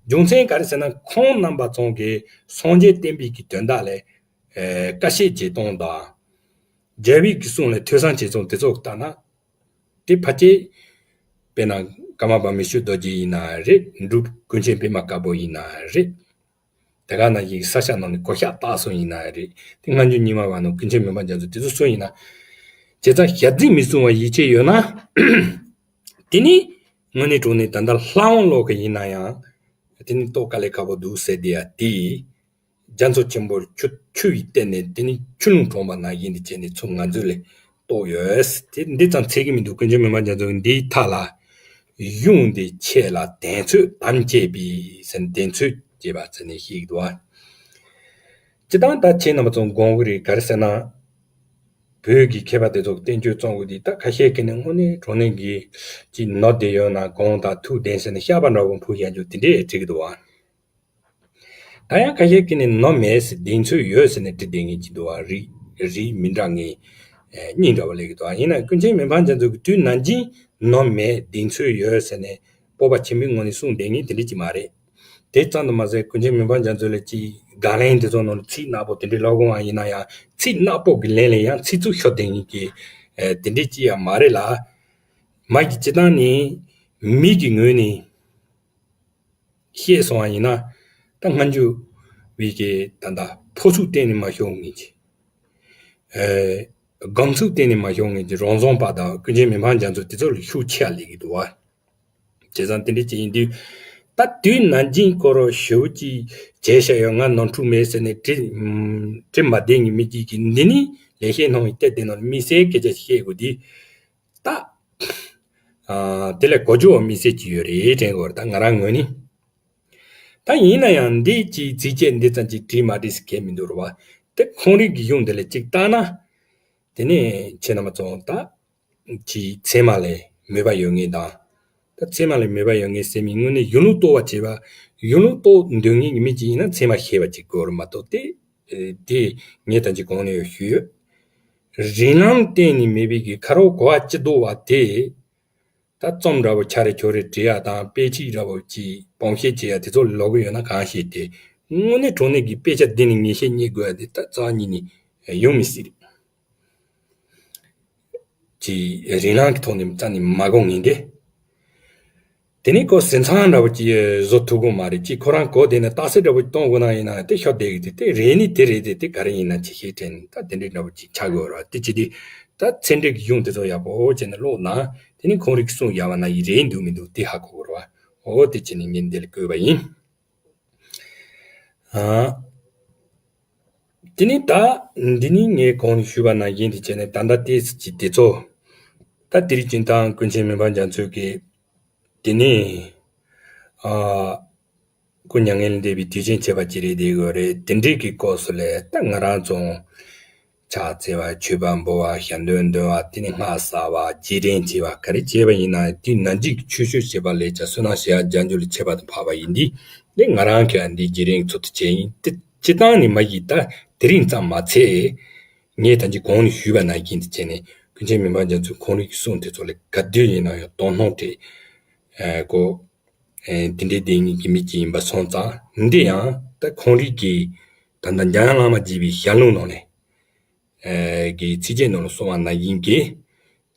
རྒྱུ་མཚན་ག་རེ་ཟེར་ན་ཁོང་རྣམ་པ་ཚོ་གིས་སངས་རྒྱས་བསྟན་པའི་གི་དོན་དག་ལ། ཨེ། དཀའ་སྤྱད་བྱེད་སྟངས་དང་། རྒྱལ་བའི་གི་གསུང་ལ་ཐོས་བསམ་བྱེད་སྟངས་དེ་ཚོ་ལྟ་ན། དེ་ཕལ་ཆེར། དཔེར་ན་ཀརྨ་པ་མི་བསྐྱོད་རྡོ་རྗེ་ཡིན་ན་རེད། འབྲུག་ཀུན་མཁྱེན་པད་མ་དཀར་པོ་ཡིན་ན་རེད། དེ་ག་ནང་བཞིན་ས་སྐྱ་ནང་ནས་གོ་ཤ་བཏགས་སོང་ཡིན་ན་རེད། དེ་སྔ་འགྱུར་རྙིང་མ་བ་ནང་ཀུན་མཁྱེན་མི་ཕམ་རྒྱ་མཚོ་དེ་ཚོ་སོང་ཡིན་ན། བྱས་ཙང་ཞལ་འཛིན་མི་གསུང་བ་ཡིད་ཆེས་ཡོད་ན། དེ་ནི་དངོས་གནས་དྲང་གནས་ད་ལྟ་ལྷ་དབང་ལོག་གི་ཡིན་ན་ཡང་། དེ་ནི་རྟོགས་དཀའ་ལས་ཁག་པོ་འདུག་ཟེར་དེ་ཡ་དེ། རྒྱ་མཚོ་ཆེན་པོར་ཆུ་ཆུ་ཡིས་གཏད་ནས་དེ་ནི་ཆུ་ཀླུང་དྲངས་པ་ནང་བཞིན་དུ་བྱས་ནས་ཚུར་ང་ཚོ་ལ་རྟོགས་ཡོད། དེ་འདི་ཙམ་ཚད་ཀྱི་མི་འདུག་ཀུན་མཁྱེན་མི་ཕམ་རྒྱ་མཚོ་གིས་འདིའི་མཐའ་ལ། གཞུང་འདི་ཆེ་ལ་དོན་ཚོད་དམ་བཅས་པའི་ཟེར་ནས་དོན་ཚོད་ཅེས་པ་ཟེར་ནས་བཤད་ཀྱི་འདུག་ཨ། སྤྱིར་བཏང་ད་ཁྱེད་རྣམ་པ་ཚོ་དགོངས་ཀྱི་རེད། ག་རེ་ཟེར་ན། བོད་ཀྱི་མཁས་པ་དེ་ཚོ་བསྟན་བཅོས་རྩོམ་དགོས་དུས་ད་ཁ་ཤས་ཀྱིས་ནི་དངོས་གནས་དྲང་གནས་ཀྱི་ཅིག་ནོར་བསྡད་ཡོད་ན་དགོངས་དང་ཐུགས་བདེན་ཟེར་ནས་བཤད་པ་འདྲ་བོ་འཕུར་བཞག་རྒྱུ་དེ་འདྲས་བྲིས་ཀྱི་འདུག་ཨ། ད་ཡང་ཁ་ཤས་ཀྱིས་ནི་ནོར་མེད་ཟེར་གདེང་ཚོད་ཡོད་ཟེར་ནས་བྲིས་བསྡད་མཁན་ཅིག་འདུག་བ། རིགས་རིགས་མི་འདྲ་ངེས་སྙིང་འདྲ་བ་སླེབས་ཀྱི་འདུག་བ། ཡིན་ན་ཀུན་མཁྱེན་མི་ཕམ་རྒྱ་མཚོ་གིས་དུས་ནམ་རྒྱུན་ནོར་མེད་གདེང་ཚོད་ཡོད་ཟེར་ནས་སྤོབས་པ་ཆེན་པོའི་ངང་ནས་གསུངས་བསྡད་མཁན་དེ་འདྲ་ཅིག་མ་རེད། དེ་ཙམ་དུ་མ་ཟད་ཀུན་མཁྱེན་མི་ཕམ་རྒྱ་མཚོ་ལ་ཅིག་དགག་ལན་དེ་ཚོ་ནང་ཚིག་ནག་པོ་དེ་འདྲ་ལབ་དགོས་པ་ཡིན་ན་ཡང་ཚིག་ནག་པོ་གི་ལན་ལ་ཡང་ཚིག་རྩུབ་ཤོར་བསྡད་མཁན་གྱི་དེ་འདྲ་ཅིག་ཡང་མ་རེད་ལ། མ་གི་སྤྱིར་བཏང་ནི། མི་གི་ངོས་ནས་བཤད་སོང་བ་ཡིན་ན། ད་སྔ་འགྱུར་བའི་གི་ད་ལྟ་ཕོ་ཚུགས་གཏན་ནས་མ་ཤོར་ངེས་ཀྱི། ཨེ། སྒོམ་ཚུགས་གཏན་ནས་མ་ཤོར་ངེས་ཀྱི་རང་བྱུང་པ་དང་ཀུན་མཁྱེན་མི་ཕམ་རྒྱ་མཚོ་དེ་ཚོ་ལ་ཤུགས་ཆེ་བ་སླེབས་ཀྱི་འདུག་བ། བྱས་ཙང་དེ་འདྲ་ཅིག་ཡིན་དུས། ད་དུས་ནམ་རྒྱུན་སྐོར་ཞེ་པོ་ཅིག་བྱས་བཞག་ཡོད། ང་ནོར་འཁྲུལ་མེད་ཟེར་ནས་དྲི་དྲི་མ་བདེ་ངེས་མི་གཅིག་གིས་འདི་ནི་ལེགས་བཤད་སྣང་བའི་གཏེར་དེ་ནང་དམིགས་བསལ་སྐད་ཆ་བཤད་དགོས་དུས། ད། ཨ། དེ་ལས་གོ་རྒྱུ་བ་དམིགས་བསལ་ཅིག་ཡོད་རེད་དྲན་དགོས་རེད། ད་ང་རང་ངོས་ནས། ད་ཡིན་ན་ཡང་འདི་ཅིག་ཚིགས་བཅད་འདི་ཙམ་ཅིག་བྲིས་མ་བྲིས་སུ་གལ་མི་འདུག་རེད་བ། དེ་ཁོང་རིག་གི་གཞུང་འདི་ལ་ཅིག་བལྟས་ན། དེ་ནས་ཁྱེད་རྣམ་པ་ཚོ་ད། ཅིག་ཚད་མ་ལ་མོས་པ་ཡོད་མཁན་དང་། ད་ཚད་མ་ལ་མོས་པ་ཡོད་མཁན་ཟེར་མི་དངོས་གནས་གཞུང་ལུགས་རྟོགས་པ་བྱེད་པ། གཞུང་ལུགས་རྟོགས་འདོད་མཁན་གྱི་མི་ཅིག་ཡིན་ན་ཚད་མ་ཤེས་པ་ཅིག་དགོས་རེད་མ་གཏོགས་ཏེ། དེ་ངས་ད་ཅི་གོང་ནས་ཡང་ཞུས་ཡོད། རིགས་ལམ་གཏན་ནས་མེད་པའི་གི་ཁ་རོག་གོ་བ་ཅི་འདུག་བ་དེ། ད་རྩོམ་འདྲ་བོ་ཆ་རེ་ཆོ་རེ་བྲིས་ཡ་དང་དཔེ་ཁྲིད་འདྲ་བོ་ཅིག་སྤོང་བཤད་བྱེད་ཡ་དེ་ཚོ་ལོག་གི་ཡོད་ན་གང་ཤེས་ཏེ། དངོས་གནས་དྲང་གནས་ཀྱི་དཔེ་ཆ་འདི་ནས་ངེས་ཤེས་རྙེད་དགོས་ཡ་དེ་ད་རྩ་བ་ཉིད་ནས་ཡོང་མི་སྲིད། ཅིག་རིགས་ལམ་གྱི་ཐོག་ནས་རྩ་ནས་མ་གོ་ངེས་ཏེ། དེ་ནས་ཁོ་ཟིན་ཚང་འདྲ་བོ་ཅིག་བཟོ་ཐུབ་ཀྱི་མ་རེད། ཅིག་ཁོ་རང་གོ་བསྡད་ནས་རྟགས་གསལ་འདྲ་བོ་གཏོང་དགོས་ན་ཡིན་ན་དེ་ཤོར་བསྡད་ཀྱི་དེ་དེ་རེད་ནི་དེ་རེད་དེ་དེ་ག་རེ་ཡིན་ན་ཅི་ཤེས་དྲན་ད་དེ་འདྲའི་འདྲ་བོ་ཅིག་ཆགས་དགོས་རེད་བ། དེ་ཅི་སྟེ་ད་ཚད་འབྲས་ཀྱི་གཞུང་དེ་ཚོ་ཡག་པོ་བྱས་ནས་ཀློག་ན་དེ་ནི་ཁོང་རིག་གསུང་ཡག་བ་ན་ཡི་རེད་འདུག་མི་འདུག་དེ་ཧ་གོ་དགོས་རེད་བ། འོ་དེ་བྱས་ནས་ངས་འདི་ལ་བཀོད་པ་ཡིན། ཨ། དེ་ནི་ད། འདི་ནི་ངས་གོང་ནས་ཞུས་པ་ནང་བཞིན་དུ་བྱས་ནས་ད་ལྟ་ཏོག་ཙམ་ཅིག་དེ་ཚོ། ད་དེ་རིང་སྤྱིར་བཏང་ཀུན་མཁྱེན་མི་ཕམ་རྒྱ་མཚོས་ཀྱིས། དེ་ནི། ཨ། སྐུ་མྱ་ངན་ལས་འདས་པའི་དུས་ཆེན་བྱས་པ་ཅིག་རེད་བསྡད་ཡོད་རེད། དེ་འདྲའི་གི་སྐབས་སུ་ལས་ད་ང་རང་ཚོ། ཕྱག་འཚལ་བ། མཆོད་པ་འབུལ་བ། ཞལ་འདོན་འདོན་པ། དེ་ནི་སྔགས་བསགས་པ། རྗེས་དྲན་བྱེད་པ། ག་རེ་བྱས་པ་ཡིན་ན་དུས་ནམ་རྒྱུན་གྱི་ཆོས་ཞུ་བྱེད་པ་ལས་ཀྱང་བསོད་ནམས་ཞེ་དྲག་རྒྱ་མཚོ་ལས་ཆེ་བ་དང་འཕགས་པ་ཡིན་དུས། དེ་ང་རང་གིས་འདི་རྗེས་དྲན་ཚུལ་དུ་བྱས་ཡིན། དེ་སྤྱིར་བཏང་ནས་མ་གཞི་ད་དེ་རིང་ཙམ་མ་ཚད། ངས་ད་ཅི་གོང་ནས་ཞུས་པ་ནང་བཞིན་དུ་བྱས་ནས་ཀུན་མཁྱེན་མི་ཕམ་རྒྱ་མཚོས་ཁོང་རིག་གི་གསུང་དེ་ཚོ་ལ་ག་དུས་ཡིན་ན་ཡང་དོ་སྣང་སྤྲད། ཨ། གོ། ཨ། དེ་འདྲའི་བསྡད་མཁན་གྱི་མི་ཅིག་ཡིན་པ་སོང་ཙང་འདི་ཡང་ད་ཁོང་རིག་གི་ད་ལྟ་འཇམ་དབྱངས་བླ་མ་དགྱེས་པའི་ཞལ་ལུང་ནང་ནས། ཨ། གི་ཚིགས་བཅད་ནང་ལ་གསུངས་པ་ནང་བཞིན་གྱི།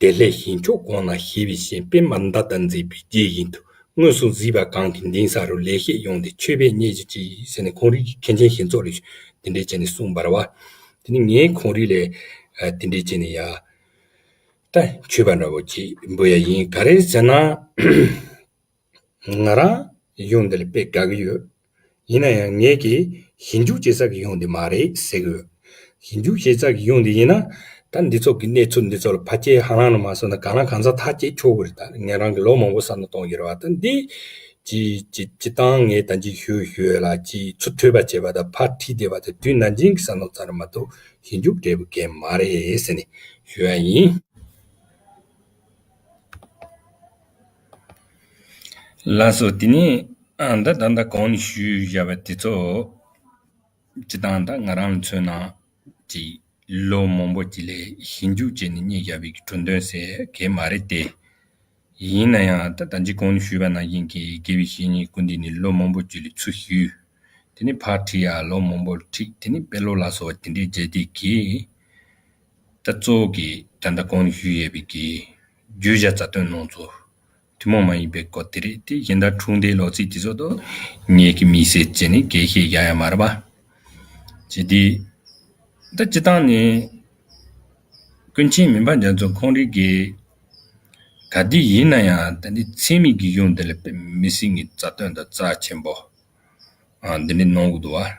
དེ་ལྷས་ཞིང་མཆོག་གང་ན་བཞད་པའི་ཞིང་། པདྨ་འདི་ལྟར་མཛེས་པའི་རྗེ་བཞིན་དུ། མངོན་སུམ་གཟིགས་པ་གང་གིས་མདུན་ས་རུ། ལེགས་བཤད་ཡོངས་འདི་མཆོད་པས་མཉེས་གྱུར་ཅིག་ཟེར་ནས་ཁོང་རིག་གི་མཁན་ཆེན་ཞིག་ཚོགས་ལ་དེ་འདྲའི་བྱས་ནས་གསུངས་པ་རེད་བ། དེ་ནི་ངས་ཁོང་རིག་ལ། ཨ། དེ་འདྲའི་བྱས་ནས་ཡ། ད་མཆོད་པ་འདྲ་བོ་ཅིག་འབུལ་ཡ་ཡིན། ག་རེ་ཟེར་ན། ང་རང་གཞུང་འདི་ལ་དཔེ་དགའ་གི་ཡོད། ཡིན་ན་ཡང་ངས་ཀྱི་ཞིབ་འཇུག་བྱེད་ས་གི་གཞུང་འདི་མ་རེད་ཟེར་གི་ཡོད། ཞིབ་འཇུག་བྱེད་ས་གི་གཞུང་འདི་ཡིན་ན། ད་འདི་ཚོ་གི་གནས་ཚུལ་འདི་ཚོ་ལ་ཕལ་ཆེར་ཧ་ལམ་ལ་མ་སོང་ན་གང་ལ་གང་འཚམ་ཐག་བཅད་ཆོག་གི་རེད། ད་ངས་རང་གི་ལོ་མང་པོ་བསམ་བློ་གཏོང་གི་རེད་བ། ད་འདི་ཅི་ཅི་ཅི་སྟངས་ངས་ད་ཅི་ཞུ་ཞུ་ཡོད་ལ་ཅི་ཚུར་ཐོས་པ་བྱས་པ་དང་ཕར་ཁྲིད་བསྡད་པ་དང་དུས་ནམ་རྒྱུན་གྱི་བསམ་བློ་ཙམ་རེད་མ་གཏོགས་ཞིབ་འཇུག་འབྲས་བུ་གལ་མ་རེད་ཟེར་ནས་ཞུ་ཡ་ཡིན། ལགས་སོ། དེ་ནས་ཨ་ད་ད་ད་གོང་ནས་ཞུས་བཞག་པ་དེ་ཚོ། སྤྱིར་བཏང་ད་ང་རང་ལ་མཚོན་ན་ཅིག་ལོ་མང་པོ་ཅིག་ལ་ཞིབ་འཇུག་བྱས་ནས་རྙེད་བཞག་པའི་གྲུབ་དོན་ཟེར་གལ་མ་རེད་དེ། ཡིན་ན་ཡང་ད་ད་ཅི་གོང་ནས་ཞུས་པ་ནང་བཞིན་གྱི་དགེ་བའི་བཤེས་གཉེན་སྐུ་མདུན་ནས་ལོ་མང་པོ་ཅིག་ལ་ཚུར་ཞུས། དེ་ནས་ཕར་ཁྲིད་ཡ་ལོ་མང་པོ་ལ་ཁྲིད། དེ་ནས་དཔེ་ཀློག་ལ་སོགས་པ་དེ་འདྲའི་བྱས་དེ་གིས། ད་གཙོ་བོ་གི་ད་ལྟ་གོང་ནས་ཞུས་ཡོད་པའི་གི་བརྗོད་བྱ་རྩ་དོན་སྣང་ཚུལ་ཐུན་མོང་མ་ཡིན་པའི་སྐོར་དེ་རེད་དེ། གཞན་དག་འཁྲུངས་འདས་ལོ་ཚིགས་དེ་ཚོ་དང་ངེད་ཀྱི་མི་སེར་བྱས་ནས་འགྲེལ་བཤད་རྒྱག་ཡ་མ་རེད་པ། བྱས་དེ་ད་སྤྱིར་བཏང་ནས་ཀུན་མཁྱེན་མི་ཕམ་རྒྱ་མཚོ་ཁོང་རིག་གི་ག་དུས་ཡིན་ན་ཡང་ད་ནི་ཚད་མའི་གི་གཞུང་དེ་ལ་དཔེ་མི་སྲིད་ཀྱི་རྩ་དོན་དང་རྩ་ཆེན་པོ། ཨ། འདི་འདྲའི་གནང་གི་འདུག་བ།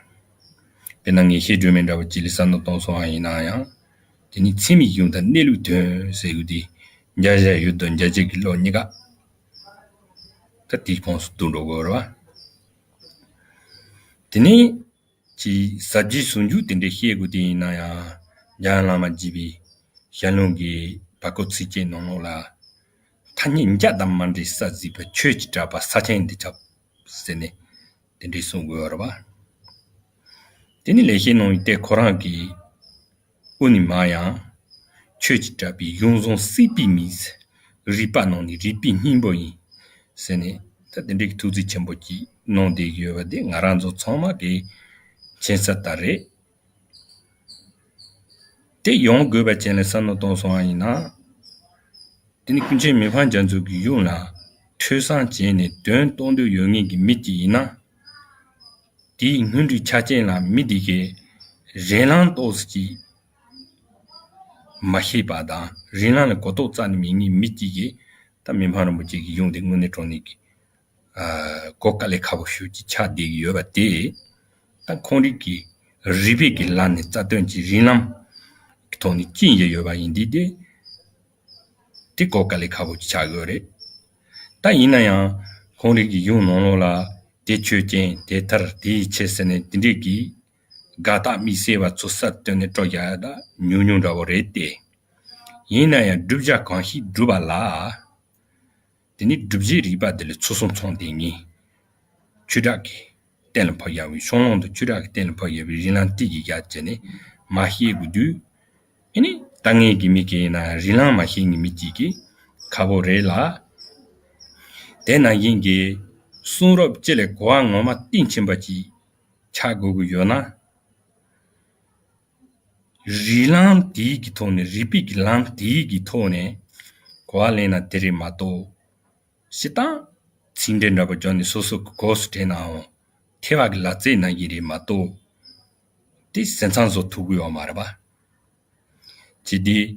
དཔེར་ན་ངས་བཤད་སྒྲོལ་མའི་འདྲ་བོ་ཅིག་ལ་བསམ་བློ་གཏོང་སོང་བ་ཡིན་ན་ཡང་། དེ་ནི་ཚད་མའི་གཞུང་དང་གནས་ལུགས་དོན་ཟེར་གི་དེ། འཇའ་ཤར་ཡུལ་དང་འཇའ་ཆེན་གྱི་གློག་གཉིས་ཀ། ད་དེའི་ཁོངས་སུ་བསྡུ་འགྲོ་དགོས་རེད་བ། དེ་ནས་ཅིག་ཟབ་རྒྱས་ཟུང་འཇུག་དེ་འདྲའི་བཤད་དགོས་དེ་ཡིན་ན་ཡང་། འཇམ་དབྱངས་བླ་མ་དགྱེས་པའི་ཞལ་ལུང་གི་བར་སྐོར་ཚིགས་བཅད་ནང་ལོགས་ལ། ཐ་སྙད་འཇའ་དང་མ་འདྲེས་ས་གཟིགས་པ། ཆོས་ཀྱི་གྲགས་པ་ས་ཆེན་འདི་ཁྱབ། ཟེར་ནས་དེ་འདྲའི་གསུང་དགོས་པ་རེད་པ། དེ་ནི་ལེགས་བཤད་སྣང་བའི་གཏེར་ཁོ་རང་གི་དབུ་ནས་མར་ཡང་ཆོས་ཀྱི་གྲགས་པའི་གཞུང་བཟང་སྲིད་པའི་མིང་ཟེར། རིག་པ་ནང་ནས་རིག་པའི་སྙིང་པོ་ཡིན་ཟེར་ནས་ད་དེ་འདྲའི་ཐུགས་རྩིས་ཆེན་པོ་ཅིག་གནང་བསྡད་ཀྱི་ཡོད་པ་དེ་ང་རང་ཚོ་ཚང་མ་གིས་མཁྱེན་གསལ་ལྟར་རེད། དེ་ཡོང་དགོས་པ་ཅན་ལ་བསམ་བློ་གཏོང་སོང་བ་ཡིན་ན། དེ་ནི་ཀུན་མཁྱེན་མི་ཕམ་རྒྱ་མཚོ་གི་གཞུང་ལ་ འཕྲོས་བསམ་བྱས་ནས་དོན་རྟོགས་འདོད་ཡོད་མཁན་གྱི་མི་གཅིག་ཡིན་ན། དེའི་སྔོན་འགྲོའི་ཆ་རྐྱེན་ལ་མི་དེ་གའི་རིན་ལམ་ཏོག་ཙམ་ཅིག་མ་ཤེས་པ་དང་། རིན་ལམ་ལ་གོ་རྟོགས་རྩ་ནས་མེད་མཁན་མི་གཅིག་གིས་ད་མི་ཕམ་རིན་པོ་ཆེ་གི་གཞུང་དེ་དངོས་གནས་དྲང་གནས་ཀྱི་ཨ་གོ་དཀའ་ལས་ཁག་པོ་ཞེ་པོ་ཅིག་ཆགས་བསྡད་ཀྱི་ཡོད་པ་དེ། ད་ཁོང་རིགས་ཀྱིས་རིགས་པའི་གི་ལམ་ནས་རྩ་དོན་གྱི་རིན་ལམ་གྱི་ཐོག་ནས་བཅིངས་བཞག་ཡོད་པ་ཡིན་དུས། དེ་དེ་གོ་དཀའ་ལས་ཁག་པོ་ཅིག་ཆགས་ཀྱི་ཡོད་རེད། ད་ཡིན་ན་ཡང་ཁོང་རིགས་ཀྱི་གཞུང་ནང་ལོགས་ལ་དེ་ཆོས་ཅན། དེ་མཐར། དེ་ཡི་ཕྱིར་ཟེར་ནས་དེ་འདྲས་ཀྱི་དགག་རྟགས་དམིགས་བསལ་བ་ཚོ་གསར་བཏོན་ནས་སྤྲོ་རྒྱག་ཡ་ད་ཉུང་ཉུང་འདྲ་བོ་རེད་དེ། ཡིན་ན་ཡང་བསྒྲུབ་བྱ་གང་ཞིག་བསྒྲུབ་པ་ལ། དེ་ནི་བསྒྲུབ་བྱའི་རིགས་པ་དེ་ལ་ཚུལ་གསུམ་ཚང་བསྡད་མཁན། ཆོས་གྲགས་ཀྱིས་གཏན་ལ་ཕབ་བཞག་པའི། ཤོང་ལོང་དུ་ཆོས་གྲགས་ཀྱིས་གཏན་ལ་ཕབ་བཞག་པའི་རིན་ལམ་ཏོག་ཙམ་བཞག་བྱས་ནས་མ་ཤེས་དགོས་དུས། ཨེ་ནི་ད་ངེད་ཀྱི་མི་གིས་ཡིན་ན་རིན་ལམ་མ་ཤེས་མཁན་མི་གཅིག་གིས་ཁག་པོ་རེད་ལ། དེ་ནང་བཞིན་གྱི་གསུང་རབ་སྤྱི་ལ་གོ་བ་ངོ་མ་གཏིང་ཕྱིན་པ་ཅིག་ཆགས་དགོས་ཀྱི་ཡོད་ན། རིན་ལམ་དེའི་གི་ཐོག་ནས། རིགས་པའི་གི་ལམ་དེའི་གི་ཐོག་ནས་གོ་བ་ལེན་ན་དེ་རེད་མ་གཏོགས། སྤྱིར་བཏང་ཚིག་འགྲེལ་འདྲ་པོ་བརྒྱབ་ནས་སོ་སོ་གི་གོ་སོ་བྲིས་ནའང་། ཐེ་བ་གི་ལབ་རྩལ་ནང་བཞིན་རེད་མ་གཏོགས། དེ་ཟིན་མཚམས་བཟོ་ཐུབ་ཀྱི་ཡོད་མ་རེད་པ། བྱས་དུས་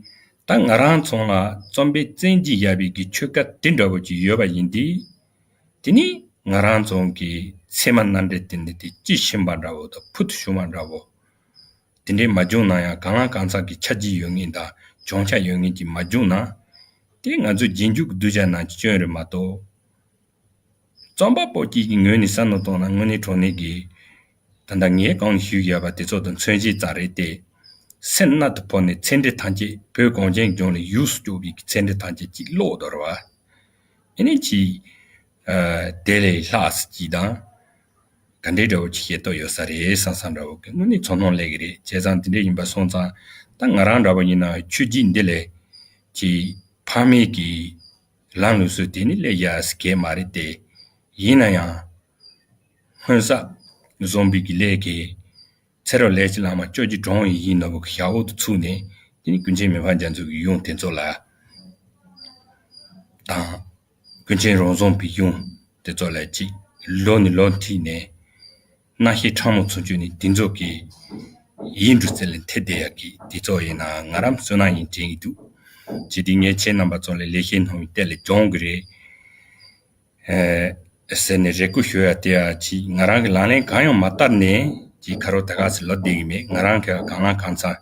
ད་ང་རང་ཚོ་ལ་རྩོམ་པའི་བཙན་གྱིས་བཞག་པའི་གི་ཆོས་སྐད་དེ་འདྲ་པོ་ཅིག་ཡོད་པ་ཡིན་དུས། དེ་ནི་ང་རང་ཚོ་གི་ཚད་མ་རྣམ་འགྲེལ་དེ་འདི་དེ་དཔྱིས་ཕྱིན་པ་འདྲ་བོ་དང་ཕུ་ཐུ་བྱུང་བ་འདྲ་བོ། དེ་འདྲའི་མ་བྱུང་ན་ཡང་གང་ལ་གང་འཚམ་གྱི་ཆ་རྒྱུས་ཡོད་མཁན་དང་བྱུང་ཆ་ཡོད་མཁན་གྱིས་མ་བྱུང་ན། དེ་ང་ཚོའི་རྗེས་འཇུག་གི་གདུལ་བྱ་ནང་གི་སྐྱོན་རེད་མ་གཏོགས། རྩོམ་པ་པོ་གཅིག་གི་ངོས་ནས་བསམ་བློ་བཏང་ན་དངོས་གནས་དྲང་གནས་ཀྱི། ད་ལྟ་ངས་གོང་ནས་ཞུས་ཡོད་པ་དེ་ཚོ་དང་མཚོན་བྱེད་ཙམ་རེད་དེ། སེམས་རྣལ་དུ་ཕབ་ནས་ཚད་འབྲས་ཐམས་ཅད། བོད་གངས་ཅན་ལྗོངས་ལ་ཡུལ་སུ་གྱུར་པའི་གི་ཚད་འབྲས་ཐམས་ཅད་ཅིག་ཀློག་དོ་རེད་པ། ཨེ་ནི་ཅིག་ཨ་དེ་ལས་ལྷག་ཙམ་ཅིག་དང་། ག་འདྲའི་འདྲ་བོ་ཅིག་ཤེས་རྟོགས་ཡོད་ས་རེད་བསམ་བསམ་འདྲ་བོ་གི་དངོས་གནས་ཚོར་སྣང་སླེབས་ཀྱི་རེད། བྱས་ཙང་དེ་འདྲ་ཡིན་པ་སོང་ཙང་། ད་ང་རང་འདྲ་བོ་ཡིན་ན་ཆོས་བརྒྱུད་འདི་ལས་ཀྱི་ཕ་མེས་ཀྱི་ལམ་ལུགས་སྲོལ་དེ་ནི་སླེབས་ཡག་ཟེར་མཁན་མ་རེད་དེ། ཡིན་ན་ཡང་སྔོན་བསགས་བཟང་པོའི་གི་ལས་ཀྱི། ཚེ་རབས་ལས་ཀྱི་བླ་མ་བཅོ་བརྒྱད་གྲངས་ཡིན་ནོ་གི་ཞབས་འོག་ཏུ་ཚུད་ནས། དེ་ནི་ཀུན་མཁྱེན་མི་ཕམ་རྒྱ་མཚོ་གི་ཡུམ་དེ་ཚོ་ལ་དང་། ཀུན་མཁྱེན་རང་བྱུང་པའི་ཡུམ་དེ་ཚོ་ལ་ཅིག་ལོ་ནས་ལོ་མཐུད་ནས་རྣམ་ཤེས་ཕྲ་མོ་ཚུན་ཆོད་ནས་དེ་ཚོ་གི་ཡིག་འབྲུ་རྩ་ལ་ཐེབས་བསྡད་ཡག་གི་དེ་ཚོ་ཡིན་ན་ང་རང་བསོད་ནམས་ཡིན་དྲན་གྱི་འདུག། བྱས་དུས་ངས་ཁྱེད་རྣམ་པ་ཚོ་ལ་ལེགས་བཤད་སྣང་བའི་གཏེར་ལས་སྦྱོང་གི་རེད། ཨེ་ཟེར་ནས་རེ་སྐུལ་ཞུ་ཡ་དེ་ཡང་ཅིག་ང་རང་གི་ལག་ལེན་གང་ཡང་མ་བསྟར་ནས་ཅིག་ཁ་རོག་ད་ག་ཚོད་ལབ་བསྡད་ཀྱི་མེད། ང་རང་གི་གང་ལ་གང་འཚམ་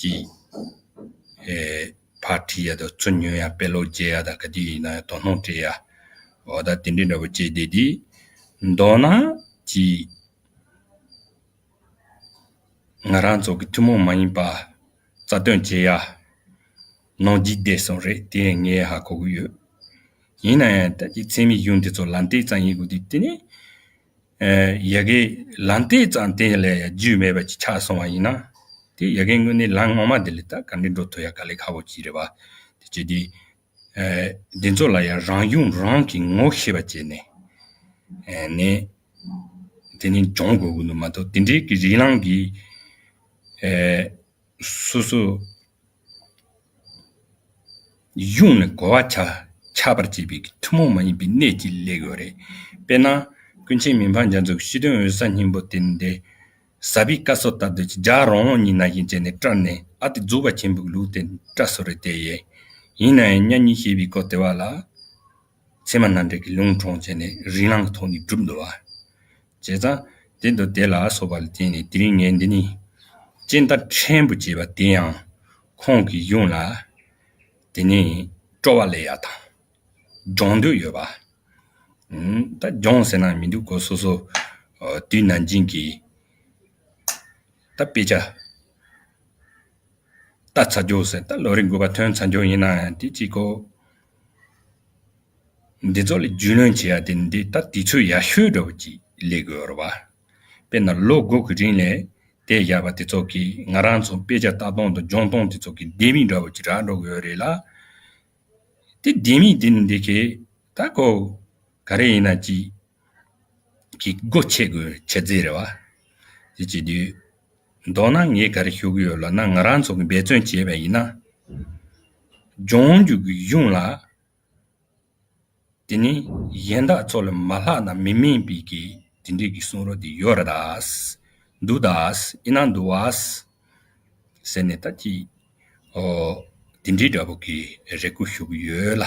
ཅིག་ཨེ་ཕར་ཁྲིད་ཡ་དང་ཚུར་ཉོན་ཡ། དཔེ་ཀློག་བྱེད་ཡ་དང་། ག་དུས་ཡིན་ན་ཡང་དོ་སྣང་སྤྲད་ཡ། འོ་ད་དེ་འདྲའི་འདྲ་པོ་བྱས་བསྡད་དུས། མདོར་ན་ཅིག་ང་རང་ཚོ་གི་ཐུན་མོང་མ་ཡིན་པ་རྩ་དོན་བྱེད་ཡ་ནང་འཇིག་བསྡད་སོང་རེད། དེ་ངས་ཧ་གོ་གི་ཡོད། ཡིན་ན་ཡང་ད་ཅིག་ཚད་མའི་གཞུང་དེ་ཚོ་ལམ་སྟོན་ཙམ་ཡིན་དགོས་དུས། དེ་ནི་ཨེ་ཡ་གི་ལམ་སྟོན་ཙམ་དེ་ལས་ཡ་རྒྱུས་མེད་པ་ཅིག་ཆགས་སོང་བ་ཡིན་ན། དེ་ཡ་གི་དངོས་གནས་ལམ་ངོ་མ་དེ་ལ་ད་ག་འདྲ་འགྲོ་ཐུབ་ཡ་དཀའ་ལས་ཁག་པོ་ཅིག་རེད་པ། དེ་བྱས་དུས། ཨེ་འདི་ཚོ་ལ་ཡང་རང་གཞུང་རང་གིས་ངོ་ཤེས་པ་བྱས་ནས། ཨེ་ནས་དེ་ནི་སྦྱོང་དགོས་ཀྱི་འདུག་མ་གཏོགས། དེ་འདྲའི་གི་རིན་ལམ་གྱི་ཨེ་སོ་སོ་གཞུང་ནས་གོ་བ་ཆགས་ཆགས་པར་བྱེད་པའི་གི་ཐུན་མོང་མ་ཡིན་པའི་གནད་ཅིག་སླེབས་ཡོད་རེད། དཔེར་ན་ཀུན་མཁྱེན་མི་ཕམ་རྒྱ་མཚོ་གི་སྤྱི་དོན་འོད་གསལ་སྙིང་པོ་དེ་འདི། ཟབ་པའི་སྐལ་བཟང་ལྟར་དུ་ཅིག་རྒྱ་རང་དབང་ཉིད་ནང་བཞིན་བྱས་ནས་བཀྲལ་ནས། ཨ་ཏི་རྫོགས་པ་ཆེན་པོའི་ལུགས་དེ་བཀྲལ་སོང་རེད་དེ། ཡིན་ན་ཡང་མཉམ་ཉིད་ཤེས་པའི་སྐོར་དེ་བ་ལ་ཚད་མ་རྣམ་འགྲེལ་གྱི་ལུང་དྲངས་བྱས་ནས་རིན་ལམ་གྱི་ཐོག་ནས་བསྒྲུབས་འདུག་པ། བྱས་ཙང་དེ་འདུག་དེ་ལ་སོགས་པ་ལ་བརྟེན་ནས། དེ་རིང་ངས་འདི་ནས་སྤྱན་ལྟ་ཕྲན་བུ་བྱས་པ་དེ་ཡང་ཁོང་གི་གཞུང་ལ་དེ་ནས་སྤྲོ་བ་སླེབས་ཡ་དང་། སྦྱོང་འདོད་ཡོད་པ། ཨུམ། ད་སྦྱོང་ཟེར་ན་མི་འདུག་གོ། སོ་སོ་ཨ་དུས་ནམ་རྒྱུན་གྱི་ད་དཔེ་ཆ་ལྟ་ཚར་རྒྱུ་ཟེར། ད་ལོ་རེ་དགུ་པ་ཐོན་ཚར་རྒྱུ་ཡིན་ན་ཡང་དེ་གཅིག་གོ། འདི་ཚོ་ལ་རྒྱུས་ལོན་བྱེད་ཡ་དེ་འདི་ད་དུས་ཚོད་ཡག་ཤོས་འདྲ་བོ་ཅིག་སླེབས་དགོས་རེད་པ། དཔེར་ན་ལོ་དགུ་གི་རིང་ལ་དེབ་བཞག་པ་དེ་ཚོ་གིས་ང་རང་ཚོ་དཔེ་ཆ་ལྟ་སྟངས་དང་སྦྱོང་སྟངས་དེ་ཚོ་གི་ལྡེ་མིག་འདྲ་བོ་ཅིག་རག་འགྲོ་གི་ཡོད་རེད་ལ། དེ་ལྡེ་མིག་དེ་ནི་འདི་གས་ད་ཁོ་ག་རེ་ཡིན་ན་ཅིག་གི་སྒོ་ཕྱེ་དགོས་ཆེད་མཛད་རེད་པ། དེ་བྱེད་དུས་མདོར་ན་ངས་ག་རེ་ཞུ་གི་ཡོད་ལབ་ན། ང་རང་ཚོ་གི་འབད་བརྩོན་བྱས་པ་ཡིན་ན། སྦྱོང་རྒྱུ་གི་གཞུང་ལ་ དེ་ནི་གཞན་དག་ཚོ་ལས་མ་ལྷག་ན་མི་དམན་པའི་གི་དེ་འདྲའི་གི་གསུང་རབ་དེ་ཡོད་རེད་ད། འདུག་ད། ཨིན་ན་འདུག་བ། ཟེར་ནས་ད་ཅི། ཨོ། དེ་འདྲའི་འདྲ་པོ་གི་རེ་སྐུལ་ཞུ་གི་ཡོད་ལ།